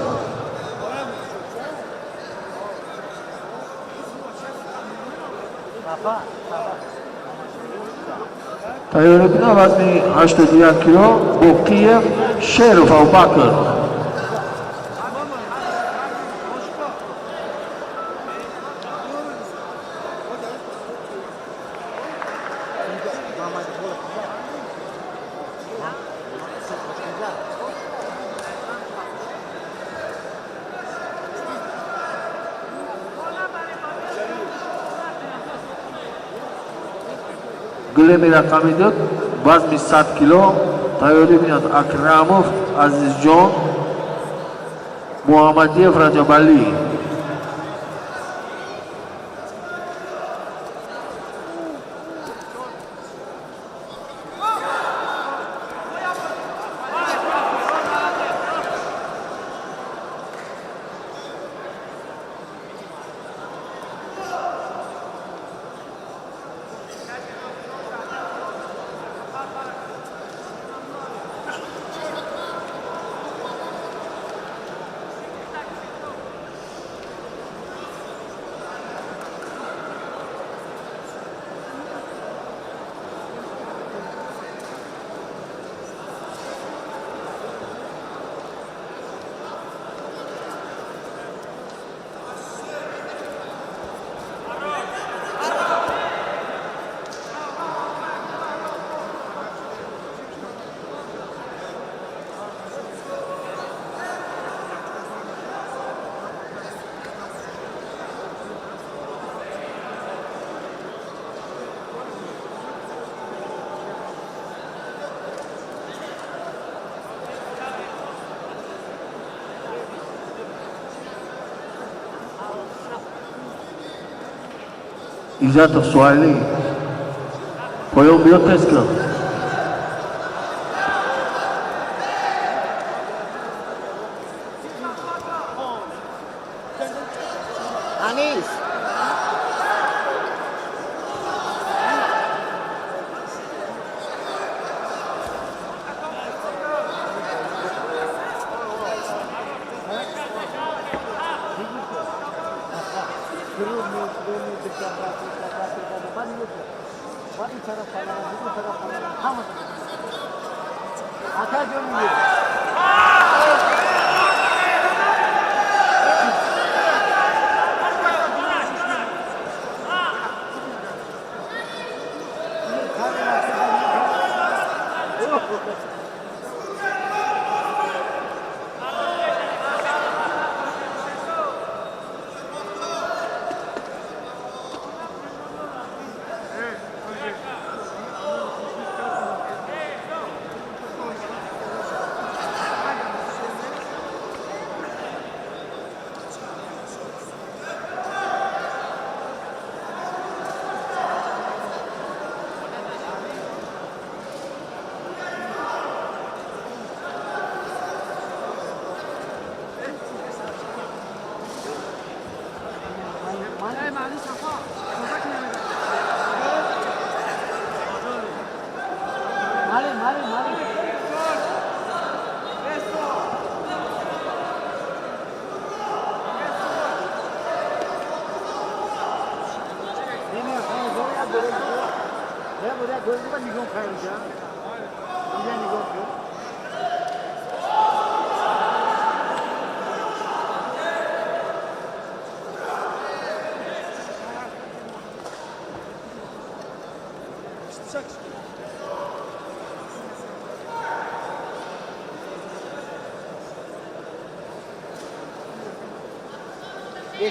Тайёрӣ бина, вазни 81 кило, Боқиев Шеров Абубакр. Гулеми рақами 2, вазни 100 кило, тайёрӣ бинад Акрамов Азизҷон, Муҳаммадиев Раҷабалӣ. Иззатов Суайли. Поён биё, тест кун. Anis.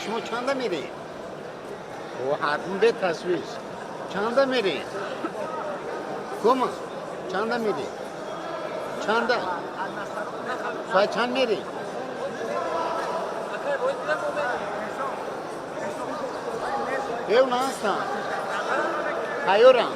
Шумо чанда меред? Ҳатман бе тасвиш. Чанда меред? Кома? Чанда меред? Чанда? Соат чанд меред? Eu não ҳастам. Тайёрам.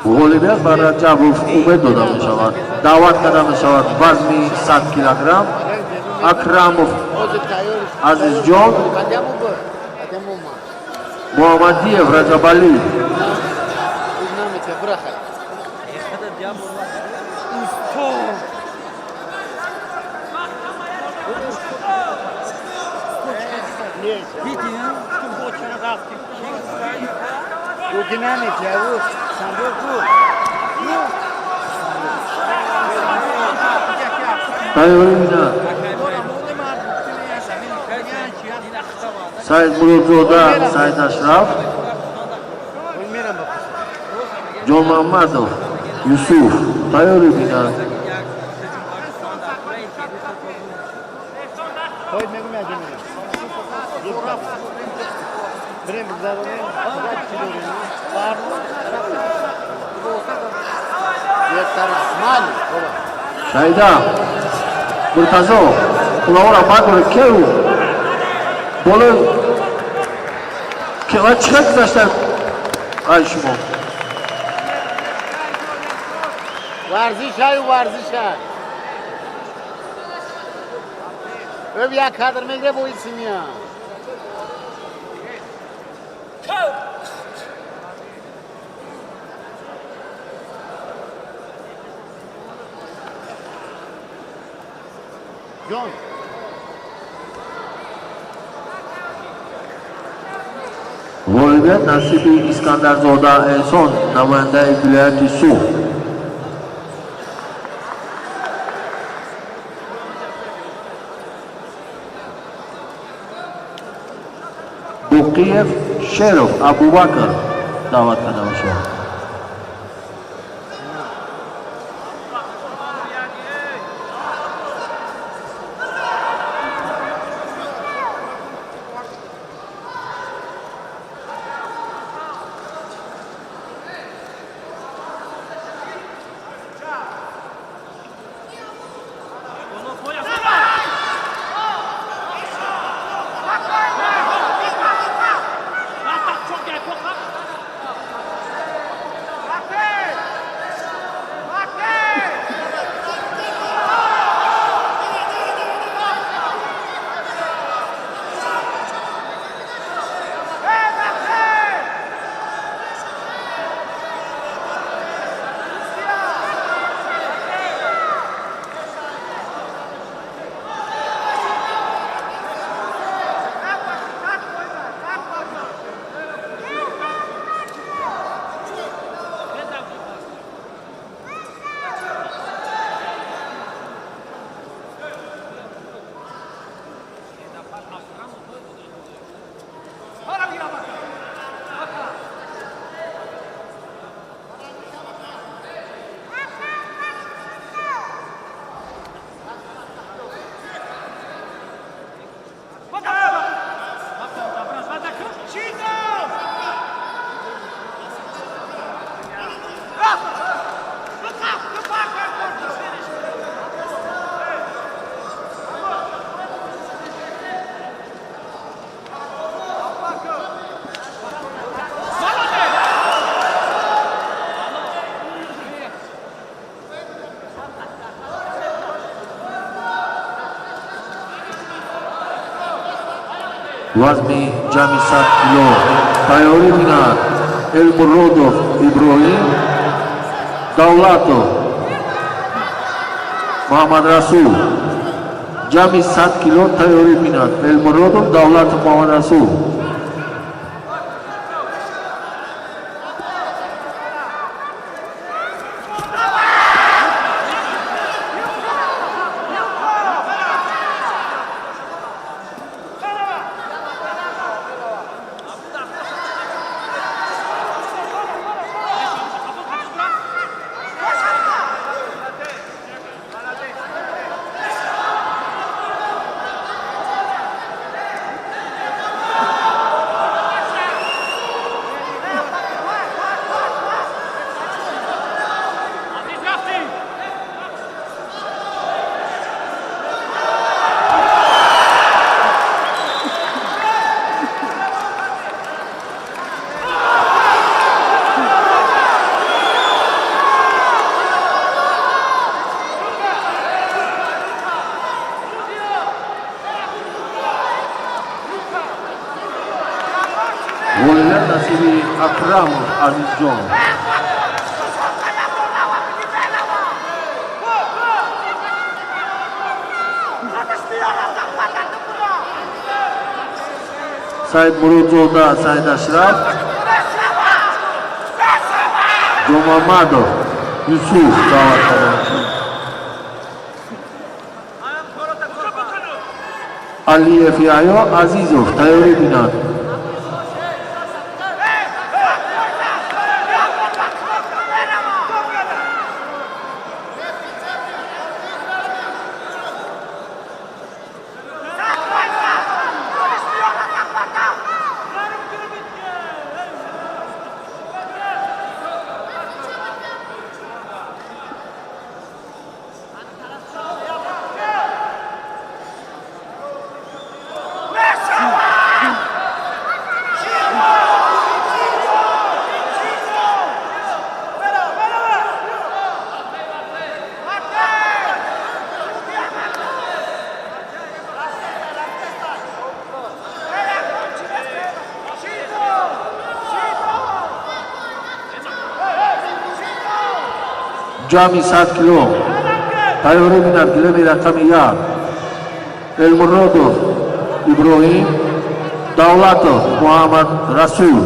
Ғолибият ба Раҷабов Умед дода мешавад. Даъват карда мешавад вазни 100 килограмм Акрамов Азизҷон, Муҳаммадиев Раҷабалӣ. Тайёрӣ бинад Саид Муродзода, Саид Ашраф, Ҷонмаҳмадов Юсуф тайёрӣ бинад. Шаида Муртазо, хулаҳоро бардоре, кеу боло ва чӣ қадр гузашта ай шумо? Варзиш аю, варзиш ай. Ӯ як кадр мегире, бо исмия. Ҷон. Ғолибият насиби Искандарзода Эҳсон, намояндаи вилояти Суғд. Боқиев Шеров Абубакр даъват карда мешавад. Вазни ҷамъи 100 кило тайёрӣ бинад Элмуродов Иброҳим, Давлатов Муҳаммадрасул. Ҷамъи 100 кило тайёрӣ бинад Элмуродов, Давлатов Муҳаммадрасул. Ғолибият насиби Акрамов Азизҷон. Саид Муродзода, Саид Ашраф, Ҷомамадов Юсуф даъват карда мешавад. Алиев Яҳё Азизов тайёрӣ бинад. Ҷамъи 100 кило тайёрӣ бинад. Гилеми рақами 1, Элмуродов Иброҳим, Давлатов Муҳаммад Расул.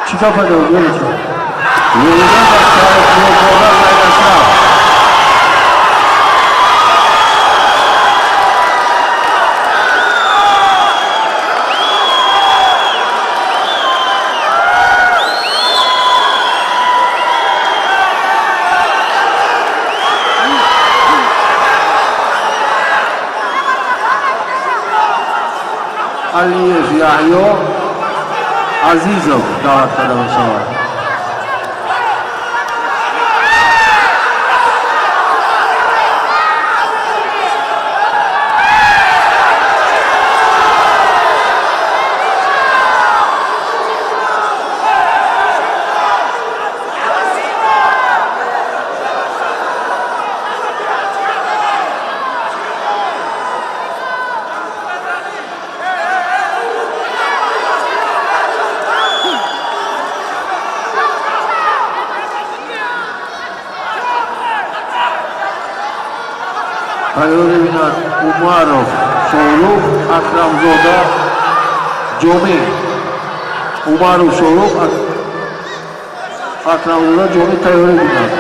Чӣ гапа дорӣ? Юлдон Зайнашраф. Алиев Яҳё Азизов даъват карда мешавад. Тайёрӣ бинад Умаров Шорух, Акрамзода Ҷомӣ. Умаров Шорух, Акрамзода Ҷомӣ тайёрӣ бинад.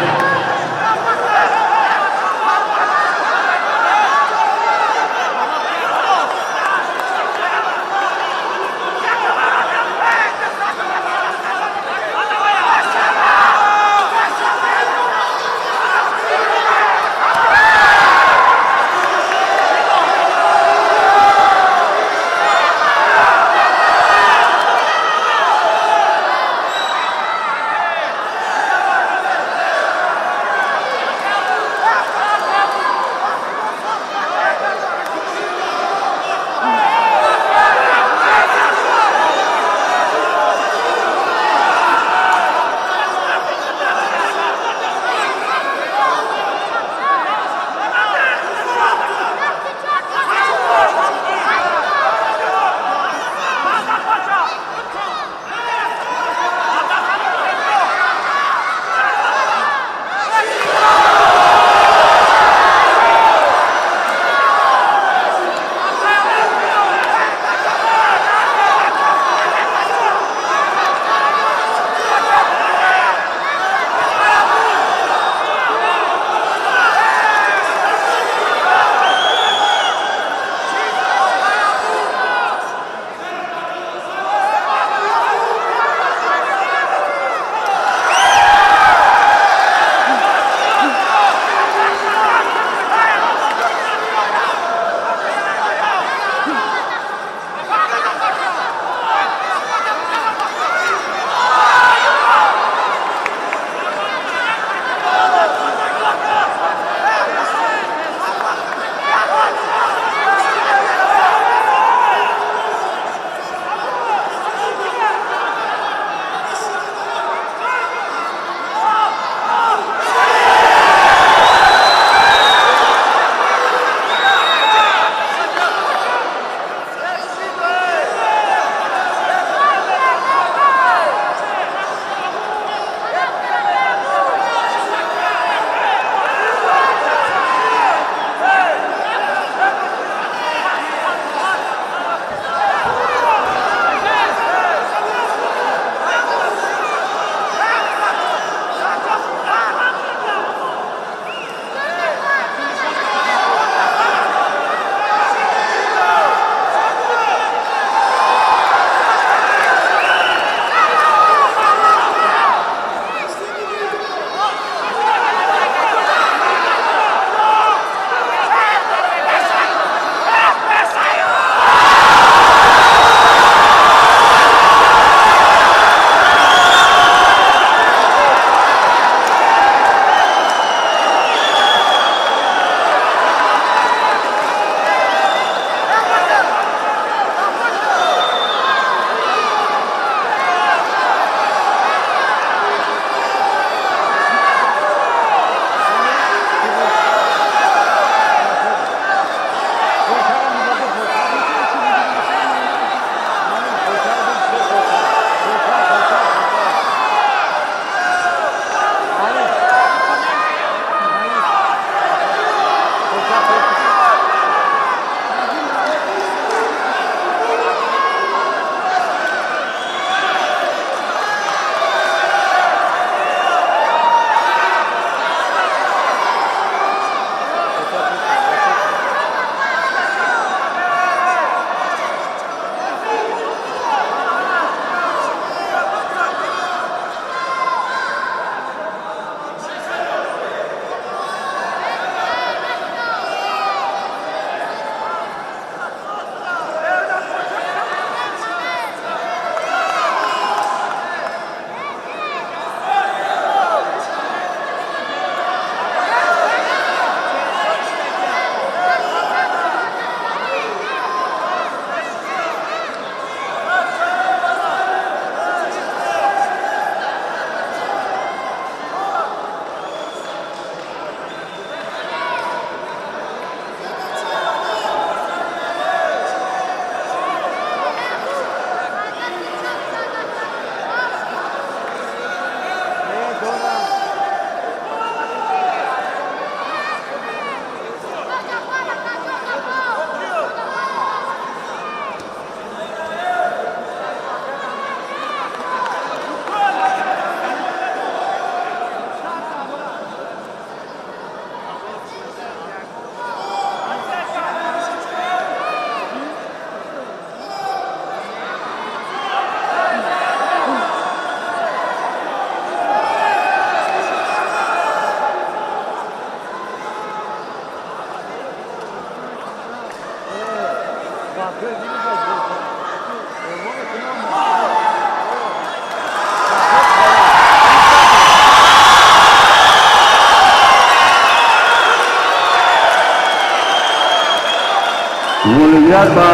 Ғолибият ба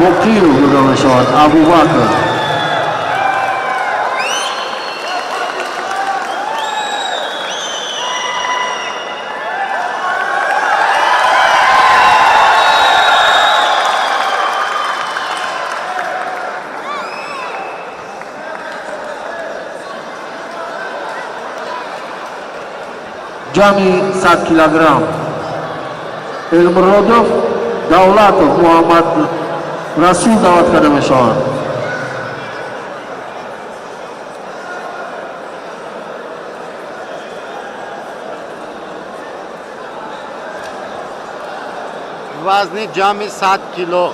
Боқиев дода мешавад, Абубакр. Ҷамъи 100 килограмм, Элмуродов Давлатов Муҳаммад Расул даъват карда мешаванд. Вазни ҷамъи 100 кило.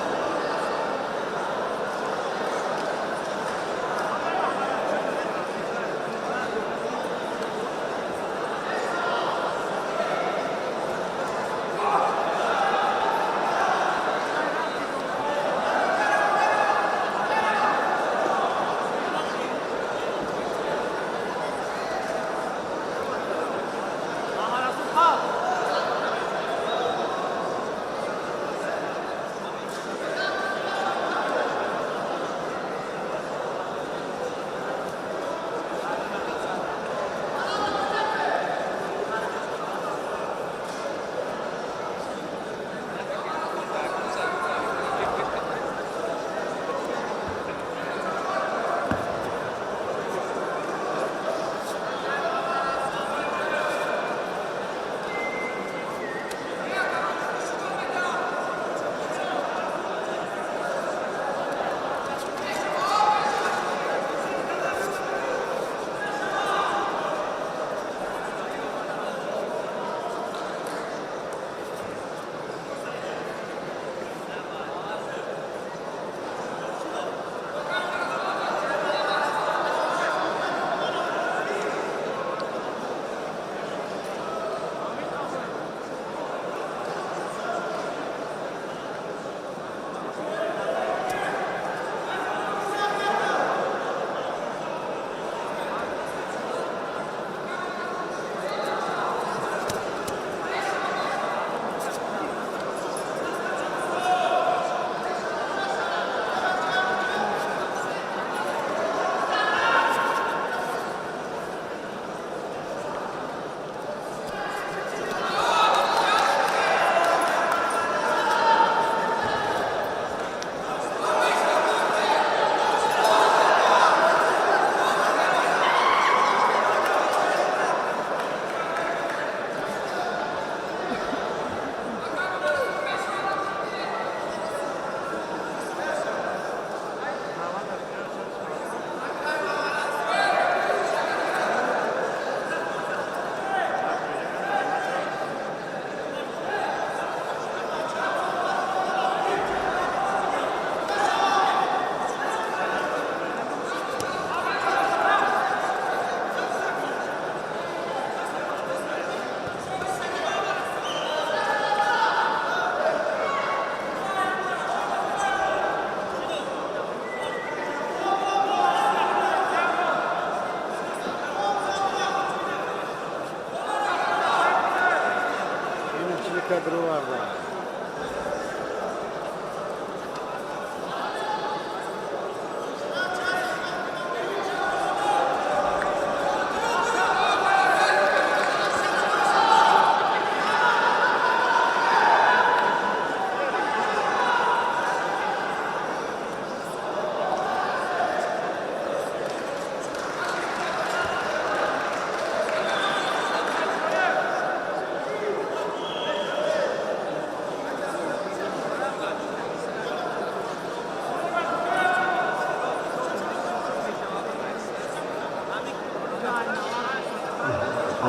Кадроварда.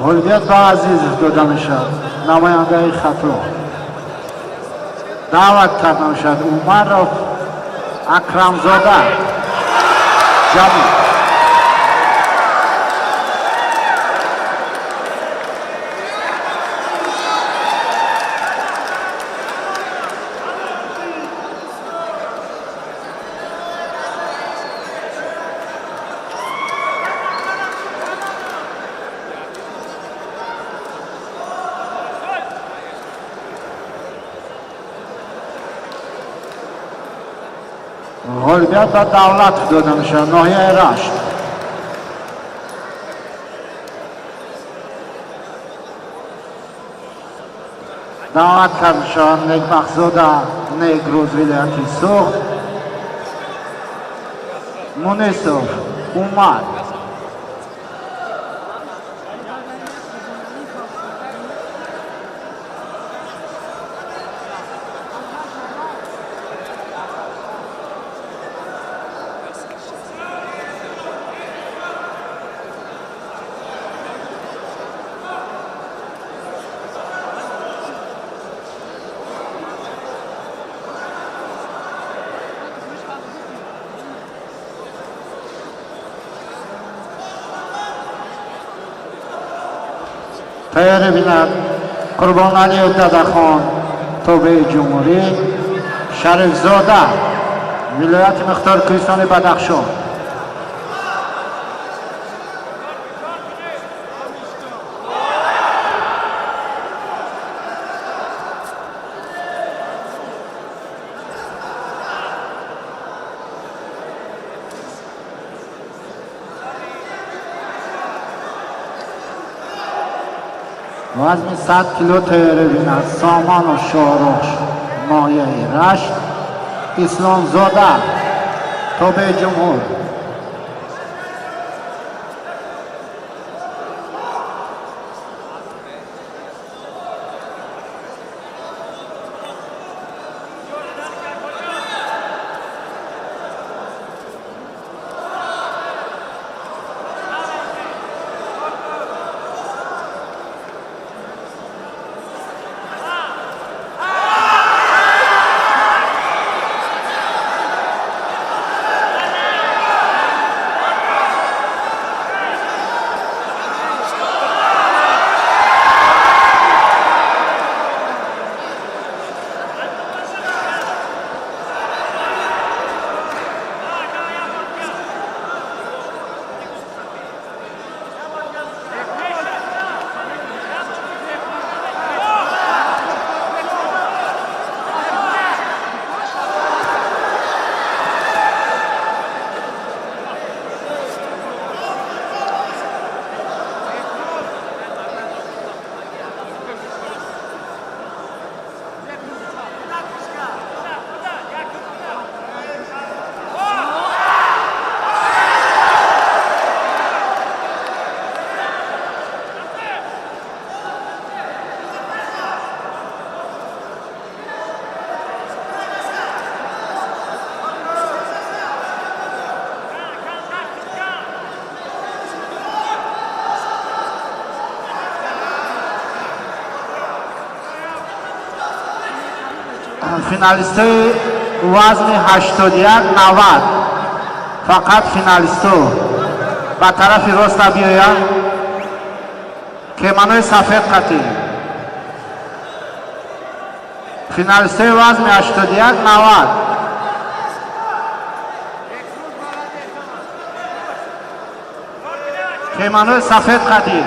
Ғолибият ба Азизов дода мешавад, намояндаи Хатлон. Даъват карда мешавад Умаров Акрамзода Ҷамил. Ғолибият ба Давлатов дода мешавад, ноҳияи Рашт. Даъват карда мешавад Некбахтзода Некрӯз, вилояти Суғд, Мунисов Умар. Тайёрӣ бинад Қурбоналиев Дадахон, тобеи ҷумҳурӣ, Шарифзода, вилояти мухтори кӯҳистони Бадахшон. Вазни 100 кило тайёрӣ бинад Сомону Шоҳрух, ноҳияи Рашт, Исломзода, тобеи ҷумҳур. Финалистҳои вазни 81 90, фақат финалистҳо ба тарафи роста биёянд, кеманои сафед қатӣ. Финалистҳои вазни 81 90, кеманои сафед қатӣ.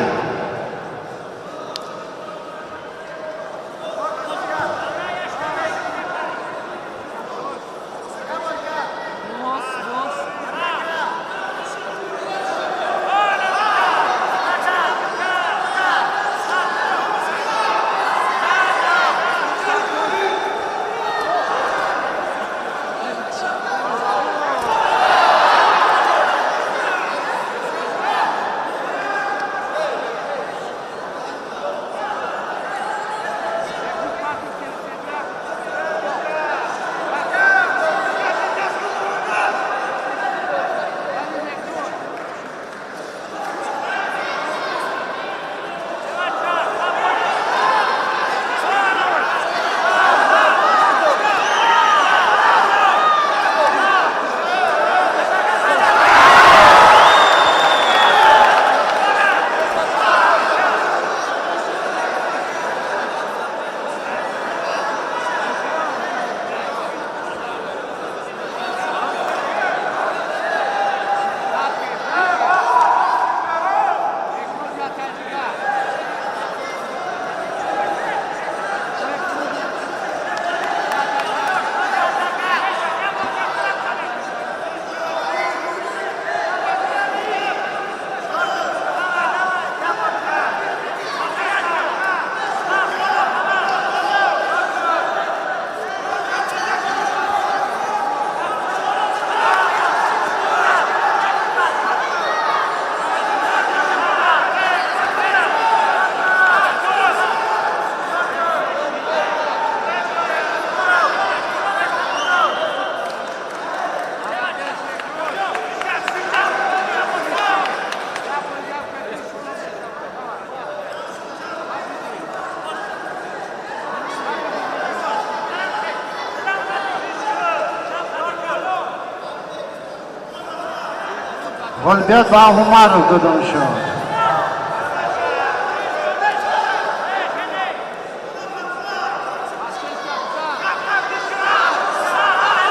Ғолибият ба Умаров дода мешавад.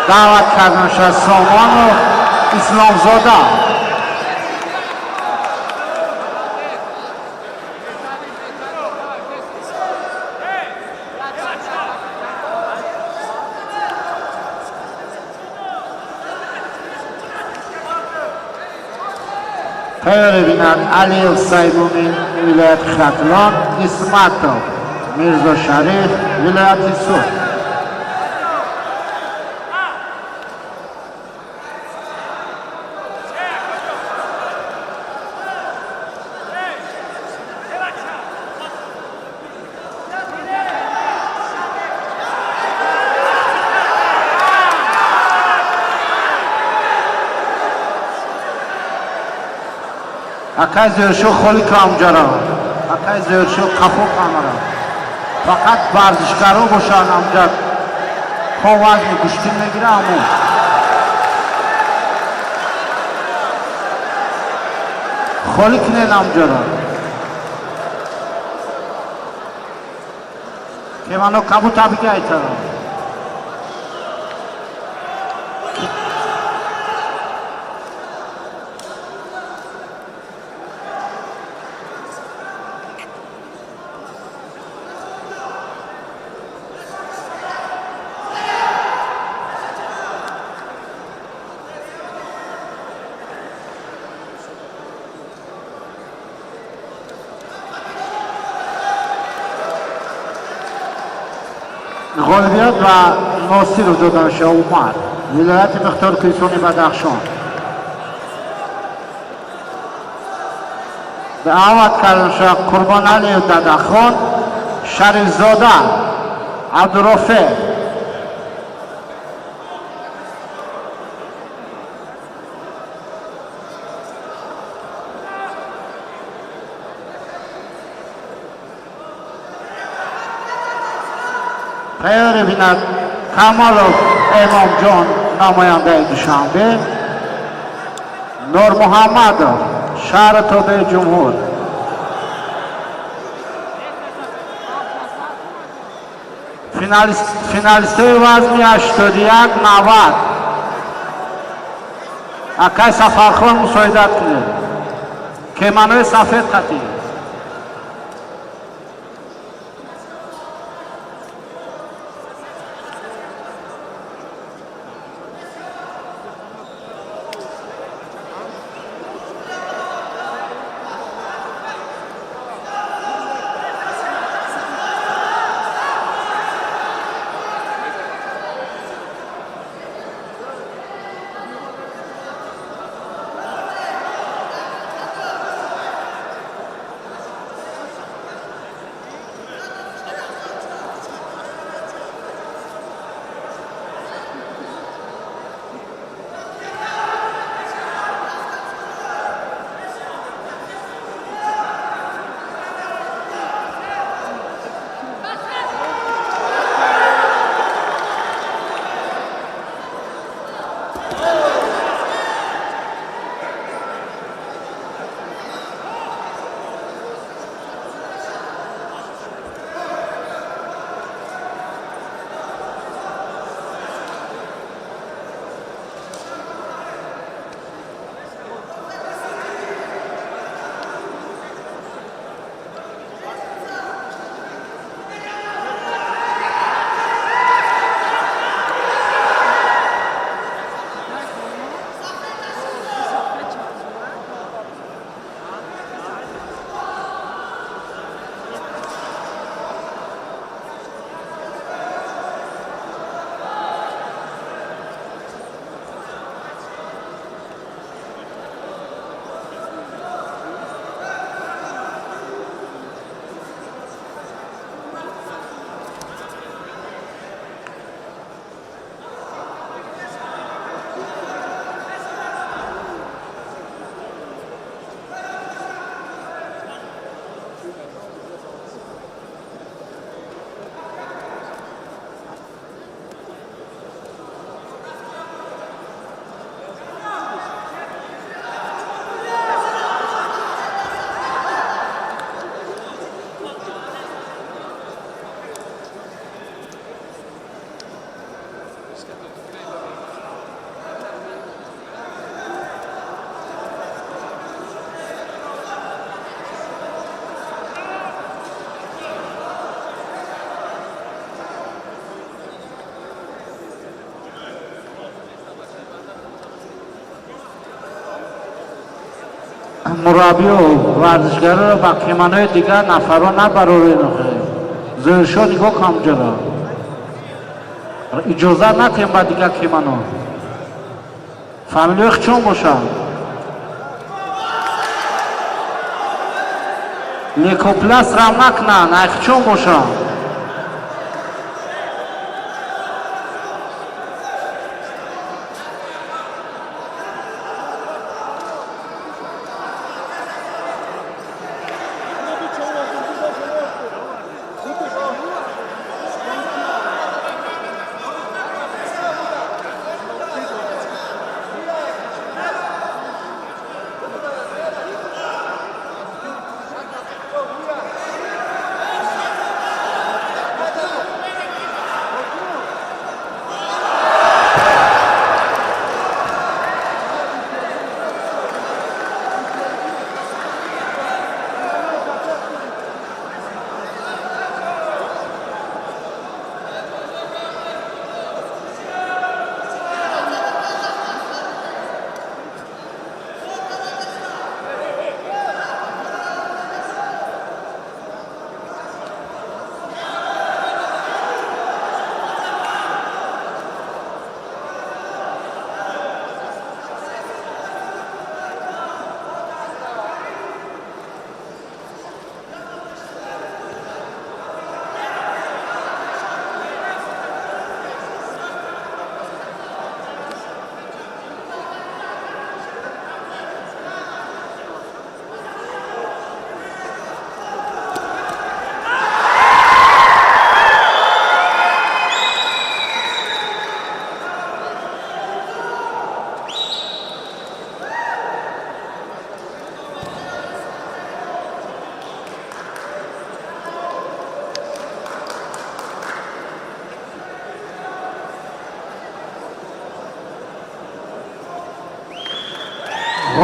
Даъват карда мешавад Сомонов Исломзода. Тайёрӣ бинад Алиев Саймумин, вилояти Хатлон, Исматов Мирзо Шариф, вилояти Суғд. Акай Зӯршо, холи камҷаро, акай Зӯршо, қафо камара. Фақат варзишгаро бошанд, амҷад ко вазни гӯштин мегира, аммо холӣ кунед амҷаро. Кемано кабута бигайтаро. Ғолибият ба Носиров дода мешавад, Умар, вилояти Мухтори Кӯҳистони Бадахшон. Даъват карда мешавад Қурбоналиев Дадахон, Шарифзода Абдурофеъ. Тайёрӣ бинад Камолов Эмомҷон, намояндаи Душанбе, Нурмуҳаммадов, шаҳри тобеи ҷумҳур. Финалистои вазни 81, 90. Акай Сафархон, мусоидат кунед. Кеманои сафед қатӣ. Мураббиё, варзишгароро ба киманои дигар нафарҳо набароред. Зоиршо, нигоҳ кун, ҷаро иҷозат натем ба дигар кимано. Фамилиёи чон бошад, лейкопласт рам накунанд, айхчон бошад.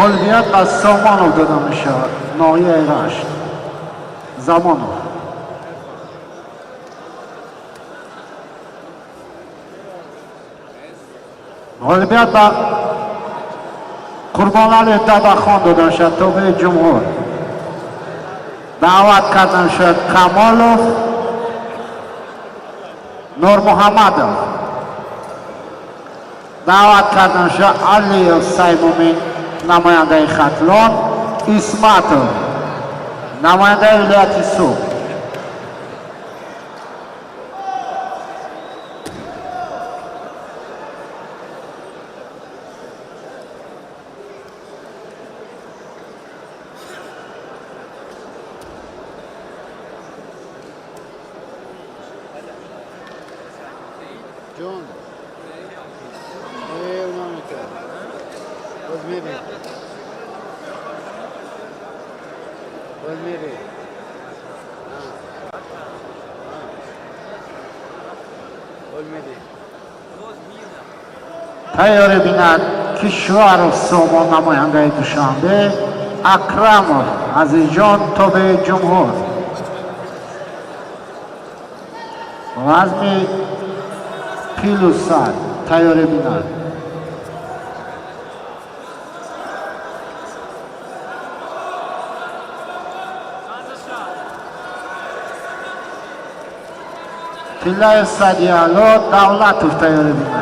Ғолибият ба Сомонов дода мешавад, ноҳияи Рашт, Замонов. Ғолибият ба Қурбоналӣ Дадахон дода мешавад, тобеи ҷумҳур. Даъват карда мешавад Камолов Нурмуҳаммадов, даъват карда мешавад Алиев Саймумин, намояндаи Хатлон, Исматов, намояндаи вилояти Суғд. Ҷон. Э, боз мерем. Боз мерем. Боз мерем. Тайёрӣ бинад Кишваров Сомон, намояндаи Душанбе, Акрамов Азизҷон, тобеи ҷумҳур, вазни плюс 100. Тайёрӣ бинад. Тиллаев Садиало Давлатов, тайёрӣ бинад.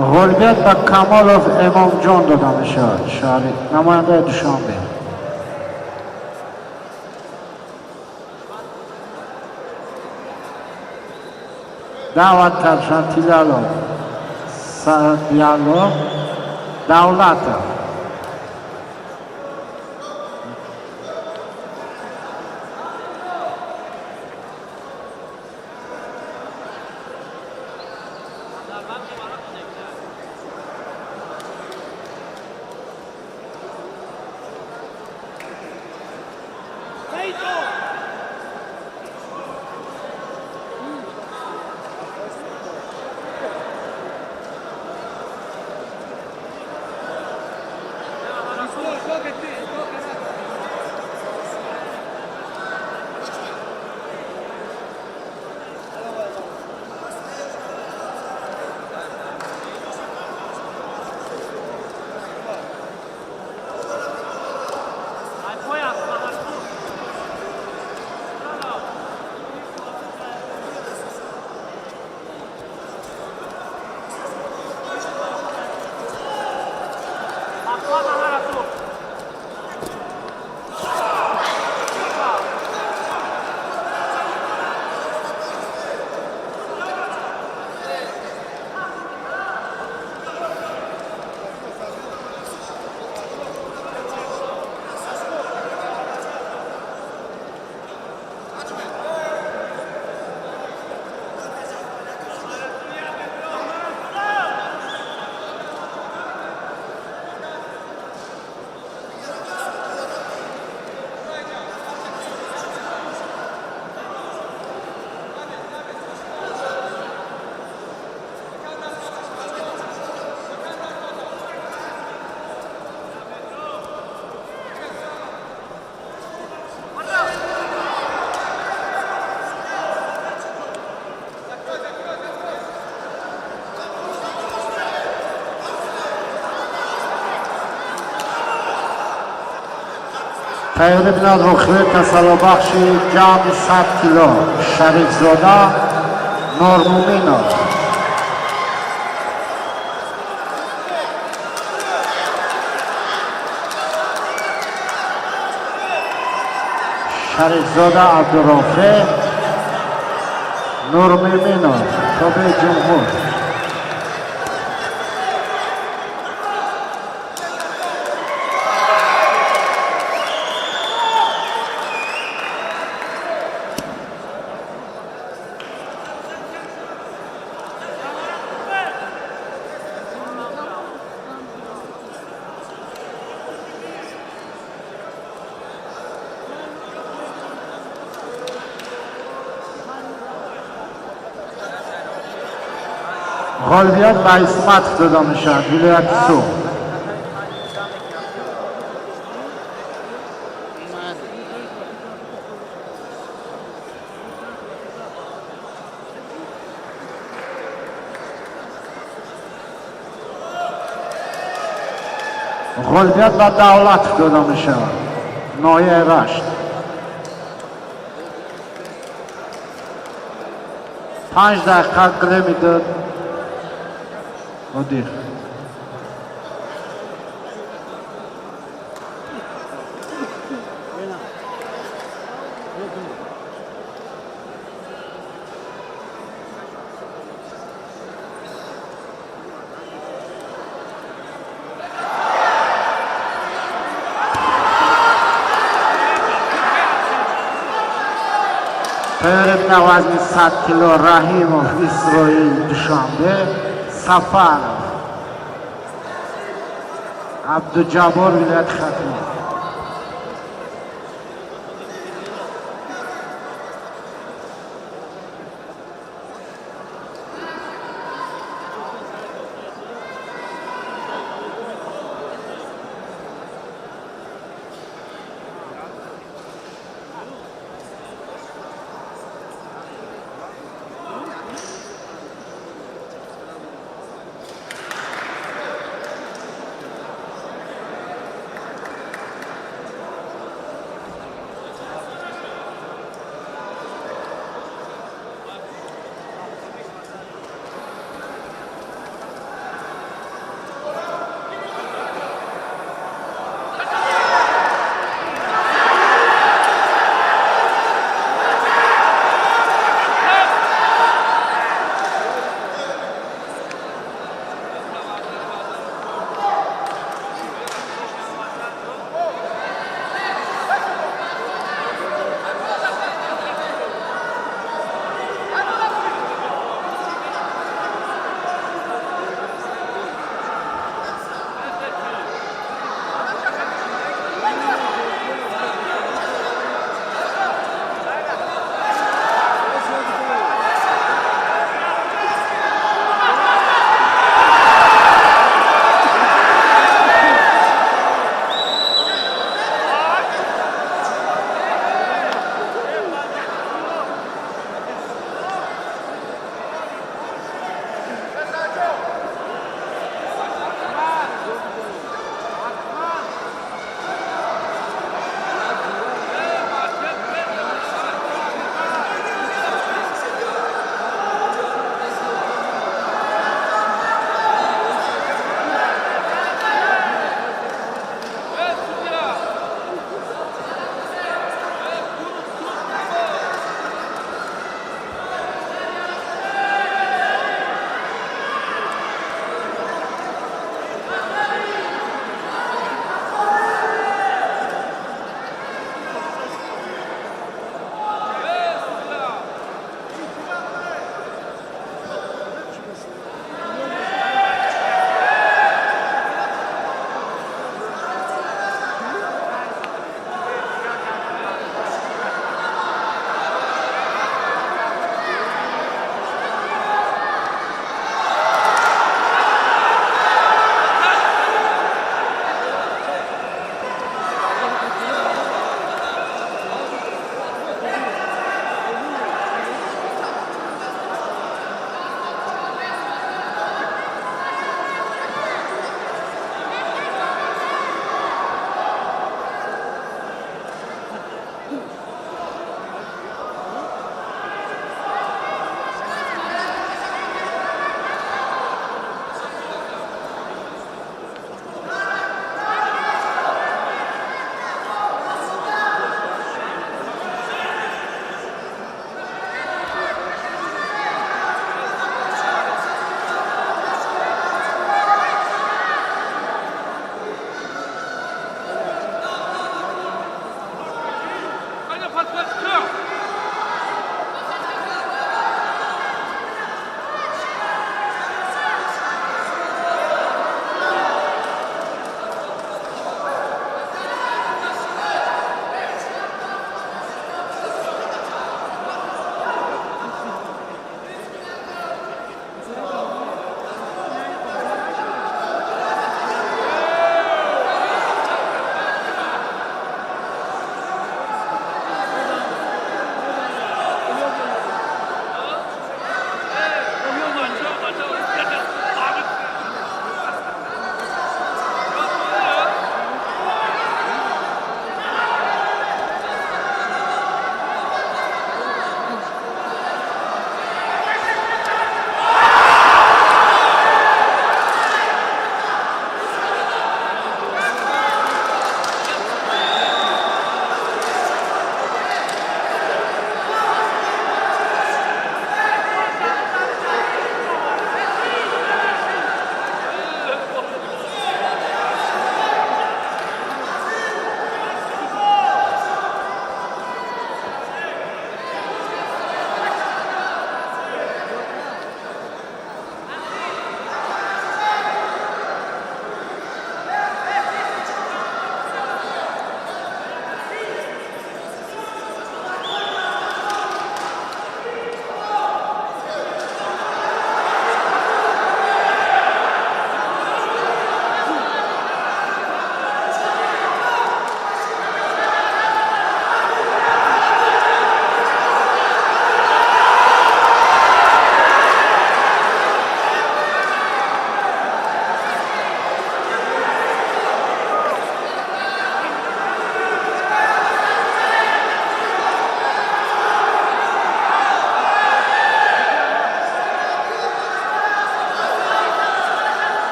Ғолибият ба Камолов Эмомҷон дода мешавад, шаҳри намояндаи Душанбе. Даъват кардшан Тилялов, Садиялов, Давлатов. Тайёрӣ бинад рухӯи тасаллобахши ҷамъи 100 кило Шарифзода Нормуминов. Шарифзода Абдурофеъ, Нурмуминов, тобеи ҷумҳур. Ғолибият ба Исматов дода мешавад, вилояти Суғд. Ғолибият ба Давлатов дода мешавад, ноҳияи Рашт. 5 дақиқа гилеми дод. Одир. Тайёрӣ на вазни 100 кило Раҳимов Исроил, Душанбе, Сафаров Абдуҷаббор, вилояти Хатлон.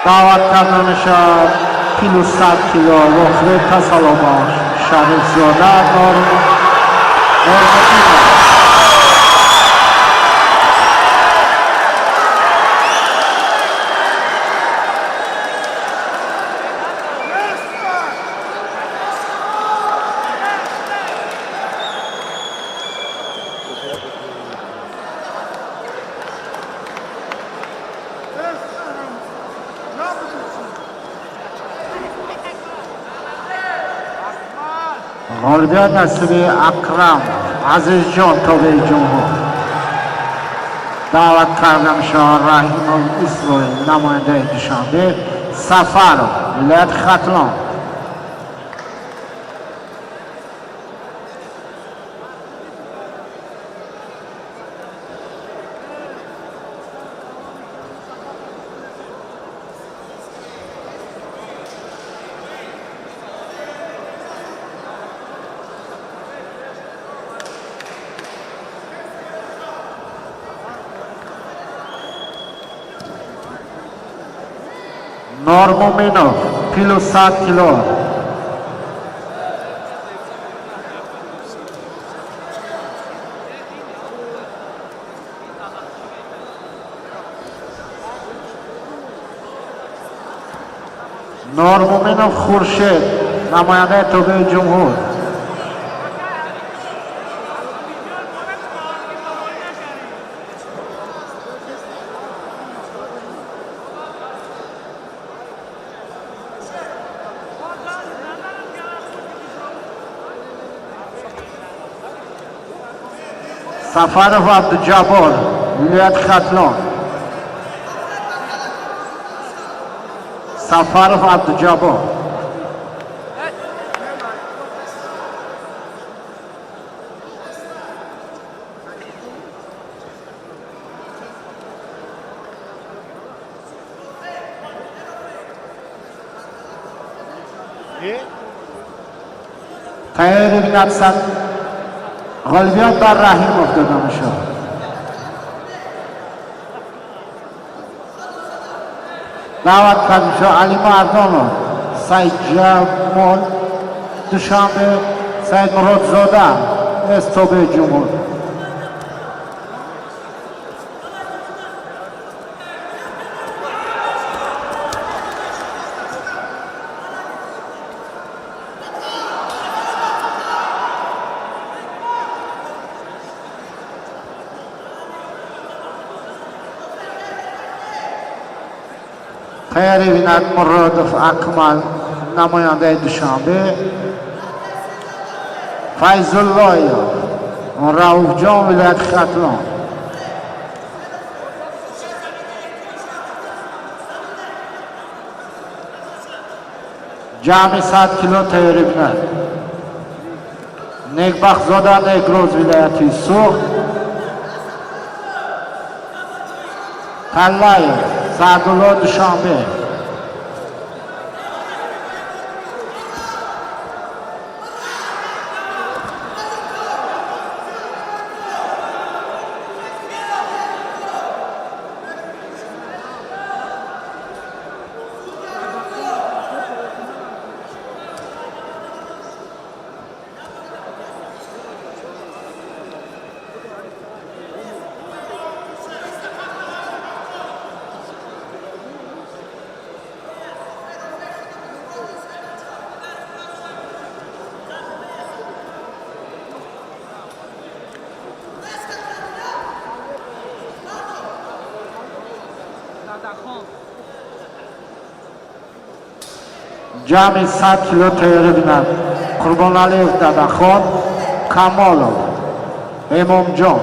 Даъват карда мешавад плюс 100 кило Вохре Касалобош Шарифзода Нормудинов. Ғолибият насиби Акрам Азизҷон, тобеи ҷумҳур. Даъват карда мешавад Раҳимов Исроил, намояндаи Душанбе, Сафаров, вилояти Хатлон. Нормуминов, плюс 100 кило. Нормуминов Хуршед, намояндаи тобеи ҷумҳур. Сафаров Абдуҷаббор, вилояти Хатлон. Сафаров Абдуҷаббор. Тайёри бинад. Ғолибият бар Раҳимов дода мешавад. Даъват карда мешавад Али Мардонов, Саидҷамол, Душанбе, Саидмуродзода, эс тобеи ҷумҳур. Тайёри бинад Муродов Акмал, намояндаи Душанбе, Файзуллоев Рауфҷон, вилояти Хатлон. Ҷамъи 100 кило тайёрӣ бинад Некбахтзода Некрӯз, вилояти Суғд, Таллаев Саъдулло, Душанбе. Ҷамъи 100 кило тайёрӣ бинад Қурбоналиев Дадахон, Камолов Эмомҷон.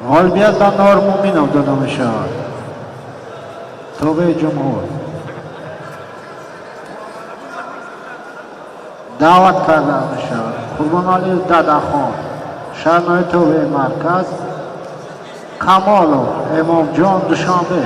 Ғолибият ба Нормуминов дода мешавад, тобеи ҷумҳур. Даъват карда мешавад Қурбоналиев Дадахон, шаҳрнои тобеи марказ, Камолов Эмомҷон, Душанбе.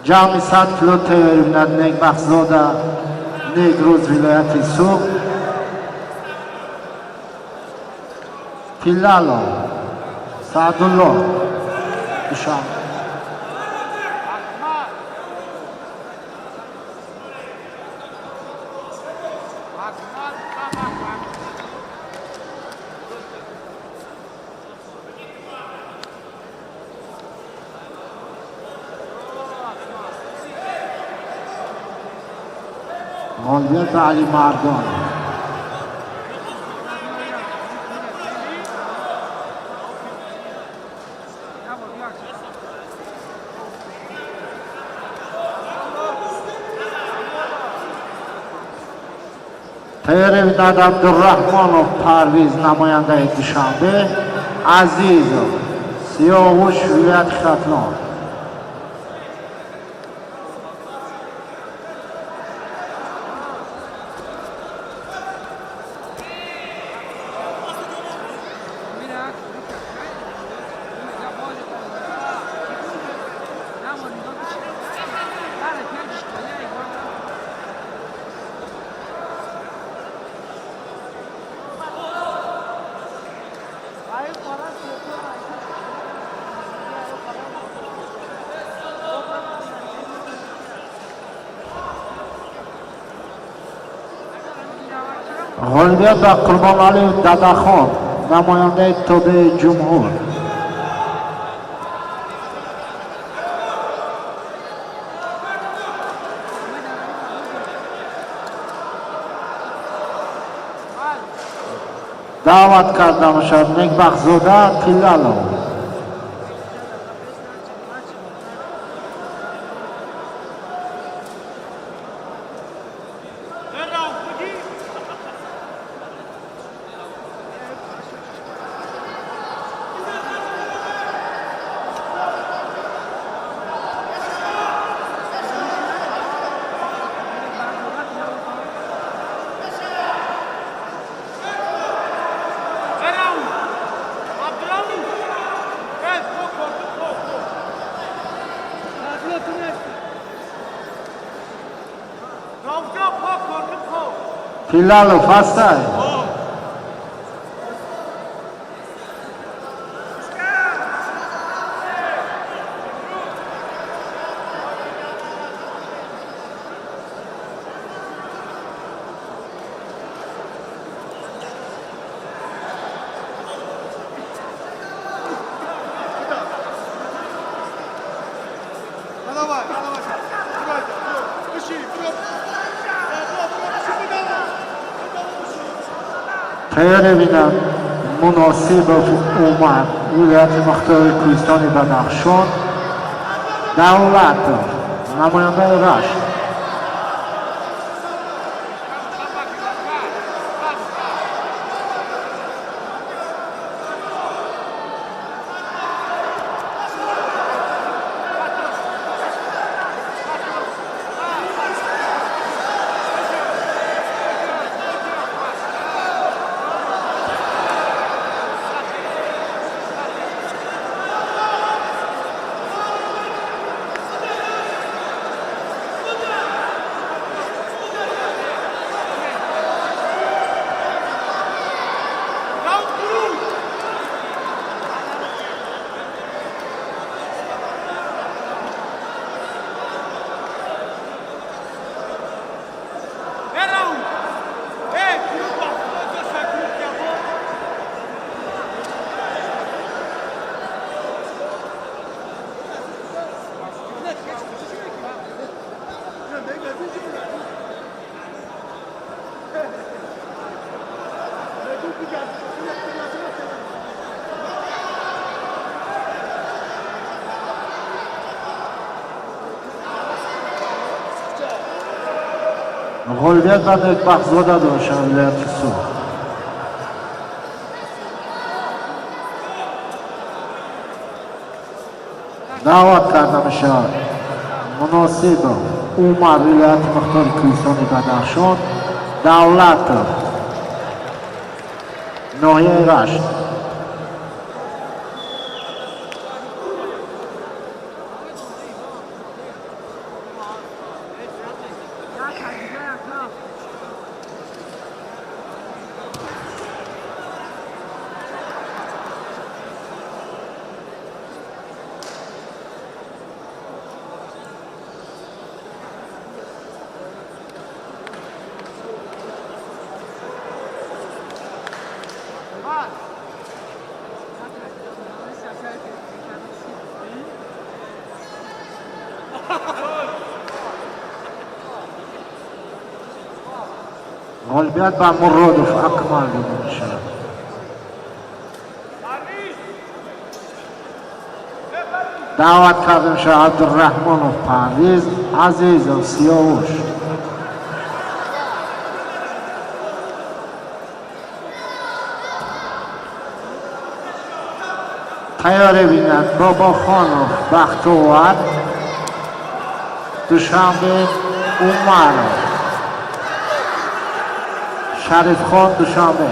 Ҷамъи 100 кило тайёрӣ бинад Некбахтзода Некрӯз, вилояти Суғд, Тиллалов Саъдулло, Душанбе. Ғолибият ба Алимардон. Тайёрӣ бинад Абдураҳмонов Парвиз, намояндаи Душанбе, Азизов Сиёвуш, вилояти Хатлон. Ғолибият ба Қурбоналиев Дадахон, намояндаи тобеи ҷумҳур. Даъват карда мешавад Некбахтзода Тиллалов. Тиллалов ҳастай? Тайёрӣ бинад Муносибов Умар, вилояти мухтори Кӯҳистони Бадахшон, Давлатов, намояндаи Рашт. Ғолибият ба Некбахтзода дошт, вилояти Суғд. Даъват карда мешавад Муносибов Умар, вилояти мухтори Кӯҳистони Бадахшон, Давлатов, ноҳияи Рашт. Ғолибият ба Муродов Акмал дода мешавад. Даъват карда мешавад Абдураҳмонов Парвиз, Азизов Сиёвуш. Тайёрӣ бинад Бобохонов Бахтовар, Душанбе, Умаров Шарифхон, Душанбе.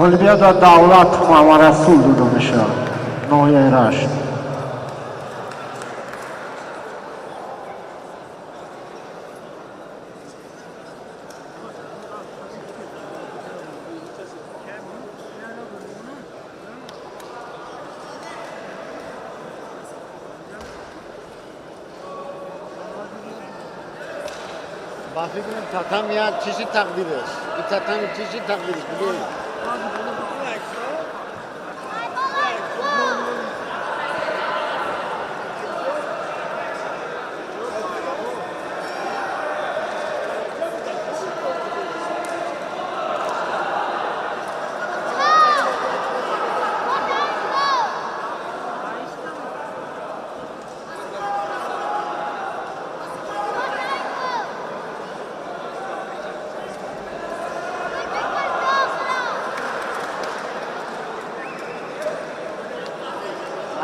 Ғолибият ба Давлат Муҳаммадрасул дода мешавад, ноҳияи Рашт. Ба фикрам, татам як чизи тақдираш, и татам чизи тақдираш билем.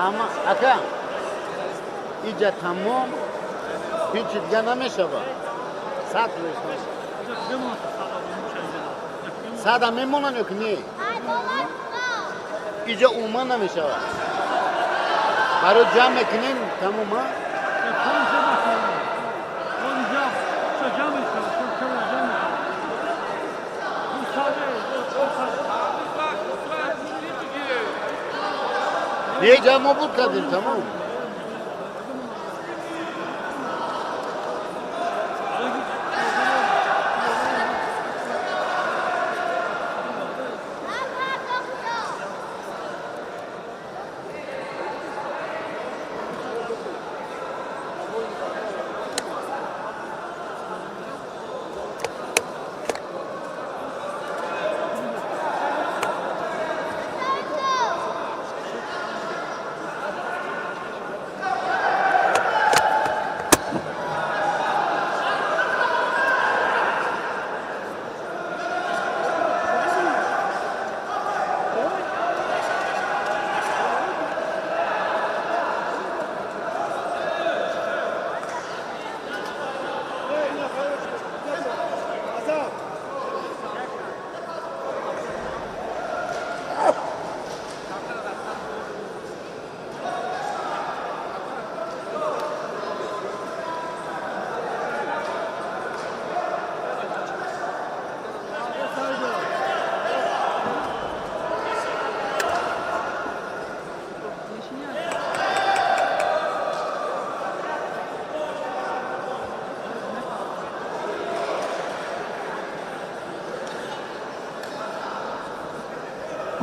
Ама ака, иҷа тамом, ҳеҷ дига намешава. 100 сада мемонанд ё ки не? Иҷа умуман намешава. Барои ҷамъ мекунем, тамом, а? Не, ҷа мо буд кардем, тамом.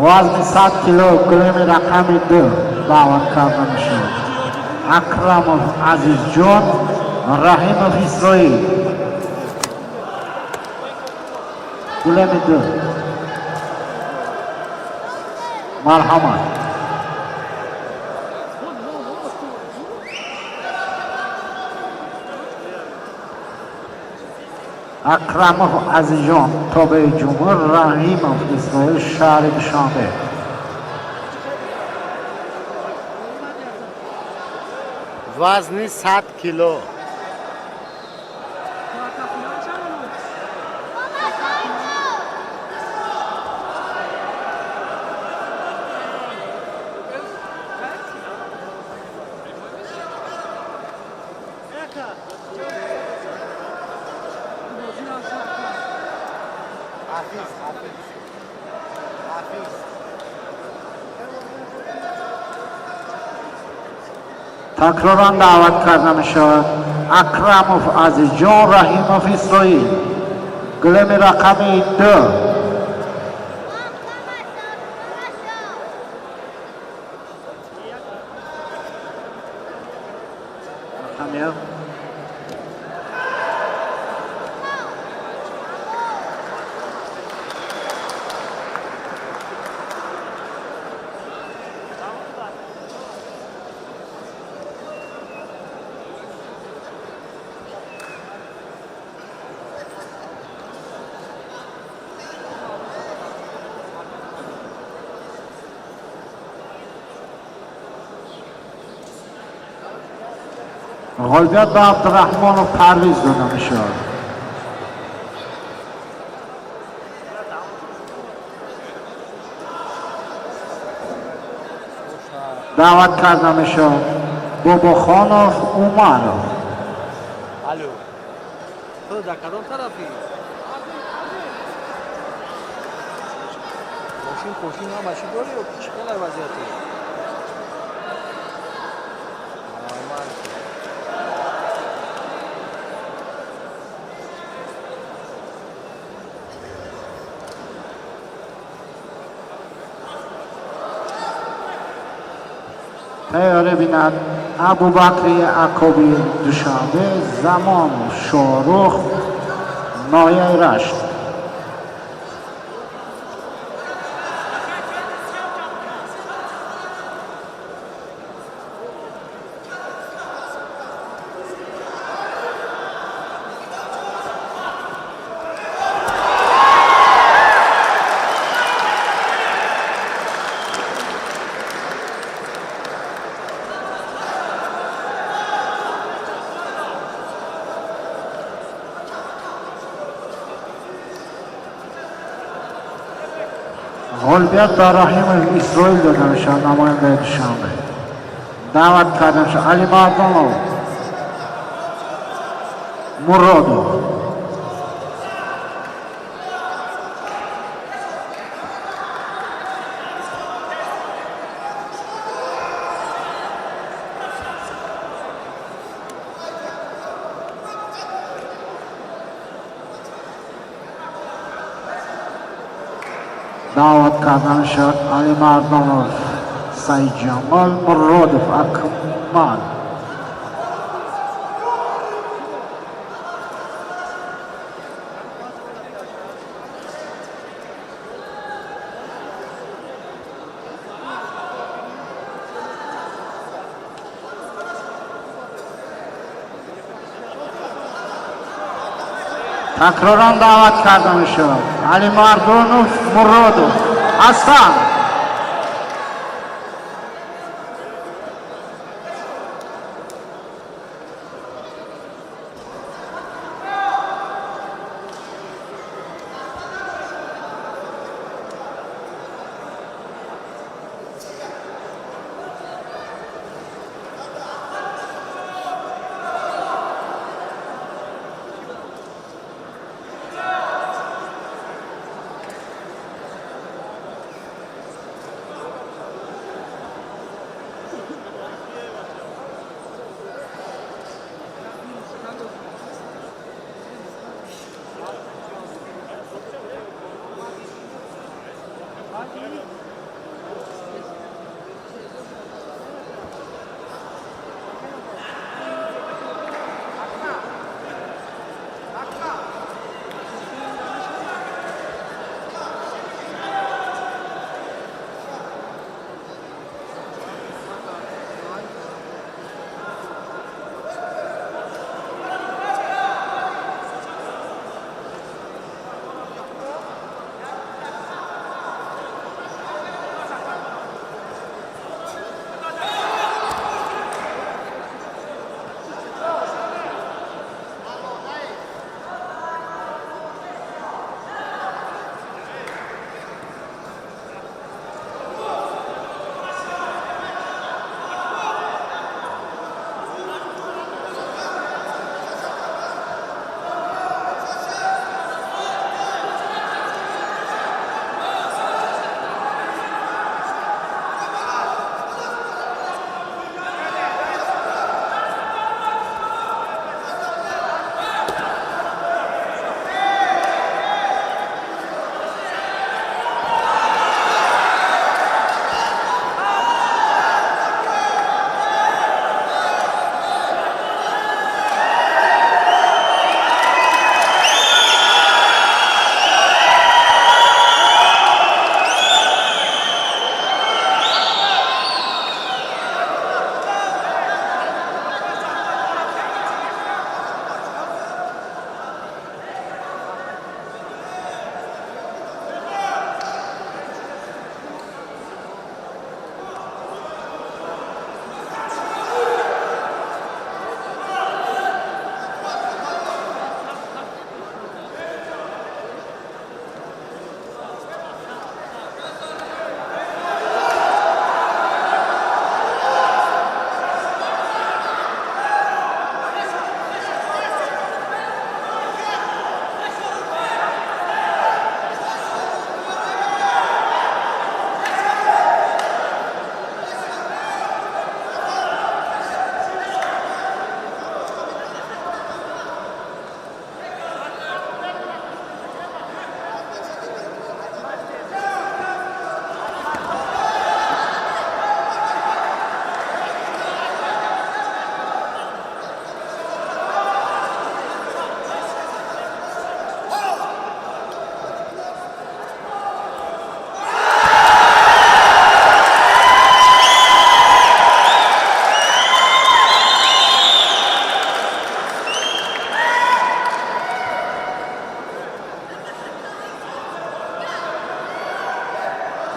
Вазни 100 кило, гулеми рақами 2 даъват карда мешавад. Акрамов Азизҷон, Раҳимов Исроил. Гулеми 2. Марҳамат. Акрамов Азизҷон, тобеи ҷумҳур, Раҳимов Исроил, шаҳри Душанбе. Вазни 100 кило. Ҳафиз, ҳафиз, ҳафиз. Такроран даъват карда мешавад Акрамов Азизҷон, Раҳимов Исроил, гулеми рақами 2. Рақами як. Ғолибият ба Абдураҳмонов Парвиз дода мешавад. Даъват карда мешавад Бобохонов Умаров. Алло. Ту дар кадом тарафӣ? Мошин пошин ҳамаши дорӣ ё чӣ хелай вазъияте? Нормал. Тайёрӣ бинад Абубакри Акоби, Душанбе, Замон Шорух, ноҳияи Рашт. Ғолибият ба Раҳимов Исроил дода мешавад, намояндаи Душанбе. Даъват карда мешавад Алимардонов Муродов. Даъват карда мешавад Алимардонов Саидҷамол, Муродов Акмал. Такроран даъват карда мешавад Алимардонов Муродов Ҳасан.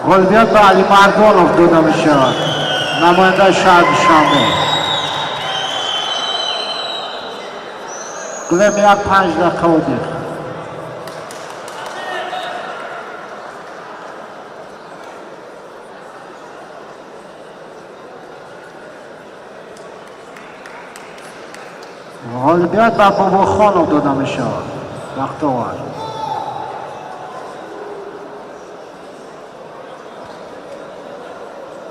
Ғолибият ба Алимардонов дода мешавад, намояндаи шаҳр Душанбе. Гулем як 5 дақиқа отдых. Ғолибият ба Бобохонов дода мешавад. Бахтовар.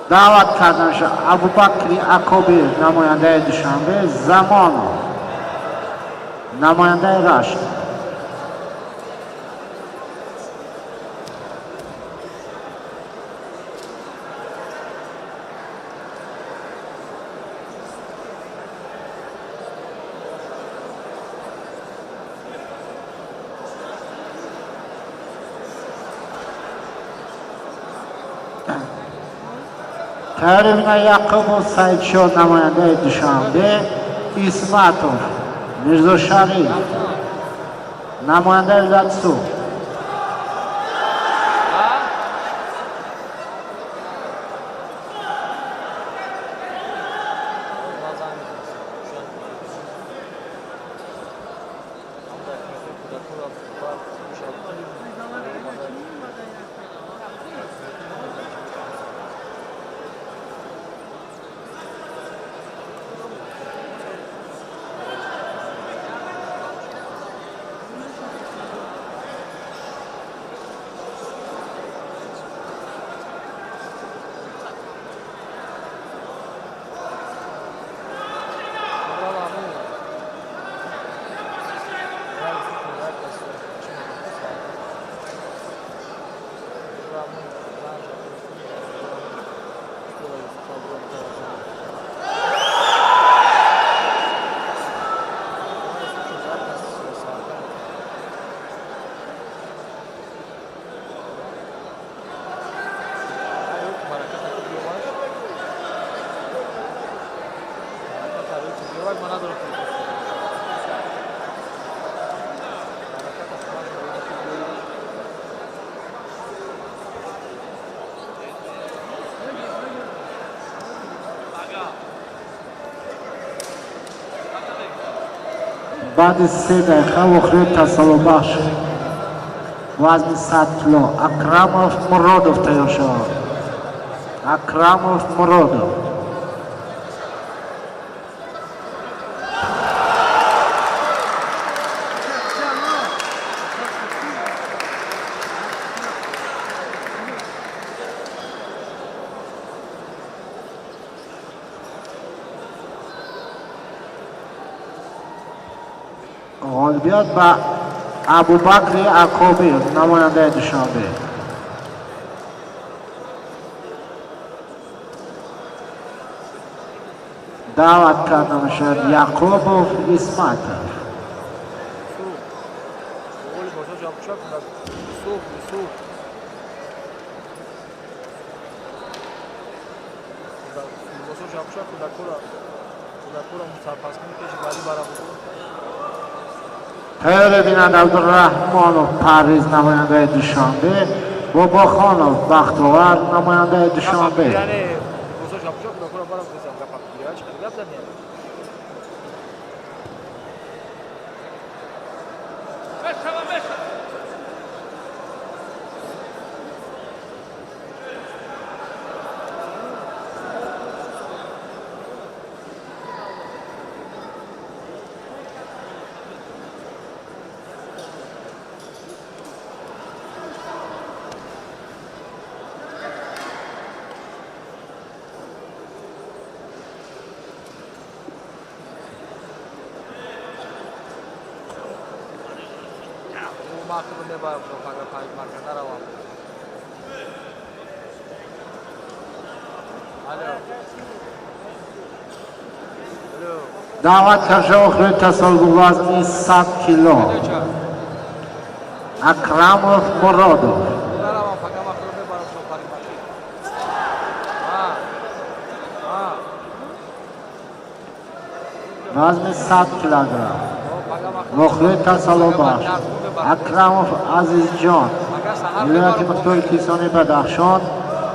Даъват карда мешавад Абубакри Акобир, намояндаи Душанбе, Замонов, намояндаи Рашт. Таримина Яқубов Саидшо, намояндаи Душанбе, Исматов Мирзошариф, намояндаи вилояти Суғд. Баъди 3 дақиқа вохӯрии тасаллобахш, вазни 100 кило, Акрамов Муродов тайёр шавад. Акрамов Муродов. Ғолибият ба Абубакри Акобир, намояндаи Душанбе. Даъват карда мешавад Яқубов Исматов. Тайёр бинанд Абдураҳмонов Парвиз, намояндаи Душанбе, Бобохонов Бахтовар, намояндаи Душанбе. Даъват карда охири тасоллуб, вазни 100 кило, Акрамов Муродов. Вазни 100 килограмм, вохӯрии тасаллобахш, Акрамов Азизҷон, вилояти мухтори кӯҳистони Бадахшон,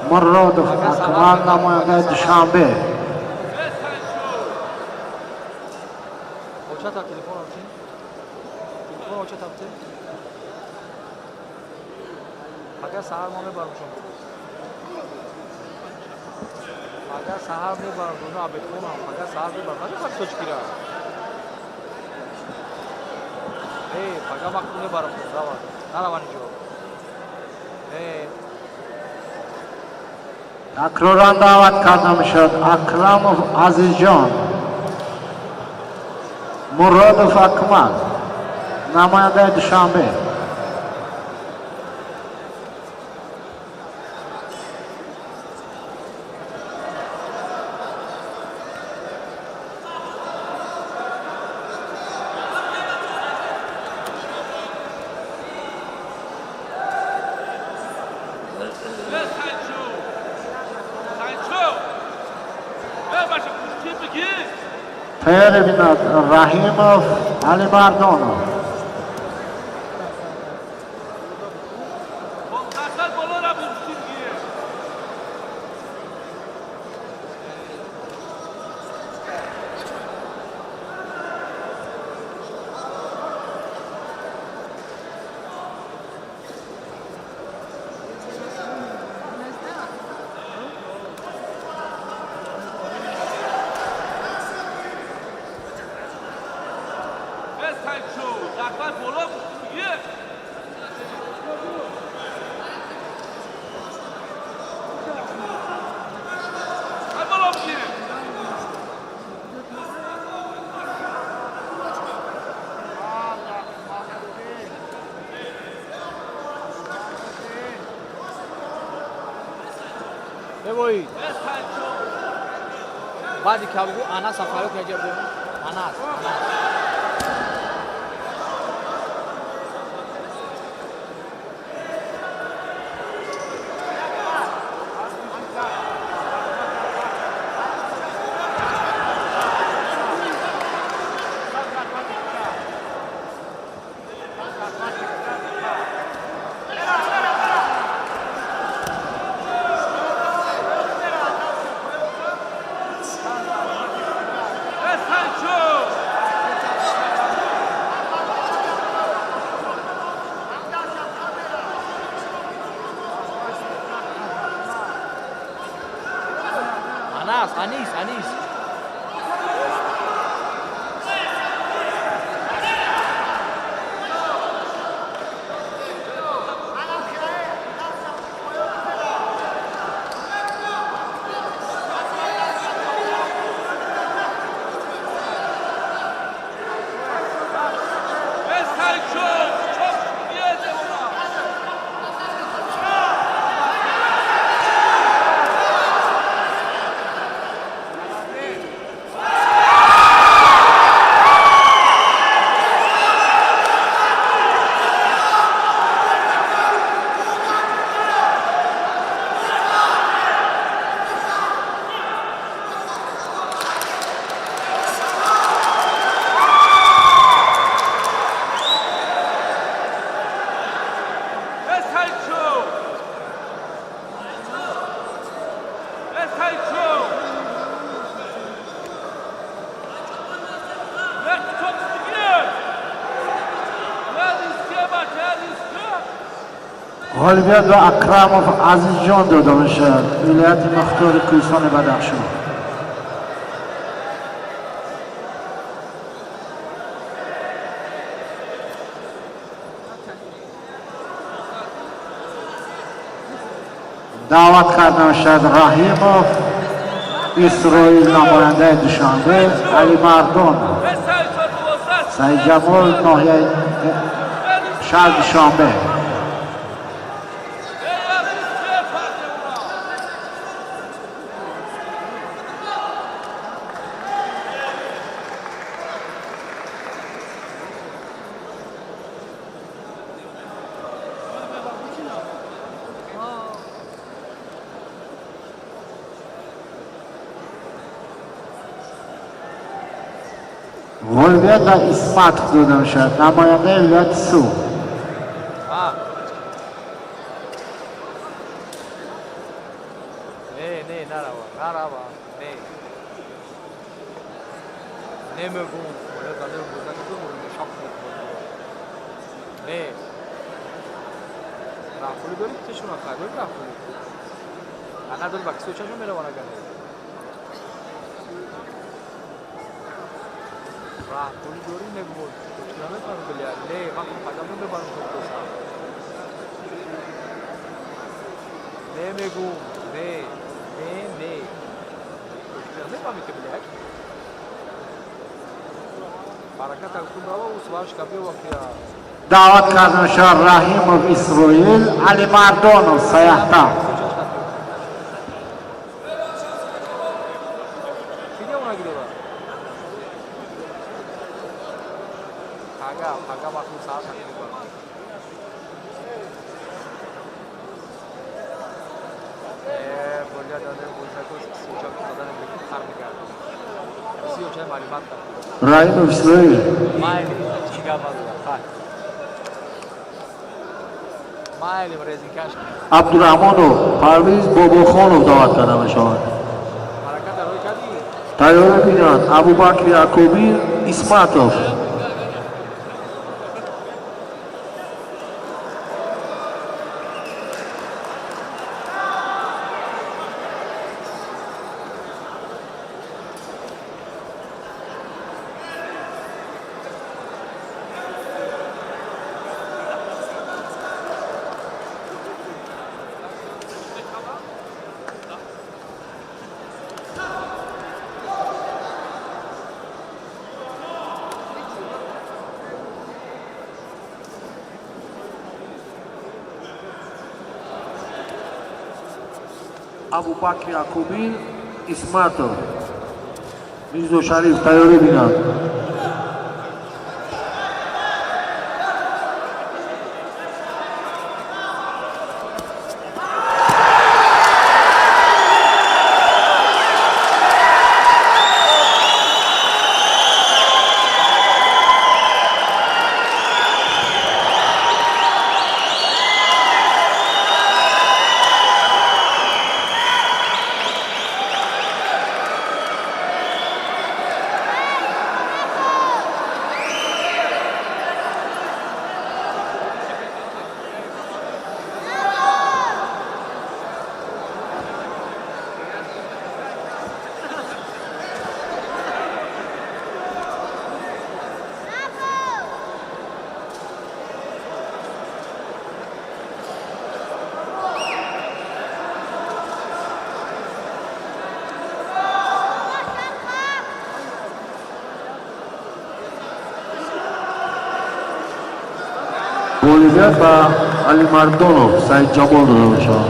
Муродов Акмал, намояндаи Душанбе. Э, пага вақт мебарам, рава, нараван ҷо. Э. Такроран даъват карда мешавад Акрамов Азизҷон, Муродов Акмал, намояндаи Душанбе. Тайёр бинад Раҳимов Алимардонов. Бебои. Баъди кабгу Анас Сафаров яҷа бо Анас, Анас. Анас, Анис, Анис. Ғолибият ба Акрамов Азизҷон дода мешавад, вилояти мухтори Кӯҳистони Бадахшон. Даъват карда мешавад Раҳимов Исроил, намояндаи Душанбе, Алимардон Саидҷамол, ноҳияи шаҳр Душанбе. Ғолибият ба Исматов дода мешавад, намояндаи вилояти Суғд. Не, не, нарава, нарава, не. Не мегум, не. Рафули дори тишуна хай, дори рафули. Ана дори ба кисо чашо меравана гане. Раҳпулӣ дорӣ мегӯ, намефаҳмӣ, бля. Не, ман фақат мебарам то. Не мегӯм, не, не, не. Мефаҳмӣ ки, блядь. Баракат гуфтум, рава усвашка биё вақти. Даъват карда мешавад Раҳимов Исроил, Алимардонов Саяхта. Чӣ девонагӣ дорад? Пага, пага вақти саат мебарам. Э, бля, даде бозако сиёчак задане хар мекард. Сиёчай маълумат. Раҳимов Исроил. Майли, чӣ гап надорад, хай. Майли, резинкаш. Абдураҳмонов Парвиз Бобохонов даъват карда мешавад. Ҳаракат дар рӯй кардӣ? Тайёрӣ бинанд Абубакри Акобир Исматов. Абубакри Акобир Исматов. Мирзо Шариф тайёрӣ бинанд. Ғолибият ба Алимардонов Саидҷамол дода мешавад.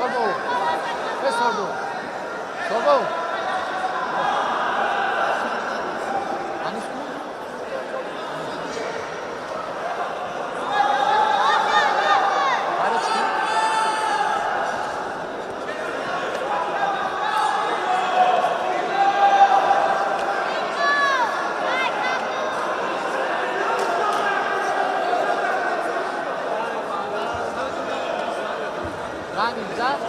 Sordo! Е, Сордо! Сордо! Ҳанӯз ку? Ҳара чӣ? Ранг зад?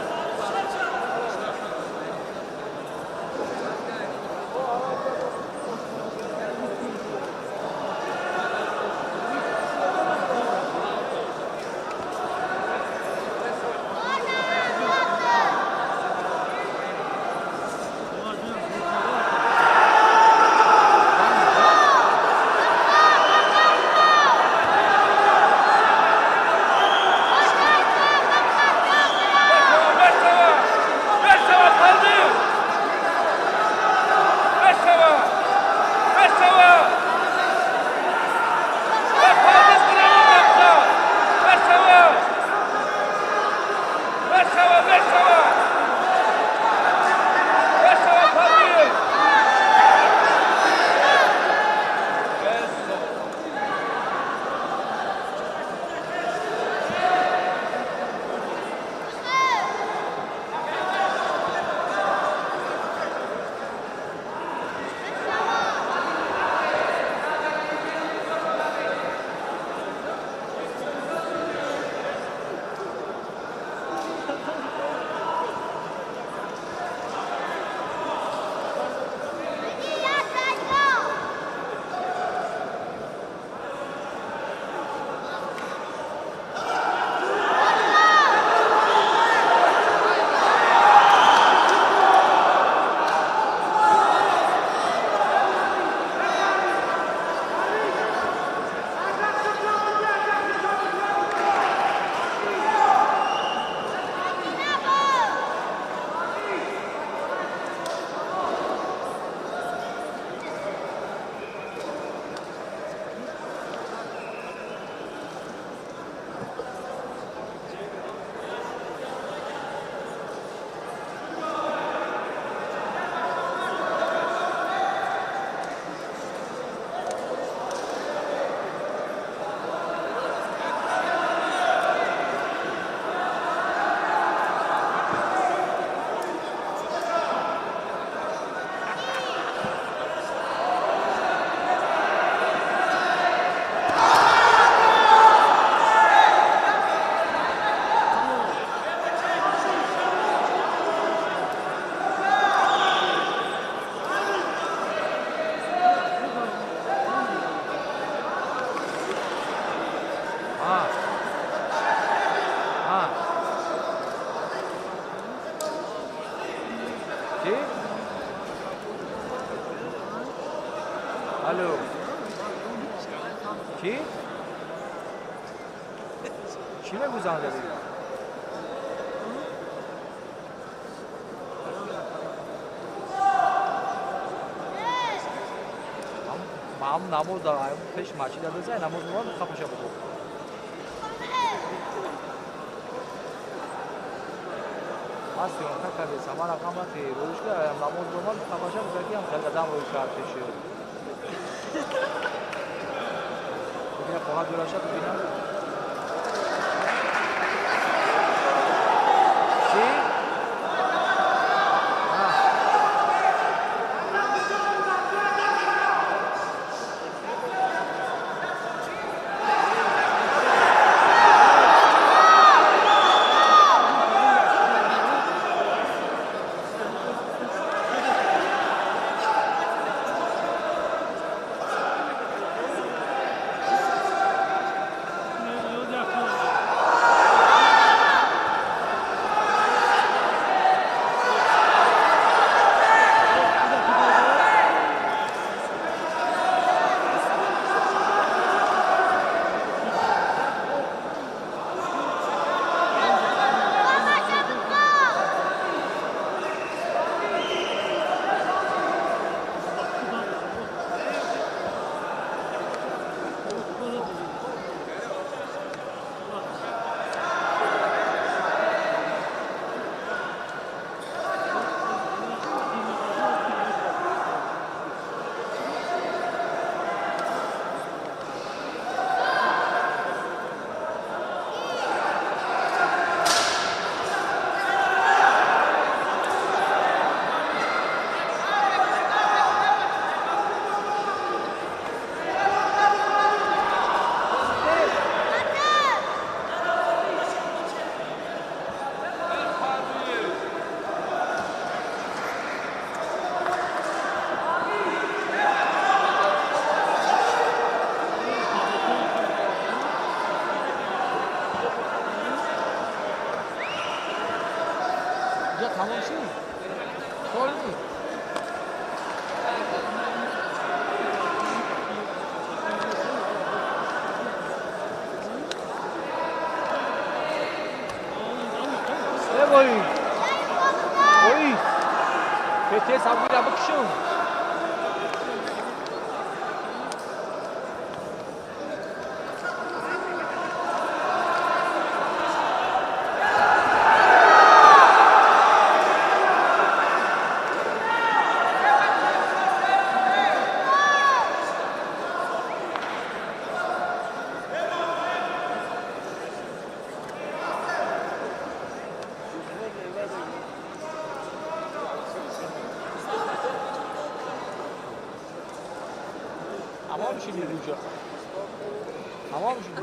Чӣ? Алло. Чӣ? Чӣ мегӯ занг задӣ? Ҳам намоз дар пеш масҷид бизай, намоз меомад, хафаша буд. Ман съёмка кардесам, ман рақам вақти рӯиш кардам, намоз омад, хафаша буд, ки ҳам хеле қадам рӯй кард пеши. Бибина хона ҷураша бибинам. Чӣ? Тамом шуд? Холӣ? Э вой! Вой! Пете сабура бикшун. Тамом шуд инҷо. Тамом шуд.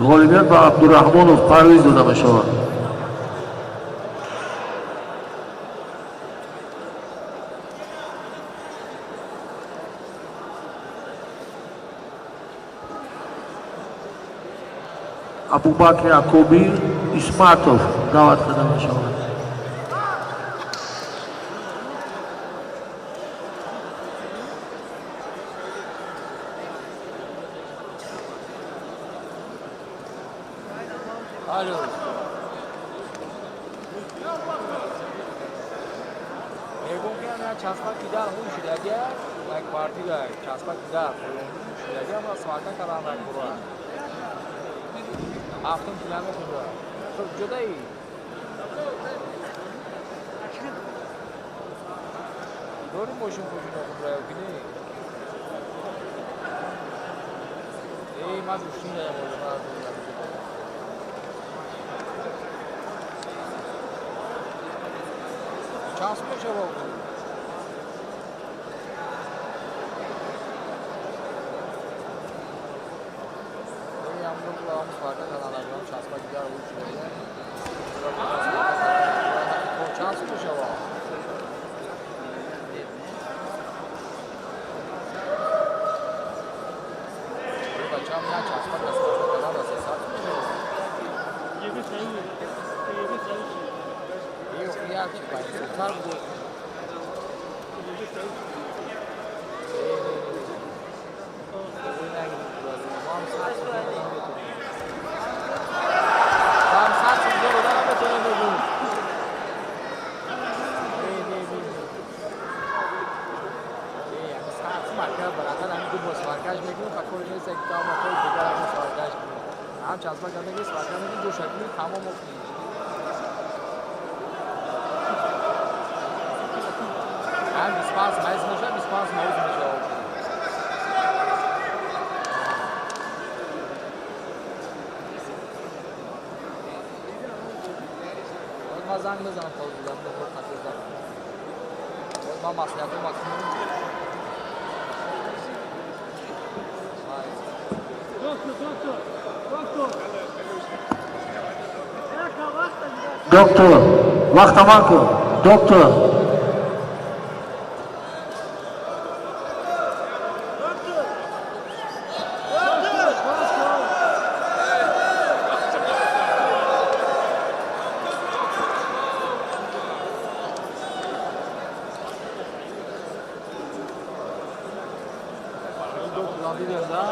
Ғолибият ба Абдураҳмонов Парвиз дода мешавад. Абубакри Акобир Исматов даъват карда мешавад. Алло. Мегӯм ки ана часпак кидар ҳун шудагия, як квартира часпак кидар ҳун шудагия, ма сварка кардан як бура. Ҳафтум километр бура. Ту ҷудаи? Дори мошин пошин охудра ё ки не? Эй, ман гӯштин даям оли, ман аз чанд сум мешава охир? Эй, ҳамон пула ҳамон сварка кардан надорам, часпа дигар ӯ шуда. Чанд сум мешава? Бачам як часпа сварка кардан да 300 сум мешава. Эй, охир як чи баинсофтар буд. Ҳам 100 сум дода наметонем, мегӯм. Не, не, не, не, ами 100 сум ака барадан ами ду бор сваркаш мекунем, ха кори нест, ки таом кори дигар ами сваркаш кунем. Ҳам часпа мегири, сварка мекунӣ, ҷоша кунӣ, тамом окунӣ. Ҳам 25 майз мешавад, 25 мауз мешавад. Ман занг мезанам, то ман маслиҳатҳо макунам. Доктор, вақта ман кун, доктор. Докторам дидем, да?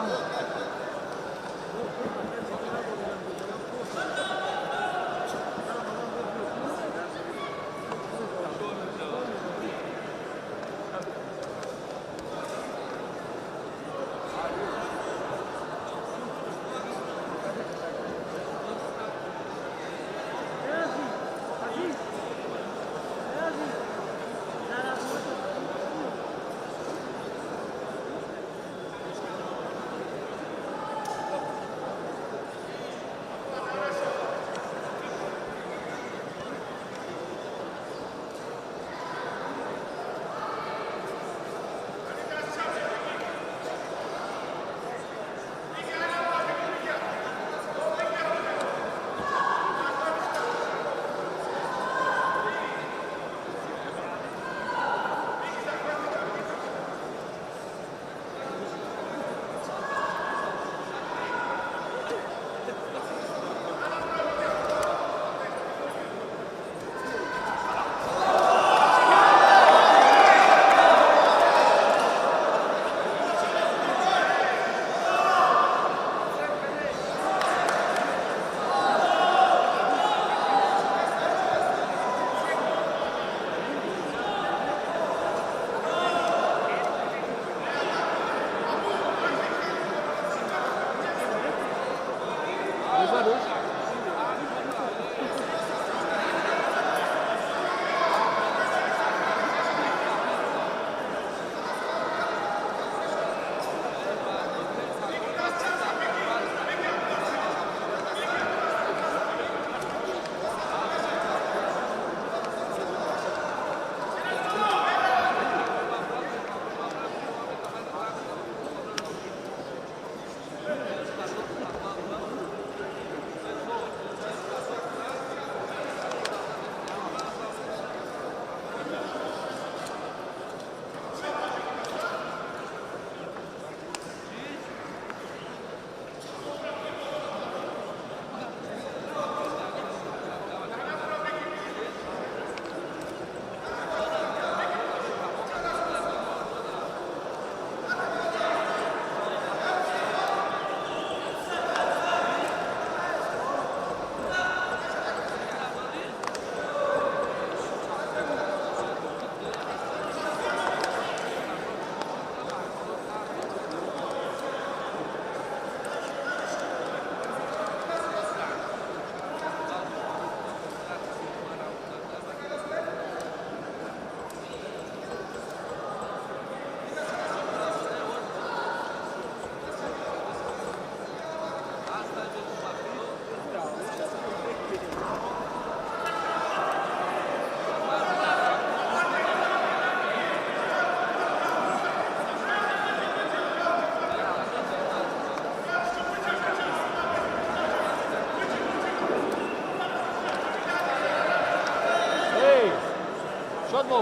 Шод мо.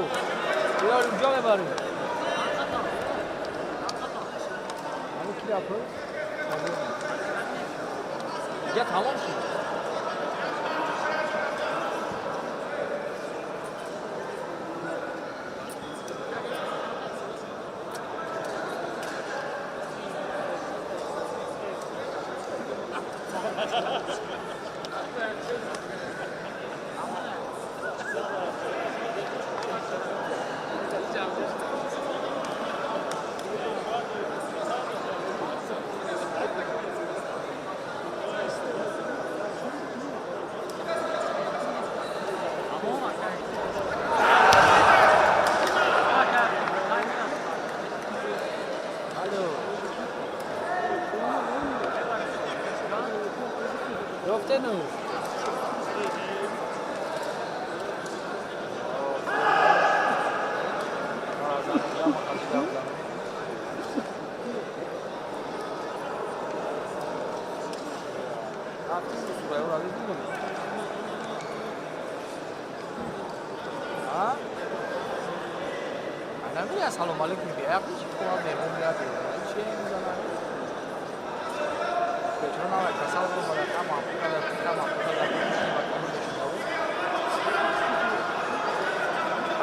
Биёр инҷо мебарем. Ҳамин ки рапо? Дига тамом шуд. Салом алейкум, биақли чи кӯма меҳмон меяд, чи мезанад? Бечора навай касал омада, тамам қадар, тамам қадар мешунаву.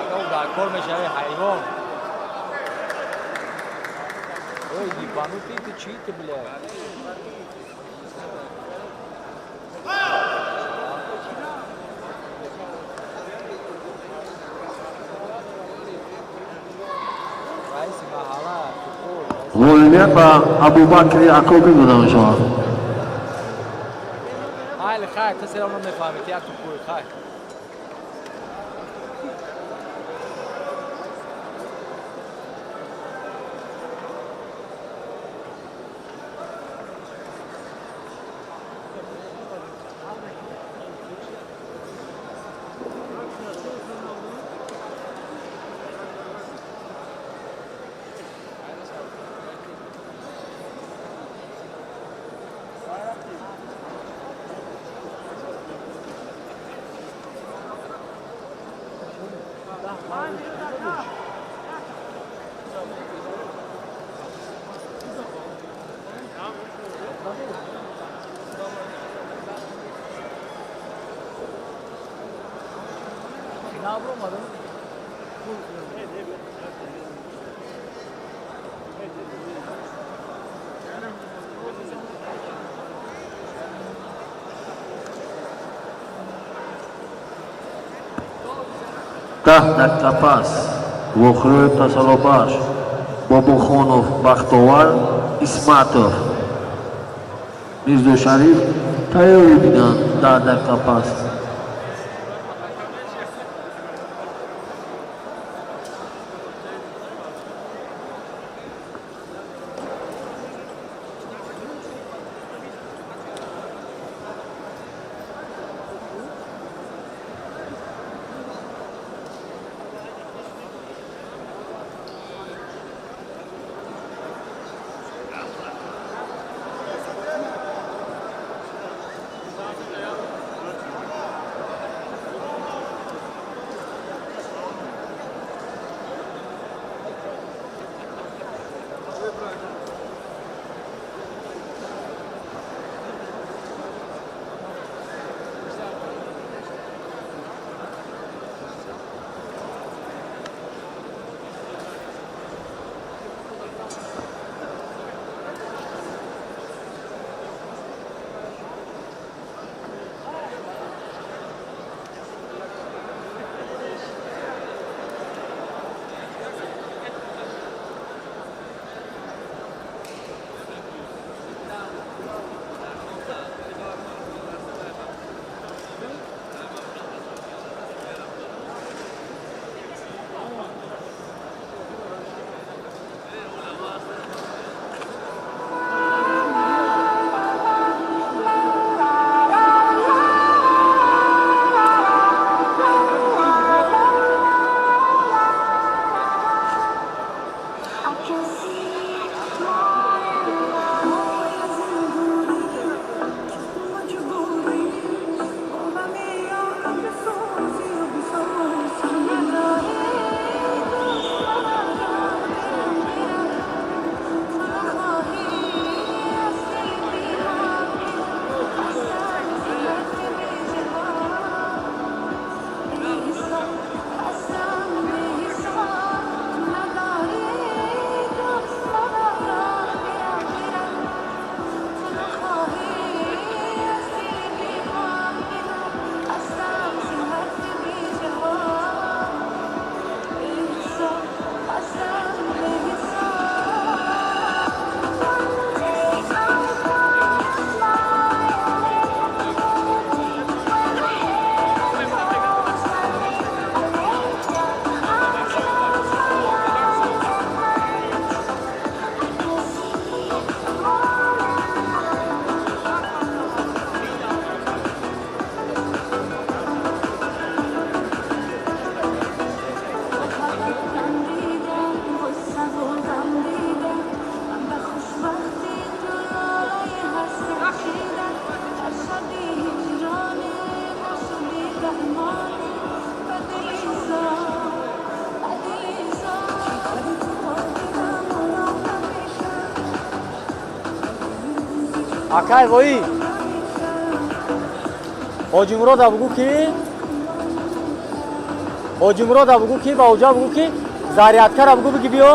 Ага дар кор мешавӣ, ҳайвон. Ой, ебанутый ты, чӣ ты, блядь? Ғолибият ба Абубакри Акобир дода мешавад. Майли, хай, ту серо мефаҳмӣ, ки як тупӯй, хай. 10 дақиқа пас вохӯрии тасаллобахш Бобохонов Бахтовар, Исматов Мирзошариф тайёрӣ бинанд. 10 дақиқа пас. Акай вои, Ҳоҷимурода бугӯ, ки Ҳоҷимурода бугӯ, ки ба оҷа бугӯ, ки зарядкара бугӯ, биги биё.